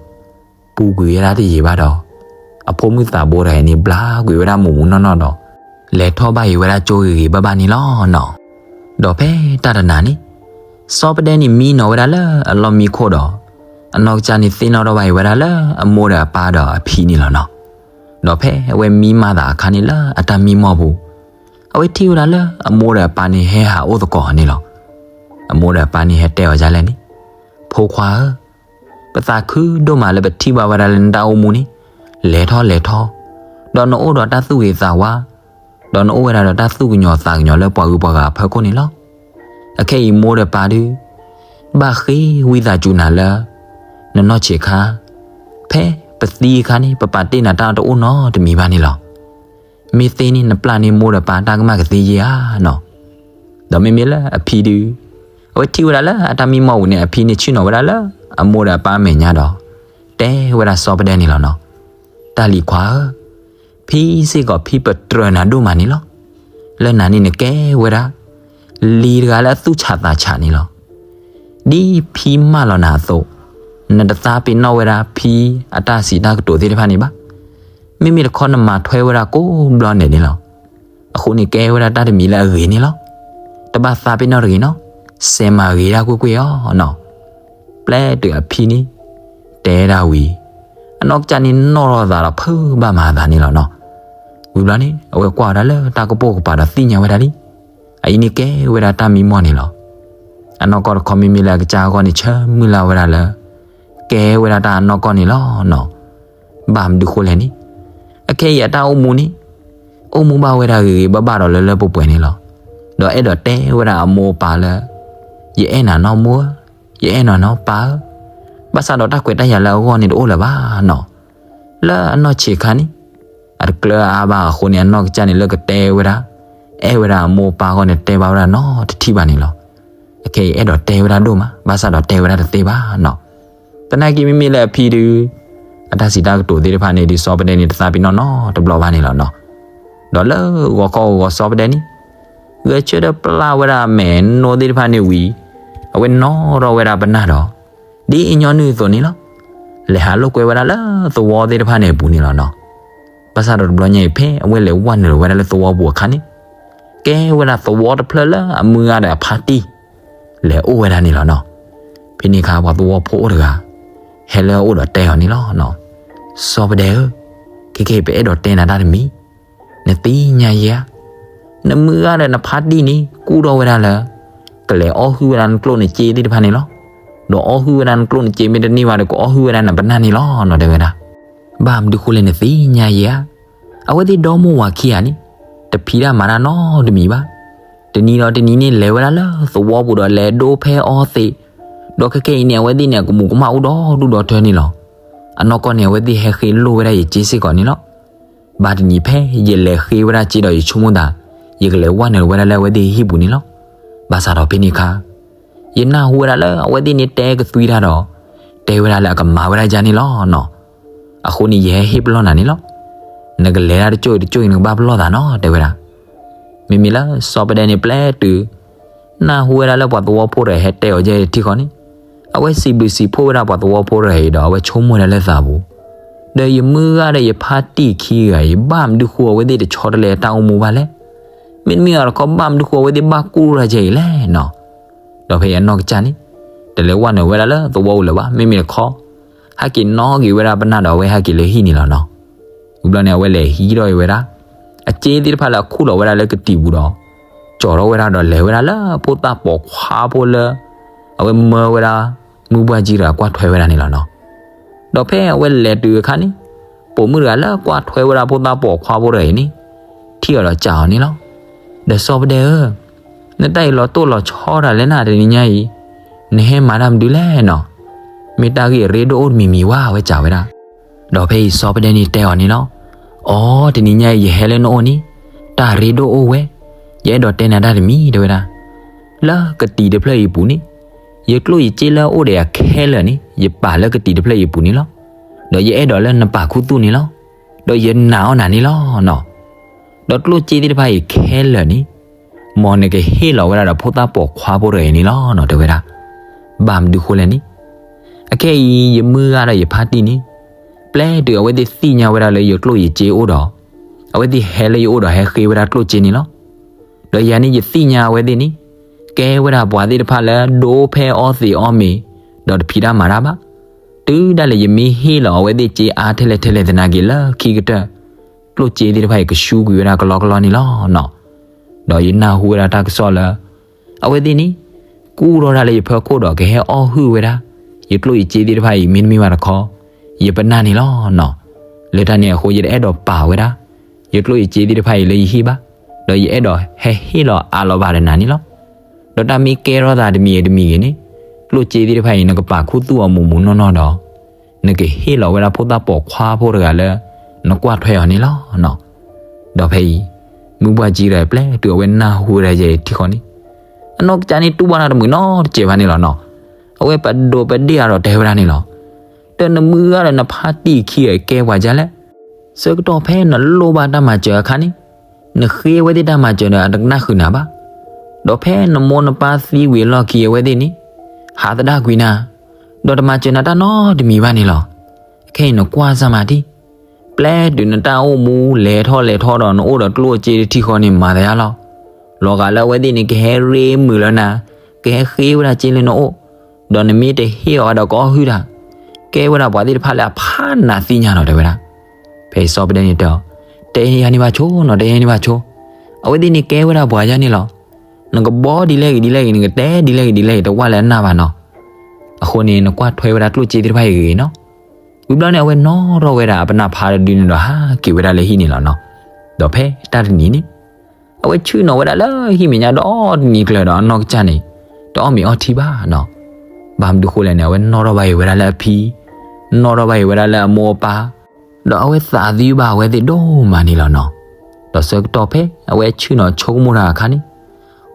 ပူၤကွံာ်ဝဲဒၣ်တယံာ်ဘၣ်ဒီး အဖိမုၣ်သးဘိတဂၤအံၤန့ၣ် ဘျါကွံာ်ဝဲဒၣ်မူးမူးနီၢ်နီၢ်ဒီး လဲၤထီၣ်ဘၣ်အံၤဝဲဒၣ်ကၠိဂ့ၤဂ့ၤဘၣ်ဘၣ်န့ၣ်လီၤနီၤ. ဒီးဖဲတၢ်တနၤန့ၣ် စီၤပဒဲန့ၣ်မံနီၤဝဲဒၣ်လၢအလီၢ်မံခိၣ်ဒီး အနီၢ်ကစၢ်န့ၣ်သ့ၣ်နီၣ်ထီၣ်ဘၣ်အံၤဝဲဒၣ်လၢအမိၢ်ဒီးအပၢ်ဒီးအဖံန့ၣ်လီၤနီၤ. ဒီးဖဲအဝဲမံမၤသးအခါန့ၣ်လၢအတၢ်မံမီၢ်ပူၤ အဝဲထံၣ်ဝဲဒၣ်လၢအမိၢ်ဒီးအပၢ်န့ၣ်ဟဲဟးအိၣ်သကိးန့ၣ်လီၤ. အမိၢ်ဒီးအပၢ်န့ၣ်ဟဲတဲအီၤဒ်လဲၣ်န့ၣ်, ဖိခွါဧၢ, ပသးခုဒိၣ်မးလၢပထံၣ်ဘၣ်ဝဲဒၣ်လၢနတၢ်အိၣ်မူန့ၣ် လဲၤထီၣ်လဲၤထီ, ဒီးနအိၣ်ဒီးတၢ်သူၣ်ဂ့ၤသးဝါ, ဒီးနအိၣ်ဝဲဒၣ်ဒီးတၢ်သူၣ်ကညီၤသးကညီၤလၢပှၤဂုၤပှၤဂၤအဖီခိၣ်န့ၣ်လီၤ. အခဲအံၤမိၢ်ဒီးပၢ်ဒုး ဘၣ်ဃ့ဝံသးစူၤနၤလၢ နနီၢ်ဆံးခါ, ဖဲပသံအခါန့ၣ် ပပာ်တ့ၢ်နၤတၢ်တအိၣ်နီတမံၤဘၣ်န့ၣ်လီၤ. မ့ၢ်သ့န့ၣ် နပျၢ်န့ၢ်မိၢ်ဒီးပၢ်တၢ်ကမၣ်ကသ့ဧါနီၤ. ဒီးမ့မ့ၢ်လၢအဖံဒုး အဝဲထံၣ်ဝဲဒၣ်လၢအတၢ်မံမီၢ်ပူၤန့ၣ် အဖံန့ၣ်ဆ့ၣ်နီၤဝဲဒၣ်လၢအမိၢ်ဒီးအပၢ်အမဲာ်ညါဒီး တဲဝဲဒၣ်စီၤပဒဲန့ၣ်လီၤနီၤ. တၢ်လံၤခွါဧၢ, ဖံစ့ၢ်ကီးဖံပတြၢၤနၤဒိၣ်မးန့ၣ်လီၤ. လၢနၤန့ၣ်နကဲဝဲဒၣ် လံၤတဂၤလၢအသူၣ်ဆးသးဆးန့ၣ်လီၤ. ဒ်ဖံမၢလီၤနၤအသိး, နတသးပ့ၤနီၣ်ဝဲဒၣ်ဖံအတၢ်စံးတၢ်ကတိၤသ့ၣ်တဖၣ်န့ၣ်ဘၣ်. မ့မ့ၢ်တခီနမၤထွဲဝဲဒၣ်ကိးဘျီန့ၣ်န့ၣ်လီၤ. အဃိန့ၣ်ကဲဝဲဒၣ်တၢ်တမံၤလၢအဂ့ၤန့ၣ်လီၤ. တဘၣ်သးပ့ၤနီၣ်တဂ့ၤနီၤ, စဲးမၤဂ့ၤဒၣ်ကွ့ၢ်ကွ့ၢ်အီၤနီၤ. ပျဲတုၤအဖံန့ၣ် တဲဒၣ်ဝံၤ, အနီၢ်ကစၢ်န့ၣ်နီၣ်ထီၣ်သးဒီးဖုးဘၣ်မၤအသးန့ၣ်လီၤနီၤ. ဝံၤဘျီန့ၣ် အဝဲကွၢ်ဝဲဒၣ်လၢတၢ်ကပိာ်ကပၤဒီးသ့ၣ်ညါဝဲဒၣ်လံ. အအံၤန့ၣ်ကဲဝဲဒၣ်တၢ်မံမီၢ်န့ၣ်လီၤ. အနီၢ်ကီၢ်တခီမ့မ့ၢ်လၢအကစၢ်အဂီၢ်န့ၣ် ဆၢမုၢ်လၢ်ဝဲဒၣ်လၢ ကဲဝဲဒၣ်တၢ်အနီၢ်ကီၢ်န့ၣ်လီၤနီၤ. ဘၣ်မနုၤဃိလဲၣ်န့ၣ်, အခဲအံၤအတၢ်အိၣ်မူန့ၣ် အိၣ်မူဘၣ်ဝဲဒၣ်ဂ့ၤဂ့ၤဘၣ်ဘၣ်ဒီးလၢလၢပှဲၤပှဲၤန့ၣ်လီၤ. ဒီးအဲၣ်ဒိးတဲဝဲဒၣ်အမိၢ်အပၢ်လၢ ယအဲၣ်နၤနီၢ်မိၢ်ဧၢ, ယအဲၣ်နၤနီၢ်ပၢ်ဧၢ, ဘၣ်ဆၣ်ဒီးတၢ်ခွဲးတၢ်ယာ်လၢအဂီၢ်န့ၣ်တအိၣ်လၢၤဘၣ်နီၤ. လၢအနီၢ်ဆံးခါန့ၣ် အတကျၢၤအါဘၣ်အဃိန့ၣ် အနီၢ်ကစၢ်န့ၣ်လၢကတဲဝဲဒၣ် အဲၣ်ဝဲဒၣ်အမိၢ်အပၢ်အဂီၢ်န့ၣ် တဲဘၣ်ဝဲဒၣ်နီတထံၣ်ဘၣ်န့ၣ်လီၤ. အခဲအံၤအဲၣ်ဒိးတဲဝဲဒၣ်ဒိၣ်မး ဘၣ်ဆၣ်ဒီးတဲဝဲဒၣ်တသ့ဘၣ်နီၤ. သနာ်က့မ့မ့ၢ်လၢအဖံဒုး အတၢ်စံးတၢ်ကတိၤသ့ၣ်တဖၣ်န့ၣ်ဒုး စီၤပဒဲန့ၣ်တသးပ့ၤနီၣ်နီတဘျီဘၣ်န့ၣ်လီၤနီၤ. ဒီးလၢဂီၤခီဂီၤစီၤပဒဲန့ၣ် ဂဲၤဆၢထၢၣ်ပျၢ်ဝဲဒၣ်အမဲာ်နိသ့ၣ်တဖၣ်န့ၣ်ဝံၤ အဝဲနီၣ်ထီၣ်ဝဲဒၣ်ပနၢ်ဒီး ဒ်အညီနုၢ်အသိးန့ၣ်လီၤ. လဲၤဟးလိာ်ကွဲဝဲဒၣ်လၢသဝီသ့ၣ်တဖၣ်န့ၣ်အပူၤန့ၣ်လီၤနီၤ. ဘၣ်ဆၣ်ဒီးတဘျီညါအံၤဖဲအဝဲလဲၤဝၢ်နုာ်လီၤဝဲဒၣ်လၢသဝီပူၤအခါန့ၣ် ကဲဝဲဒၣ်သဝီတဖျၢၣ်လၢအမုၢ်ဂၤဒီးအဖါတံၢ် လဲၤအိၣ်ဝဲဒၣ်န့ၣ်လီၤနီၤ. ဖဲန့ၣ်အခါပှၤသဝီဖိအိၣ်တဂၤ ဟဲလၢအအိၣ်ဒီးတဲအီၤန့ၣ်လီၤနီၤ. စီၤပဒဲဧၢ, ခဲကဲအံၤပအဲၣ်ဒိးတဲနၤတၢ်တမံၤ နသ့ၣ်ညါယဲဧါ. နမုၢ်ဂၤဒီးနဖါတံၢ်န့ၣ် ကူၣ်ထီၣ်ဝဲဒၣ်လၢ ကလဲၤအီၣ်ဟုၣ်ဝဲဒၣ်နကျိၣ်နစ့သ့ၣ်တဖၣ်န့ၣ်လီၤ. ဒီးအီၣ်ဟုၣ်ဝဲဒၣ်နကျိၣ်နစ့မ့ၢ်တန့ၢ်ဘၣ်ဒီး ကအီၣ်ဟုၣ်ဝဲဒၣ်နပနၢ်န့ၣ်လီၤနီၤ တဲဝဲဒၣ်. ဘၣ်မနုၤဃိလဲၣ်နသ့ၣ်ညါယဲဧါ. အဝဲသ့ၣ်ဒီမိၢ်ဝၤခံဂၤန့ၣ် တဖံးတၢ်မၤတၢ်နီတမံၤဘၣ်. တနံၤဒီးတနံၤန့ၣ် လဲၤဝဲဒၣ်လၢသဝီပူၤဒီးလဲၤဒိဖဲအီသံး, ဒီးခဲကဲအံၤန့ၣ် အဝဲသ့ၣ်န့ၣ် အကမူးကမၣ်အိၣ်ဒီဒူၣ်ဒီထၢန့ၣ်လီၤ. အနီၢ်ကီၢ်န့ၣ် အဝဲသ့ၣ်ဟဲဃ့လိၢ်ဝဲဒၣ်ယစ့စ့ၢ်ကီးန့ၣ်လီၤ. ဘၣ်တနံၤဖဲယလဲၤဃ့ဝဲဒၣ်စ့ဒီးယဆိကမိၣ်သး ယကလဲၤဝၢ်နုာ်ဝဲဒၣ်လၢအဝဲသ့ၣ်ဟံၣ်ပူၤန့ၣ်လီၤ. ဘၣ်ဆၣ်ဒီးဖဲန့ၣ်အခါ ယနၢ်ဟူဝဲဒၣ်လၢအဝဲသ့ၣ်န့ၣ်တဲကသွံတၢ်ဒီး တဲဝဲဒၣ်လၢအကမၤဝဲဒၣ်ယၤန့ၣ်လီၤနီၤ. အဃိန့ၣ် ယဟဲဟ့ၣ်ပလီၢ်နၤန့ၣ်လီၤ. နကလဲၤဒၣ်တကၠိၢ်တကၠိၢ်အံၤ နကဘၣ်ပလီၢ်သးနီၤ တဲဝဲဒၣ်. မ့မ့ၢ်လၢစီၤပဒဲန့ၣ်ပျဲတုၤ နၢ်ဟူဝဲဒၣ်လၢပှၤသဝီဖိတဂၤဟဲတဲအီၤယဲၢ်ထံၣ်ဃီန့ၣ် အဝဲစံးဘျုးစံးဖှိၣ်ဝဲဒၣ်ပှၤသဝီဖိတဂၤအံၤဒီး အဝဲဆိကမိၣ်ဝဲဒၣ်လၢသးပူၤ, ဒီးယမုၢ်ဂၤဒီးယဖါတံၢ်ခံဂၤအံၤ ဘၣ်မနုၤဃိအဝဲသ့ၣ်တဆီတလဲအတၢ်အိၣ်မူဘၣ်လဲၣ်. မ့တမ့ၢ်အီၤတခီ ဘၣ်မနုၤဃိအဝဲသ့ၣ်ဘၣ်ကူၣ်ထီၣ်ယဲၢ်အံၤလဲၣ်နီၤ. ဒီးဖဲအနီၢ်ကစၢ်န့ၣ် တလဲၤဝၢ်နုာ်ဝဲဒၣ်လၢသဝီပူၤလၢၤဘၣ်. မ့မ့ၢ်တခီ ဟဲက့ၤနီၣ်က့ၤဝဲဒၣ်ပနၢ်ဒီးအဝဲဟဲက့ၤလၢဟံၣ်န့ၣ်လီၤနီၤ. ဝံၤဘျီန့ၣ် အဝဲလဲၤဟံးထီၣ်အီၤဝဲဒၣ် အစ့သ့ၣ်တဖၣ်လၢအခူၣ်လီၤဝဲဒၣ်လၢကတံၤပူၤဒီး ကၠီၤထီၣ်ဝဲဒၣ်ဒီးလဲၤဝဲဒၣ်လၢဖိသၣ်ပိာ်ခွါဖိလၢ အဝဲမၢဝဲဒၣ် မုၢ်ဘှၢ်ကံတဂၤကွၢ်ထွဲဝဲဒၣ်န့ၣ်လီၤနီၤ. ဒီးဖဲအဝဲလဲၤတုၤအခါန့ၣ် ပိာ်မုၣ်တဂၤလၢကွၢ်ထွဲဝဲဒၣ်ဖိသၣ်ပိာ်ခွါဖိတဂၤအံၤန့ၣ် ထံၣ်အီၤဒီးစံးအီၤန့ၣ်လီၤ. ဒီးစီၤပဒဲဧၢ, နတၢ်အံၤလီၤတိၢ်လီၤဆီတၢ်လဲၣ်နၤ တနံၤညါအံၤ, နဟဲမၤတၢ်မနုၤလဲၣ်နီၤ, မ့ၢ်တၢ်ဂ့ၢ်အရ့ဒိၣ်အိၣ်တမံၤမံၤဝဲ အဝဲစံးဝဲဒၣ်. ဒီးဖဲအံၤစီၤပဒဲန့ၣ်တဲအီၤန့ၣ်လီၤ. အိ တနံၤညါအံၤယဟဲလၢနအိၣ်န့ၣ် တၢ်အရ့ဒိၣ်အိၣ်ဝဲ, ယအဲၣ်ဒိးတဲနၤတၢ်တမံၤ တဲဝဲဒၣ်. လၢကတံၤတဖျၢၣ်အံၤအပူၤန့ၣ် ယကျိၣ်ယစ့လၢအအိၣ်ဒီးယၤခဲလၢာ်န့ၣ် ယပာ်လၢကတံၤတဖျၢၣ်အံၤအပူၤန့ၣ်လီၤ. ဒီးယအဲၣ်ဒိးလၢနပာ်ခူသူၣ်န့ၣ်လီၤ. ဒီးယနာ်အီၤနၤန့ၣ်လီၤနီၤ. ဒီးကျိၣ်စ့သ့ၣ်တဖၣ်အံၤခဲလၢာ်န့ၣ် မ်နကဟ့ၣ်လီၤဝဲဒၣ်ဒီးဖိသၣ်ပိာ်ခွါဖိတဂၤအံၤန့ၣ်လီၤနီၤ တဲဝဲဒၣ်. ဘၣ်မနုၤဃိလဲၣ်န့ၣ် အခဲအံၤယမုၢ်ဂၤဒီးယဖါတံၢ်န့ၣ် ပျဲတုၤအဝဲသ့ၣ်သ့ၣ်ညါဝဲဒၣ်လၢယကျိၣ်ယစ့အိၣ်ဒီး အဝဲသ့ၣ်ဟဲလၢယအိၣ်ဒီးဟဲဃ့ဝဲဒၣ်ကျိၣ်စ့န့ၣ်လီၤ. ဒီးယၤန့ၣ်ယသ့ၣ်ညါအဝဲသ့ၣ်န့ၣ် ကဲဝဲဒၣ်ပှၤသ့ၣ်တဖၣ်လၢဒိဖဲအီသံးအီမ့ၤ ဒီးတဖံးတၢ်မၤတၢ်ဘၣ်. တုၤဒၣ်လဲာ်ယမ့ၢ်ဟ့ၣ်လီၤအဝဲသ့ၣ်စ့အါထဲလဲၣ်ထဲလဲၣ်သနာ်က့ လၢခံကတၢၢ် ကျိၣ်စ့သ့ၣ်တဖၣ်အံၤကဆူကွံာ်ဝဲဒၣ်ကလီကလီန့ၣ်လီၤနီၤ. ဒီးယနၢ်ဟူဝဲဒၣ်တၢ်ကစီၣ်လၢ အဝဲသ့ၣ်န့ၣ် ကူၣ်ထီၣ်တၢ်လၢယဖီခိၣ်ဒီးကဟဲအီၣ်ဟုၣ်ဝဲဒၣ် ယကျိၣ်ယစ့သ့ၣ်တဖၣ်အံၤ မ့တမ့ၢ်ဘၣ်တခီ ယပနၢ်န့ၣ်လီၤနီၤ. လၢတၢ်န့ၣ်အဃိ ယတအဲၣ်ဒိးပာ်ဝဲဒၣ် ယကျိၣ်ယစ့သ့ၣ်တဖၣ်အံၤလၢယဟံၣ်ဘၣ်. ဒီးယအဲၣ်ဒိးဟဲဟ့ၣ်လီၤအးလီၤဘၣ်ဒီးနၤန့ၣ်လီၤ. ဒီးတၢ်မ့ၢ်ကဲထီၣ်သးတမံၤဂ့ၤတမံၤဂ့ၤန့ၣ် ကျိၣ်စ့သ့ၣ်တဖၣ်အံၤ နကပာ်ခူသူၣ်အီၤမူးမူးနီၢ်နီၢ်ဒီး နကဟ့ၣ်လီၤဝဲဒၣ်ဖိသၣ်ပိာ်ခွါဖိတဂၤလၢ နကွၢ်ထွဲအီၤန့ၣ်လီၤနီၤ. ဒီးဖဲအံၤ မုၢ်ဘှၢ်ကံတဂၤအံၤ ပျဲတုၤအဝဲနၢ်ဟူဝဲဒၣ်ယဲအံၤထံဃီန့ၣ် အနီၢ်ကစၢ်န့ၣ်တူၢ်ဘၣ်တၢ်တမုာ်နီတစဲးဘၣ်န့ၣ်လီၤနီၤ. အဝဲပဒိးပဒ့ၣ်အါဒီးတဲဝဲဒၣ်န့ၣ်လီၤ. ဒီးနမုၢ်ဂၤဒီးနဖါတံၢ်ခံဂၤအံၤကဲပှၤဒ်လဲၣ်. ဆၢကတီၢ်ဖဲနလိၣ်ဘၣ်တၢ်မၤစၢၤအခါန့ၣ် နဃ့အဝဲသ့ၣ်တၢ်မၤစၢၤဒီးအတကနၣ်ဃုာ်နၤဘၣ်. ဒီးဖဲနမိၢ်နပၢ်သံဝံၤအလီၢ်ခံ အဝဲသ့ၣ်န့ၣ် ဟးသဒၣ်ကွံာ်နၤ ဒီးတမၤစၢၤနၤတၢ်နီတမံၤဘၣ်န့ၣ်လီၤ. ခဲအံၤနကွၢ်စၢ်မၤတံၢ် ပျဲတုၤနတၢ်အိၣ်မူလဲၤထီၣ်လဲၤထီၣ်ဒီး နအိၣ်ဒီးကျိၣ်စ့တထံဃီန့ၣ် မၤသးယါလီၤ. လီၤဂာ်လၢအဝဲသ့ၣ်န့ၣ် ကဟဲရ့မုာ်လၢနၤ, ကဟဲဃ့ဝဲဒၣ်စ့လၢနအိၣ်, ဒီးနမ့ၢ်တဟ့ၣ်အီၤဒီးကအီၣ်ဟုၣ်တၢ်, ကဲဝဲဒၣ်ပှၤသ့ၣ်တဖၣ်လၢအဖးနးသ့ၣ်ညါလီၤ တဲဝဲဒၣ်. ဖဲစီၤပဒဲန့ၣ်တဲအီၤ, တဲယၤန့ၣ်ဘၣ်ဆိနီၤ, တဲယၤန့ၣ်ဘၣ်ဆိ. အဝဲသ့ၣ်န့ၣ်ကဲဝဲဒၣ်ပှၤယါန့ၣ်လီၤ. နကဘီဒ်လဲၣ်ဂ့ၤဒ်လဲၣ်ဂ့ၤ, နကတဲဒ်လဲၣ်ဂ့ၤဒ်လဲၣ်ဂ့ၤ တဝၢ်လၢအနၢ်ဘၣ်နီၤ. အဃိန့ၣ် နကွၢ်ထွဲဝဲဒၣ်ကျိၣ်စ့သ့ၣ်တဖၣ်အံၤဂ့ၤဂ့ၤနီၤ. ဝံၤဘျီန့ၣ် အဝဲနီၣ်ထီၣ်ဝဲဒၣ်အပနၢ်ဖးတဒုန့ၣ်ဒီး ဟးက့ၤဝဲဒၣ်လၢဟံၣ်န့ၣ်လီၤနီၤ. ဒီးဖဲတၢ်တနံၤန့ၣ် အဝဲဆ့ၣ်နီၤဝဲဒၣ်လၢဟံၣ်မဲာ်ညါဒီတနံၤကျၢၤဒီး အနီၢ်ကစၢ်န့ၣ် တအီၣ်မ့ၤအီထံဘၣ်နီၤ. ဘၣ်မနုၤဃိလဲၣ်န့ၣ် အဝဲနီၣ်ထီၣ်ဘၣ်အံၤဝဲဒၣ်လၢအဖံ, နီၣ်ထီၣ်ဘၣ်အံၤဝဲဒၣ်လၢအမိၢ်အပၢ်, ဒီးအဝဲသးသယုၢ်ဘၣ်အဝဲသ့ၣ်ဒိၣ်မးန့ၣ်လီၤနီၤ. ဒီးဆၢကတီၢ်ဖဲအဝဲဆ့ၣ်နီၤဆိကမိၣ်တၢ်အခါန့ၣ်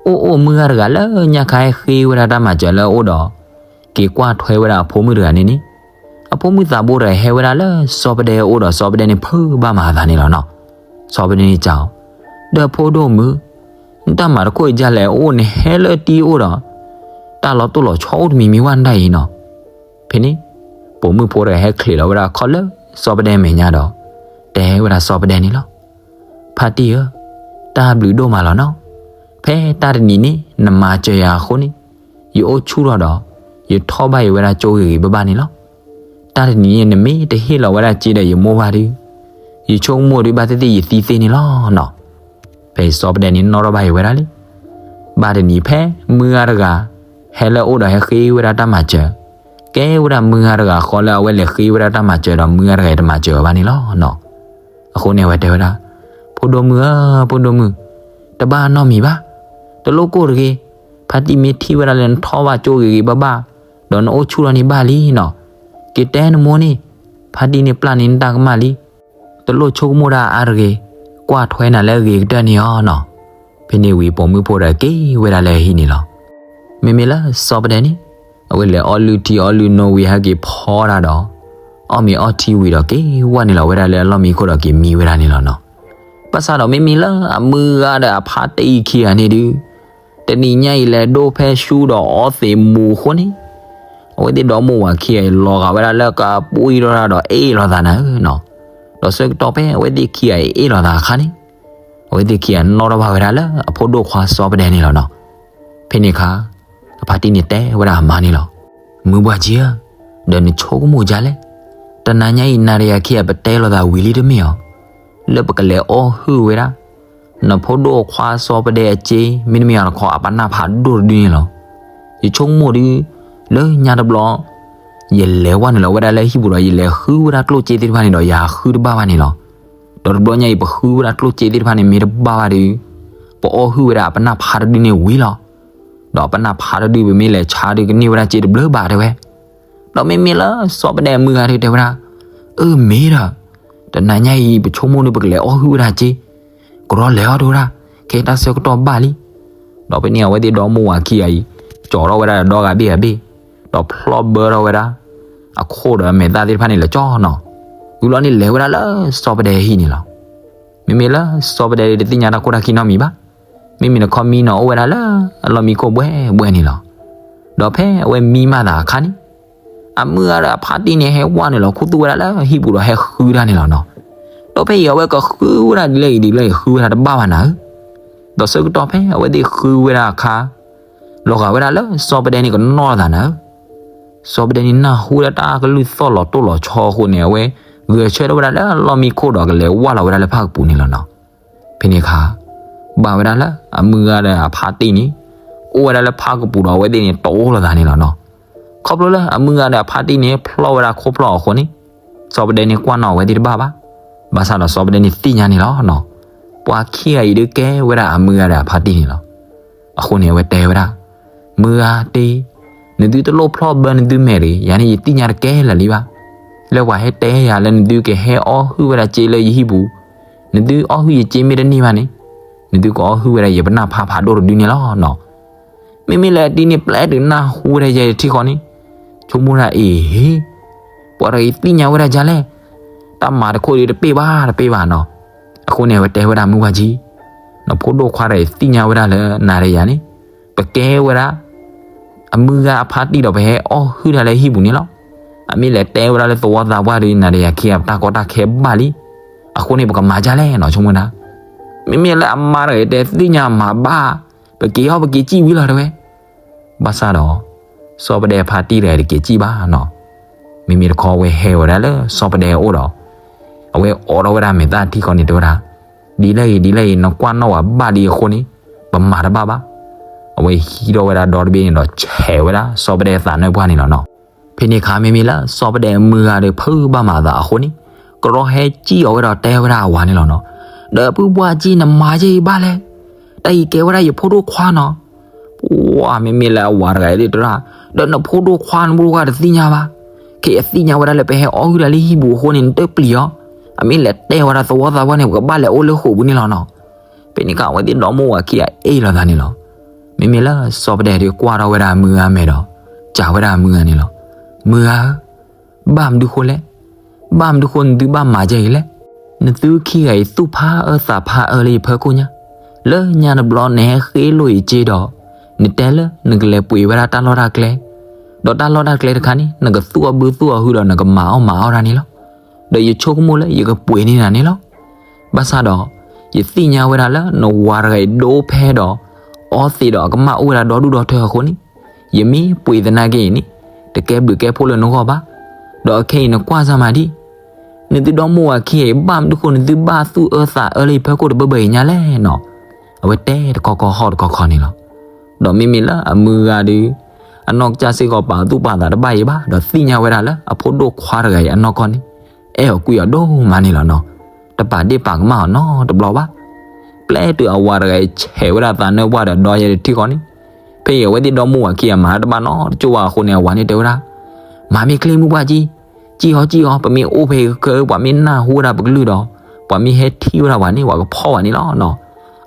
အိၣ်အိၣ်မုၢ်ဂၤတဂၤလၢညါခါဟဲဃ့ဝဲဒၣ်တၢ်မၤစၢၤလၢအအိၣ်ဒီး က့ၤကွၢ်ထွဲဝဲဒၣ်အဖိမုၣ်တဂၤန့ၣ်န့ၣ်, အဖိမုၣ်သးဘိတဂၤဟဲဝဲဒၣ်လၢစီၤပဒဲအအိၣ်ဒီး စီၤပဒဲန့ၣ်ဖုးဘၣ်မၤအသးန့ၣ်လီၤနီၤ. စီၤပဒဲန့ၣ်စံးအီၤ, ဒီးဖိဒိၣ်မုၣ်, နတၢ်မၤတခိၣ်အံၤဒ်လဲၣ် အအိၣ်နဟဲလၢတံၤအိၣ်ဒီး တၢ်လီၤတိၢ်လီၤဆီအိၣ်တမံၤမံၤဝဲဒၣ်အံၤနီၤ. ဖဲန့ၣ် ပိာ်မုၣ်ဖိတဂၤဟဲချံးလီၤဝဲဒၣ်ခီၣ်လၢစီၤပဒဲမဲာ်ညါဒီး တဲဝဲဒၣ်စီၤပဒဲန့ၣ်လီၤ. ဖါတံၢ်ဧၢ, တၢ်ဘျုးဒိၣ်မးလီၤနီၤ. ဖဲတၢ်တနံၤန့ၣ် နမၤစၢၤယၤအဃိန့ၣ် ယအိၣ်ဆူၣ်ထီၣ်ဒီး ယထီၣ်ဘၣ်အံၤဝဲဒၣ်ကၠိဂ့ၤဂ့ၤဘၣ်ဘၣ်န့ၣ်လီၤ. တၢ်တနံၤန့ၣ် နမ့ၢ်တဟ့ၣ်လီၤဝဲဒၣ်စ့ဒီးယမိၢ်ဘၣ်ဒီး ယဆိကမိၣ်ဒီးဘၣ်သ့ၣ်သ့ၣ်ယသံသ့ၣ်န့ၣ်လီၤနီၤ. ဖဲစီၤပဒဲန့ၣ်နီၣ်ထီၣ်ဘၣ်အံၤဝဲဒၣ်လံ. ဘၣ်တနံၤဖဲမုၢ်ဂၤတဂၤ ဟဲလၢအအိၣ်ဒီးဟဲဃ့ဝဲဒၣ်တၢ်မၤစၢၤ, ကဲဝဲဒၣ်မုၢ်ဂၤတဂၤဃီလၢအဝဲလဲၤဃ့ဝဲဒၣ်တၢ်မၤစၢၤဒီး မုၢ်ဂၤတဂၤအံၤတမၤစၢၤအီၤဘၣ်န့ၣ်လီၤနီၤ. အဃိန့ၣ် အဝဲတဲဝဲဒၣ်, ဖိဒိၣ်မုၣ်ဧၢ, ဖိဒိၣ်မုၣ်, တဘၣ်နီတမံၤဘၣ်. တလိၣ်ကိၢ်တဂ့ၤ. ဖါတံၢ်မ့ၢ်ထံၣ်ဝဲဒၣ်လၢနထီၣ်ဘၣ်ကၠိဂ့ၤဂ့ၤဘၣ်ဘၣ် ဒီးနအိၣ်ဆူၣ်ထီၣ်န့ၣ်ဘၣ်လံနီၤ. က့ၤတဲနမိၢ်န့ၣ်, ဖါတံၢ်န့ၣ်ပျၢ်န့ၢ်နတၢ်ကမၣ်လံ. တလိၣ်ဆိကမိၣ်တၢ်အါတဂ့ၤ, ကွၢ်ထွဲနၤလၢအဂ့ၤကတၢၢ်န့ၣ်အီၤနီၤ. ဖဲန့ၣ်ဝံၤပိာ်မုၣ်ဖိဒီးက့ၤဝဲဒၣ်လၢအဟံၣ်န့ၣ်လီၤ. မ့မ့ၢ်လၢစီၤပဒဲန့ၣ်, အဝဲလဲၤအီၣ်လုၢ်ထံအီလုၢ်နိဝံၤဟဲက့ၤဖီတၢ်ဒီး အီၣ်မ့ၤအီထံဝံၤဒီးက့ၤဝဲနုာ်လီၤဝဲဒၣ်လၢအလီၢ်မံခိၣ်ဒီးက့ၤမံဝဲဒၣ်န့ၣ်လီၤနီၤ. ဘၣ်ဆၣ်ဒီးမ့မ့ၢ်လၢအမုၢ်ဂၤဒီးအဖါတံၢ်ခံဂၤန့ၣ်ဒုး, တနံၤညါအံၤလဲၤဒိၣ်ဖဲဆူဒီးအီသံးမူးအဃိန့ၣ်, အဝဲသ့ၣ်ဒီမိၢ်ဝၤခံဂၤအံၤလီၤဂာ်ဝဲဒၣ်လၢကပှံၢ်ထီၣ်တၢ်ဒီးအ့ၣ်လိာ်သးနၤဧၢနီၤ. ဒီးဆၢကတီၢ်ဖဲအဝဲသ့ၣ်ခံဂၤအံၤအ့ၣ်လိာ်သးအခါန့ၣ်, အဝဲသ့ၣ်ခံဂၤနီၣ်ထီၣ်ဘၣ်ဝဲဒၣ်လၢအဖိဒိၣ်ခွါစီၤပဒဲန့ၣ်လီၤနီၤ. ဖဲန့ၣ်အခါ အဖါတံၢ်န့ၣ်တဲဝဲဒၣ်အမါန့ၣ်လီၤ. မုၢ်ဘှၢ်ကံဧၢ, ဒီးနဆိကမိၣ်ဒ်လဲၣ်. တနၤညါအံၤ နၤဒီးယၤခံဂၤပတဲလိာ်သးဝံၤလံတမ့ၢ်ဧါ. လၢပကလဲၤအီၣ်ဟုၣ်ဝဲဒၣ် နဖိဒိၣ်ခွါစီၤပဒဲအစ့ မ့တမ့ၢ်အတခီအပနၢ်ဖးဒိၣ်တဒုန့ၣ်လီၤ. ယဆိကမိၣ်ဒုး လၢညါတဘျီ ယလဲၤဝဲနုာ်လီၤဝဲဒၣ်လၢဟံၣ်ပူၤဒီး ယလဲၤဃုဝဲဒၣ်ကျိၣ်စ့သ့ၣ်တဖၣ်န့ၣ်ဒီး ယဃုတဘၣ်ဘၣ်န့ၣ်လီၤ. ဒီးတဘျီညါအံၤ ပဃုဝဲဒၣ်ကျိၣ်စ့သ့ၣ်တဖၣ်န့ၣ် မ့ၢ်တဘၣ်ဘၣ်ဒီး ပအီၣ်ဟုၣ်ဝဲဒၣ်အပနၢ်ဖးတဒုန့ၣ်ဝံၤလီၤ. ဒီးအပနၢ်ဖးတဒု ပမ့ၢ်လဲၤဆါဒီး ကန့ၢ်ဝဲဒၣ်စ့တဘျုးဘၣ်တဲဝဲ. ဒီးမ့မ့ၢ်လၢစီၤပဒဲအမုၢ်ဂၤဒီးတဲဝဲဒၣ်, အၢ မ့ၢ်ဒီး တနၤညါအံၤ ပဆိကမိၣ်ဒီး ပကလဲၤအီၣ်ဟုၣ်ဝဲဒၣ်စ့, ကရီလဲၤအီၣ်တဲဝဲဒၣ်, ခဲအံၤတၢ်ဆၢကတီၢ်ဘၣ်လံ. ဒီးဖဲန့ၣ် အဝဲသ့ၣ်ဒီမါဝၤခံဂၤအံၤ ကၠီထီၣ်ဝဲဒၣ်ဒီဂၤဘ့ၣ်ဂၤဘ့ၣ်, ဒီးဖျီၣ်ဘၢထီၣ်ဝဲဒၣ် အခိၣ်ဒီးအမဲာ်သၣ်သ့ၣ်တဖၣ်န့ၣ် လၢကၠီနီၤ. ဝံၤလီၤန့ၣ် လဲၤဝဲဒၣ်လၢစီၤပဒဲဟံၣ်န့ၣ်လီၤ. မ့မ့ၢ်လၢစီၤပဒဲဒီး တသ့ၣ်ညါတၢ်ခိၣ်တၢ်ခံနီတမံၤဘၣ်. မ့မ့ၢ်တခီမံနီၤ အိၣ်ဝဲဒၣ်လၢအလီၢ်မံခိၣ်ဘှဲဘှဲန့ၣ်လီၤ. ဒီးဖဲအဝဲမံမၤသးအခါန့ၣ် အမုၢ်ဂၤဒီးအဖါတံၢ်န့ၣ် ဟဲဝဲနုာ်လီၤခူသူၣ်ဝဲဒၣ်လၢဟံၣ်ပူၤဒီး ဟဲဃုတၢ်န့ၣ်လီၤနီၤ. ဒီးဖဲအံၤ အဝဲကဃုဝဲဒၣ်ဒ်လဲၣ်ဂ့ၤဒ်လဲၣ်ဂ့ၤ ဃုဝဲဒၣ်တဘၣ်ဘၣ်နၤဧၢ. ဒီးဆၢကတီၢ်ဖဲအဝဲသ့ၣ်ဃုဝဲဒၣ်အခါ လီၤဂာ်ဝဲဒၣ်လၢစီၤပဒဲန့ၣ် ကနီၣ်သးနၤဧၢ. စီၤပဒဲန့ၣ် နၢ်ဟူဝဲဒၣ်တၢ်ကလုၢ်သီၣ်လီၤတိၢ်လီၤဆီအဃိန့ၣ် အဝဲဂဲၤဆၢထၢၣ်ဝဲဒၣ်လၢအလီၢ်မံခိၣ်ဒီး ကလဲၤဝဲလီၤဝဲဒၣ်လၢဖၣ်ကပူၤန့ၣ်လီၤနီၤ. ဖဲန့ၣ်အခါ ဘၣ်ဝဲဒၣ်လၢအမုၢ်ဂၤဒီးအဖါတံၢ်န့ၣ် အိၣ်ဝဲဒၣ်လၢဖၣ်ကပူၤဒီး အဝဲသ့ၣ်န့ၣ် တအိၣ်လိာ်သးန့ၣ်လီၤနီၤ. ခီဖျိလၢအမုၢ်ဂၤဒီးအဖါတံၢ်န့ၣ် ဖျီၣ်ဝဲဒၣ်ခိၣ်ဖျီၣ်အဃိန့ၣ် စီၤပဒဲန့ၣ် ကွၢ်နီၣ်အဝဲသ့ၣ်တဘၣ်ဘၣ်. ဘၣ်ဆၣ်ဒီးစီၤပဒဲန့ၣ်သ့ၣ်ညါန့ၣ်လီၤနီၤ. ပှၤခံဂၤအံၤဒုးကဲဝဲဒၣ်အမုၢ်ဂၤဒီးအဖါတံၢ်န့ၣ်လီၤ. အဃိန့ၣ် အဝဲတဲဝဲဒၣ်, မုၢ်ဂၤတံၢ်, နသုတလိၣ်ဖျီၣ်ဘၢနသုမဲာ်တဂ့ၤ, ယၤန့ၣ်ယသ့ၣ်ညါတကဲလၢာ်လံဘၣ်. လၢပှၤဟဲတဲယၤလၢနသုကဟဲအီၣ်ဟုၣ်ဝဲဒၣ်စ့လၢယဟံၣ်ပူၤ, နသုအီၣ်ဟုၣ်ယစ့မ့ၢ်တန့ၢ်ဘၣ်န့ၣ်, နသုကအီၣ်ဟုၣ်ဝဲဒၣ်ယပနၢ်ဖးဖးဒိၣ်တဒုန့ၣ်လီၤနီၤ. မ့မ့ၢ်လၢအတံၢ်န့ၣ် ပျဲတုၤနၢ်ဟူဝဲဒၣ်ယဲတထံၣ်ဃီန့ၣ်, ဆိကမိၣ်ဒၣ်အ့ၣ်, ပှၤတဂၤအံၤသ့ၣ်ညါဝဲဒၣ်ဒ်လဲၣ်, တၢ်မၤတခိၣ်ဒီး တပ့ၢ်ဘၣ်တပ့ၢ်ဘၣ်နီၤ. အဃိန့ၣ် အဝဲတဲဝဲဒၣ်မုၢ်ဝါကၠံ, နဖိဒိၣ်ခွါတဂၤအံၤသ့ၣ်ညါဝဲဒၣ်လၢနၤဒီးယၤန့ၣ် ပကဲဝဲဒၣ် အမုၢ်ဂၤအဖါတံၢ်ဒီး ပဟဲအီၣ်ဟုၣ်တၢ်လၢဟံၣ်ပူၤန့ၣ်လီၤ. အမ့ၢ်လဲၤတဲဝဲဒၣ်လၢသဝီသးပှၢ်ဒီး နၤဒီးယၤခံဂၤပတၢ်ကီတၢ်ခဲဘၣ်လံ. အဃိန့ၣ် ပကမၤဒ်လဲၣ်နီၤ ဆိကမိၣ်ဒၣ်. မ့မ့ၢ်လၢအမါတဂၤအံၤတဲသ့ၣ်ညါမၤဘၣ်, ပက့ၤအီၣ်ပက့ၤစံၣ်ဝံၤလီၤတဲဝဲ. ဘၣ်ဆၣ်ဒီး စီၤပဒဲအဖါတံၢ်တဂၤအံၤတက့ၤစံၣ်ဘၣ်နီၤ. မ့မ့ၢ်တခီဝဲဟဲဝဲဒၣ်လၢစီၤပဒဲအအိၣ်ဒီး အဝဲအိးထီၣ်ဝဲဒၣ်မဲာ်သၣ်ထံၣ်ဃီန့ၣ်တဲဝဲဒၣ်, ဒ်လဲၣ်ဂ့ၤဒ်လဲၣ်ဂ့ၤ နကွၢ်နီၣ်ဝဲဘၣ်လံအဃိန့ၣ် ပမၤတဘၣ်ဘၣ်. အဝဲဟံးထီၣ်ဝဲဒၣ်ဒီတဘ့ၣ်န့ၣ်ဒီး ဆဲးဝဲဒၣ်စီၤပဒဲအသးနၢၣ်ပှၢ်န့ၣ်လီၤနီၤ. ဖဲန့ၣ်အခါ မ့မ့ၢ်လၢစီၤပဒဲအမုၢ်ဂၤဒီး ဖုဘၣ်မၤသးအဃိန့ၣ် ကရီဟဲစံၣ်အီၤဝဲဒီးတဲဝဲဒၣ်အဝၤန့ၣ်လီၤနီၤ. ဒီးပုၢ်ဝဲၢ်ကၠံ နမၤယဲအံၤဘၣ်လဲၣ်. တၢ်အံၤကဲဝဲဒၣ်ယဖိဒိၣ်ခွါနီၤ. ပှၤမ့မ့ၢ်လၢအဝၤတဂၤအံၤဒ်တဲဒၣ်, ဒီးနဖိဒိၣ်ခွါ နဖိဒိၣ်ခွါတသ့ၣ်ညါဘၣ်. ခဲအံၤအသ့ၣ်ညါဝဲဒၣ်လၢပဟဲအီၣ်ဟုၣ်တၢ်လၢဟံၣ်ပူၤအဃိန့ၣ် နတပျံၤအီၤ. အမ့ၢ်လဲၤတဲဝဲဒၣ်သဝီသးပှၢ်န့ၣ် ပကဘၣ်လဲၤအိၣ်လၢဃိာ်ပူၤန့ၣ်လီၤနီၤ. ဖဲန့ၣ်အခါ အဝဲသ့ၣ်ဒီမါဝၤခံဂၤအ့ၣ်လိာ်သးန့ၣ်လီၤ. မ့မ့ၢ်လၢစီၤပဒဲဒီးကွၢ်ထီၣ်ဝဲဒၣ်မုၢ်ဂၤမဲာ်ဒီး စံးဝဲဒၣ်မုၢ်ဂၤန့ၣ်လီၤ. မုၢ်ဂၤဧၢ, ဘၣ်မနုၤဃိလဲၣ်. ဘၣ်မနုၤဃိနသုဘၣ်မၤဒ်အံၤလဲၣ်. နသုခံဂၤအံၤသူၣ်ဖးအၢသးဖးအၢလၢယဖီခိၣ်ညါ, လၢညါတဘျီနဟဲဃ့လိာ်ယစ့ဒီး နတဲလၢနကလဲၤပှ့ၤဝဲဒၣ်တၢ်လီၢ်တၢ်ကျဲ, ဒီးတၢ်လီၢ်တၢ်ကျဲတခါန့ၣ် နကသူၣ်အီၣ်ဘုသူၣ်အီၣ်ဟုၣ်ဒီး နကမၤအီၣ်မၤအီၣ်တၢ်န့ၣ်လီၤ. ဒီးယဆိကမိၣ်လၢယကပှ့ၤန့ၢ်နၤန့ၣ်လီၤ. ဘၣ်ဆၣ်ဒီး ယသ့ၣ်ညါဝဲဒၣ်လၢနဝၤတဂၤအံၤဒိဖဲဒီး အီသံးဒီးအကမၣ်အိၣ်ဝဲဒၣ်ဒီဒူၣ်ဒီထၢအဃိန့ၣ်, ယမ့ၢ်ပှ့ၤသနာ်က့အံၤန့ၣ် တကဲဘျုးကဲဖှိၣ်လၢနဂီၢ်ဘၣ်. ဒီးအခဲအံၤနကွၢ်စၢ်မၤဒံး, နသုဒီမါဝၤခံဂၤအံၤ ဘၣ်မနုၤဃိနသုဘၣ်သူၣ်အၢသးအၢလၢယဖီခိၣ်တဘၢဘၢအံၤညါလဲၣ်နီၤ. အဝဲတဲတခီခီဟီၣ်တခီခီန့ၣ်လီၤ. ဒီးမ့မ့ၢ်လၢအမုၢ်ဂၤဒီး အနီၢ်ကစၢ်စ့ၢ်ကီးပာ်သူၣ်ပာ်သးတဘၣ်အံၤဘၣ်, ဒီးသ့ၣ်ညါဝဲဒၣ်လၢအဖိဒိၣ်ခွါတဂၤအံၤအနီၢ်ကီၢ်န့ၣ် အဲၣ်အီၤကွံအီၤဒိၣ်မးန့ၣ်လီၤနီၤ. တပာ်ဒ့ၣ်ပာ်ကမၣ်အီၤနီတဘျီဘၣ်. ပျဲတုၤအဝၤတဂၤအံၤဆဲးဝဲဒၣ်သးနၢၣ်ပှၢ်ဒီးဒီးယဲတထံၣ်ဃီန့ၣ်, ဖဲအံၤအဝဲသ့ၣ်ဒီမါဝၤခံဂၤမၤတၢ်တဘၣ်နီတကၠိၢ်ဘၣ်အဃိန့ၣ် အဝၤန့ၣ်တဲဝဲဒၣ်, မၤမ့ၢ်ချ့မုၢ်ပှၢ်ကၠံ, ကၠံအီၤကၠံအီၤ, ပမ့ၢ်အိၣ်ဖဲအံၤကကၢ ပှၤမ့ၢ်နၢ်ဟူဝဲဒၣ်ပကလုၢ်ဒီး ပှၤမ့ၢ်ဟဲထံၣ်ဝဲဒၣ်ပှၤန့ၣ် ပှၤကဖီၣ်ဝဲန့ၣ်လီၤနီၤ.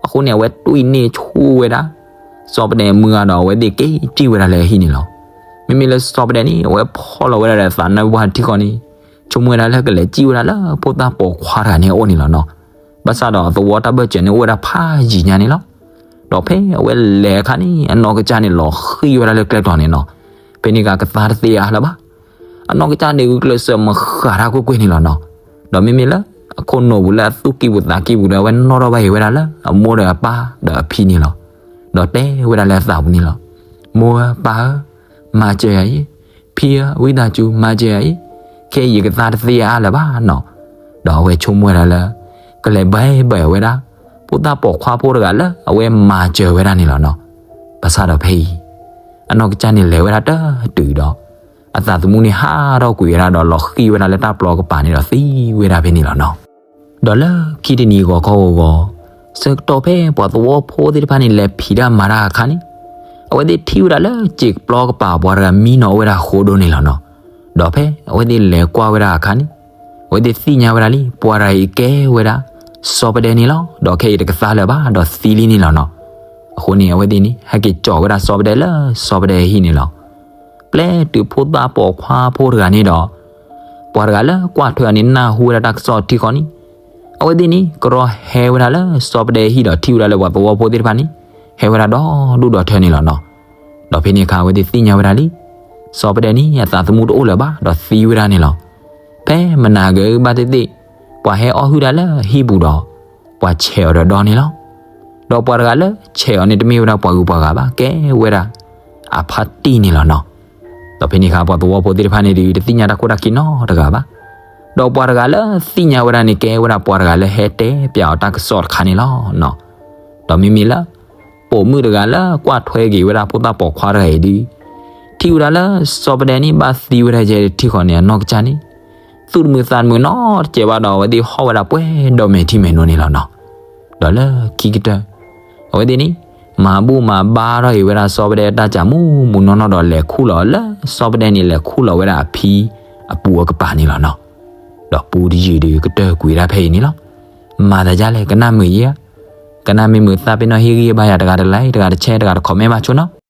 အဃိန့ၣ် အဝဲတွံၢ်န့ၢ်ဆူၣ်ဝဲဒၣ် စီၤပဒဲမုၢ်ဂၤဒီး အဝဲသ့ၣ်က့ၤစံၣ်ဝဲဒၣ်လၢအဟံၣ်န့ၣ်လီၤ. မ့မ့ၢ်လၢစီၤပဒဲန့ၣ် အဝဲဖီၣ်လီၤဝဲဒၣ်ဒီးသးနၢၣ်ပှၢ်တထံၣ်ဃီန့ၣ်, ဆိကမိၣ်ဝဲဒၣ်လၢကလဲၤစံၣ်ဝဲဒၣ်လၢ ဖိသၣ်ပိာ်ခွါတဂၤန့ၣ်အအိၣ်န့ၣ်လီၤနီၤ. ဘၣ်ဆၣ်ဒီးအသဝီတၢ်ဘၢၣ်စၢၤန့ၣ်အိၣ်ဝဲဒၣ်ဖးယံၤညါန့ၣ်လီၤ. ဒီးဖဲအဝဲလဲၤအခါန့ၣ် အနီၢ်ကစၢ်န့ၣ်လီၤဃံၤဝဲဒၣ်လၢကျဲတီၤန့ၣ်နီၤ. ဖဲန့ၣ်ကကသါတသ့အါလၢၤဘၣ်. အနီၢ်ကစၢ်န့ၣ်ဂုာ်ကျဲးစၢးမၤဃးတၢ်ကွ့ၢ်ကွ့ၢ်န့ၣ်လီၤနီၤ. ဒီးမ့မ့ၢ်လၢအခိၣ်နူာ်ပူၤလၢအသူၣ်ကံၢ်ပူၤသးကံၢ်ပူၤဒီး အဝဲနီၣ်ထီၣ်ဘၣ်အံၤဝဲဒၣ်လၢအမိၢ်ဒီးအပၢ်ဒီးအဖံန့ၣ်လီၤ. ဒီးတဲဝဲဒၣ်လၢအသးပူၤန့ၣ်လီၤ. မိၢ်ဧၢပၢ်ဧၢ, မၤစၢၤယၤအံၤ, ဖံဧၢဝံသးစူၤ မၤစၢၤယၤအံၤ, ခဲအံၤယကသါတသ့အါလၢၤဘၣ်နီၤ. ဒီးအဝဲဆိကမိၣ်ဝဲဒၣ်လၢ ကလဲၤဘဲဘၢဝဲဒၣ် ဖိသၣ်ပိာ်ခွါဖိတဂၤလၢအဝဲမၤစၢၤဝဲဒၣ်န့ၣ်လီၤနီၤ. ဘၣ်ဆၣ်ဒီးဖဲအံၤ အနီၢ်ကစၢ်န့ၣ်လဲၤဝဲဒၣ်တတုၤဒီး အသးသမူန့ၣ်ဟးထီၣ်ကွံာ်ဝဲဒၣ်ဒီးလီၤဃံၣ်ဝဲဒၣ်လၢတၢ်ပျီကပၤန့ၣ်ဒီးသံဝဲဒၣ်ဖဲန့ၣ်လီၤနီၤ. ဒီးလၢခံတနံၤဂီၤခီဂီၤဂီၤ ဆၢကတီၢ်ဖဲပှၤသဝီဖိသ့ၣ်တဖၣ်န့ၣ် လဲၤဖံးတၢ်မၤတၢ်အခါန့ၣ် အဝဲသ့ၣ်ထံၣ်ဝဲဒၣ်လၢစံာ်ပျီကပၤပှၤတဂၤမံနီၤအိၣ်ဝဲဒၣ်အဃိဒိၣ်န့ၣ်လီၤနီၤ. ဒီးဖဲအဝဲသ့ၣ်လဲၤကွၢ်ဝဲဒၣ်အခါန့ၣ် အဝဲသ့ၣ်သ့ၣ်ညါဝဲဒၣ်လံ ပှၤတဂၤအံၤကဲဝဲဒၣ် စီၤပဒဲန့ၣ်လီၤ. ဒီးခဲအံၤတကသါလၢၤဘၣ် ဒီးသံလံန့ၣ်လီၤနီၤ. အဃိန့ၣ် အဝဲသ့ၣ်န့ၣ် ဟဲက့ၤကၠီာ်ဝဲဒၣ်စီၤပဒဲလၢစီၤပဒဲအဟံၣ်န့ၣ်လီၤ. ပျဲတုၤဖိသၣ်ပိာ်ခွါဖိတဂၤန့ၣ်ဒီး ပှၤတဂၤလၢကွၢ်ထွဲအီၤန့ၣ် နၢ်ဟူဝဲဒၣ်တၢ်ကစီၣ်ထံဃီန့ၣ် အဝဲသ့ၣ်န့ၣ် ကရီဟဲဝဲဒၣ်လၢစီၤပဒဲအဟံၣ်ဒီးထံၣ်ဝဲဒၣ်လၢပှၤသဝီဖိသ့ၣ်တဖၣ်န့ၣ် ဟဲဝဲဒၣ်ဒီဒူၣ်ဒီထၢန့ၣ်လီၤနီၤ. ဒီးဖဲန့ၣ်အခါ အဝဲသ့ၣ်သ့ၣ်ညါဝဲဒၣ်လံ စီၤပဒဲန့ၣ် အသးသမူတအိၣ်လၢၤဘၣ် ဒီးသံဝဲဒၣ်န့ၣ်လီၤ. ဖဲမနၤဂ့ၤဘၣ်သ့ၣ်သ့ၣ် ပှၤဟဲအီၣ်ဟုၣ်တၢ်လၢဟံၣ်ပူၤဒီး ပှၤဆဲးအီၤဒီးဒီန့ၣ်လီၤ. ဒီးပှၤတဂၤလၢဆဲးအီၤန့ၣ် တမ့ၢ်ဝဲဒၣ်ပှၤဂုၤပှၤဂၤဘၣ် ကဲဝဲဒၣ် အဖါတံၢ်န့ၣ်လီၤနီၤ. ဒီးဖဲန့ၣ်အခါ ပှၤသဝီဖိသ့ၣ်တဖၣ်န့ၣ်ဒီး တသ့ၣ်ညါတၢ်ခိၣ်တၢ်ခံနီတဂၤဘၣ်. ဒီးပှၤတဂၤလၢသ့ၣ်ညါဝဲဒၣ်န့ၣ် ကဲဝဲဒၣ်ပှၤတဂၤလၢဟဲတဲပျးအီၤတၢ်ကစီၣ်တခါန့ၣ်လီၤနီၤ. ဒီးမ့မ့ၢ်လၢ ပိာ်မုၣ်တဂၤလၢကွၢ်ထွဲက့ၤဝဲဒၣ်ဖိသၣ်ပိာ်ခွါတဂၤအံၤဒီး ထံၣ်ဝဲဒၣ်လၢစီၤပဒဲန့ၣ် ဘၣ်သံဝဲဒၣ်ယဲၢ်တထံၣ်ဃီန့ၣ် အနီၢ်ကစၢ်န့ၣ် သူၣ်တမုာ်သးတမုာ်နီတစဲးဘၣ်ဒီး အဝဲသ့ၣ်ဟီၣ်ဝဲဒၣ်ပှဲၤဒီးမဲာ်ထံမဲာ်နိန့ၣ်လီၤနီၤ. ဒီးလၢခံကတၢၢ် အဝဲသ့ၣ်န့ၣ် မၤဘူၣ်မၤဘါထီၣ်အံၤဝဲဒၣ်စီၤပဒဲအတၢ်စၢ်မူးမူးနီၢ်နီၢ်ဒီး လဲၤခူၣ်လီၤလၢစီၤပဒဲန့ၣ် လဲၤခူၣ်လီၤဝဲဒၣ်အဖံအပူၤအကပၤန့ၣ်လီၤနီၤ. ဒီးပူတယုၢ်ဒီးကတၢၢ်ကွံာ်ဒၣ်ဖဲအံၤန့ၣ်လီၤ. မၤသးဒ်လဲၣ် ကနၣ်မုာ်ယဲဧါ. ကနၣ်မ့ၢ်မုာ်သးပ့ၤနီၣ်ဟ့ၣ်ဂံၢ်ဘါယၤတဂၤတlike တဂၤတshare တဂၤတcommentဘၣ်ဆိနီၤ.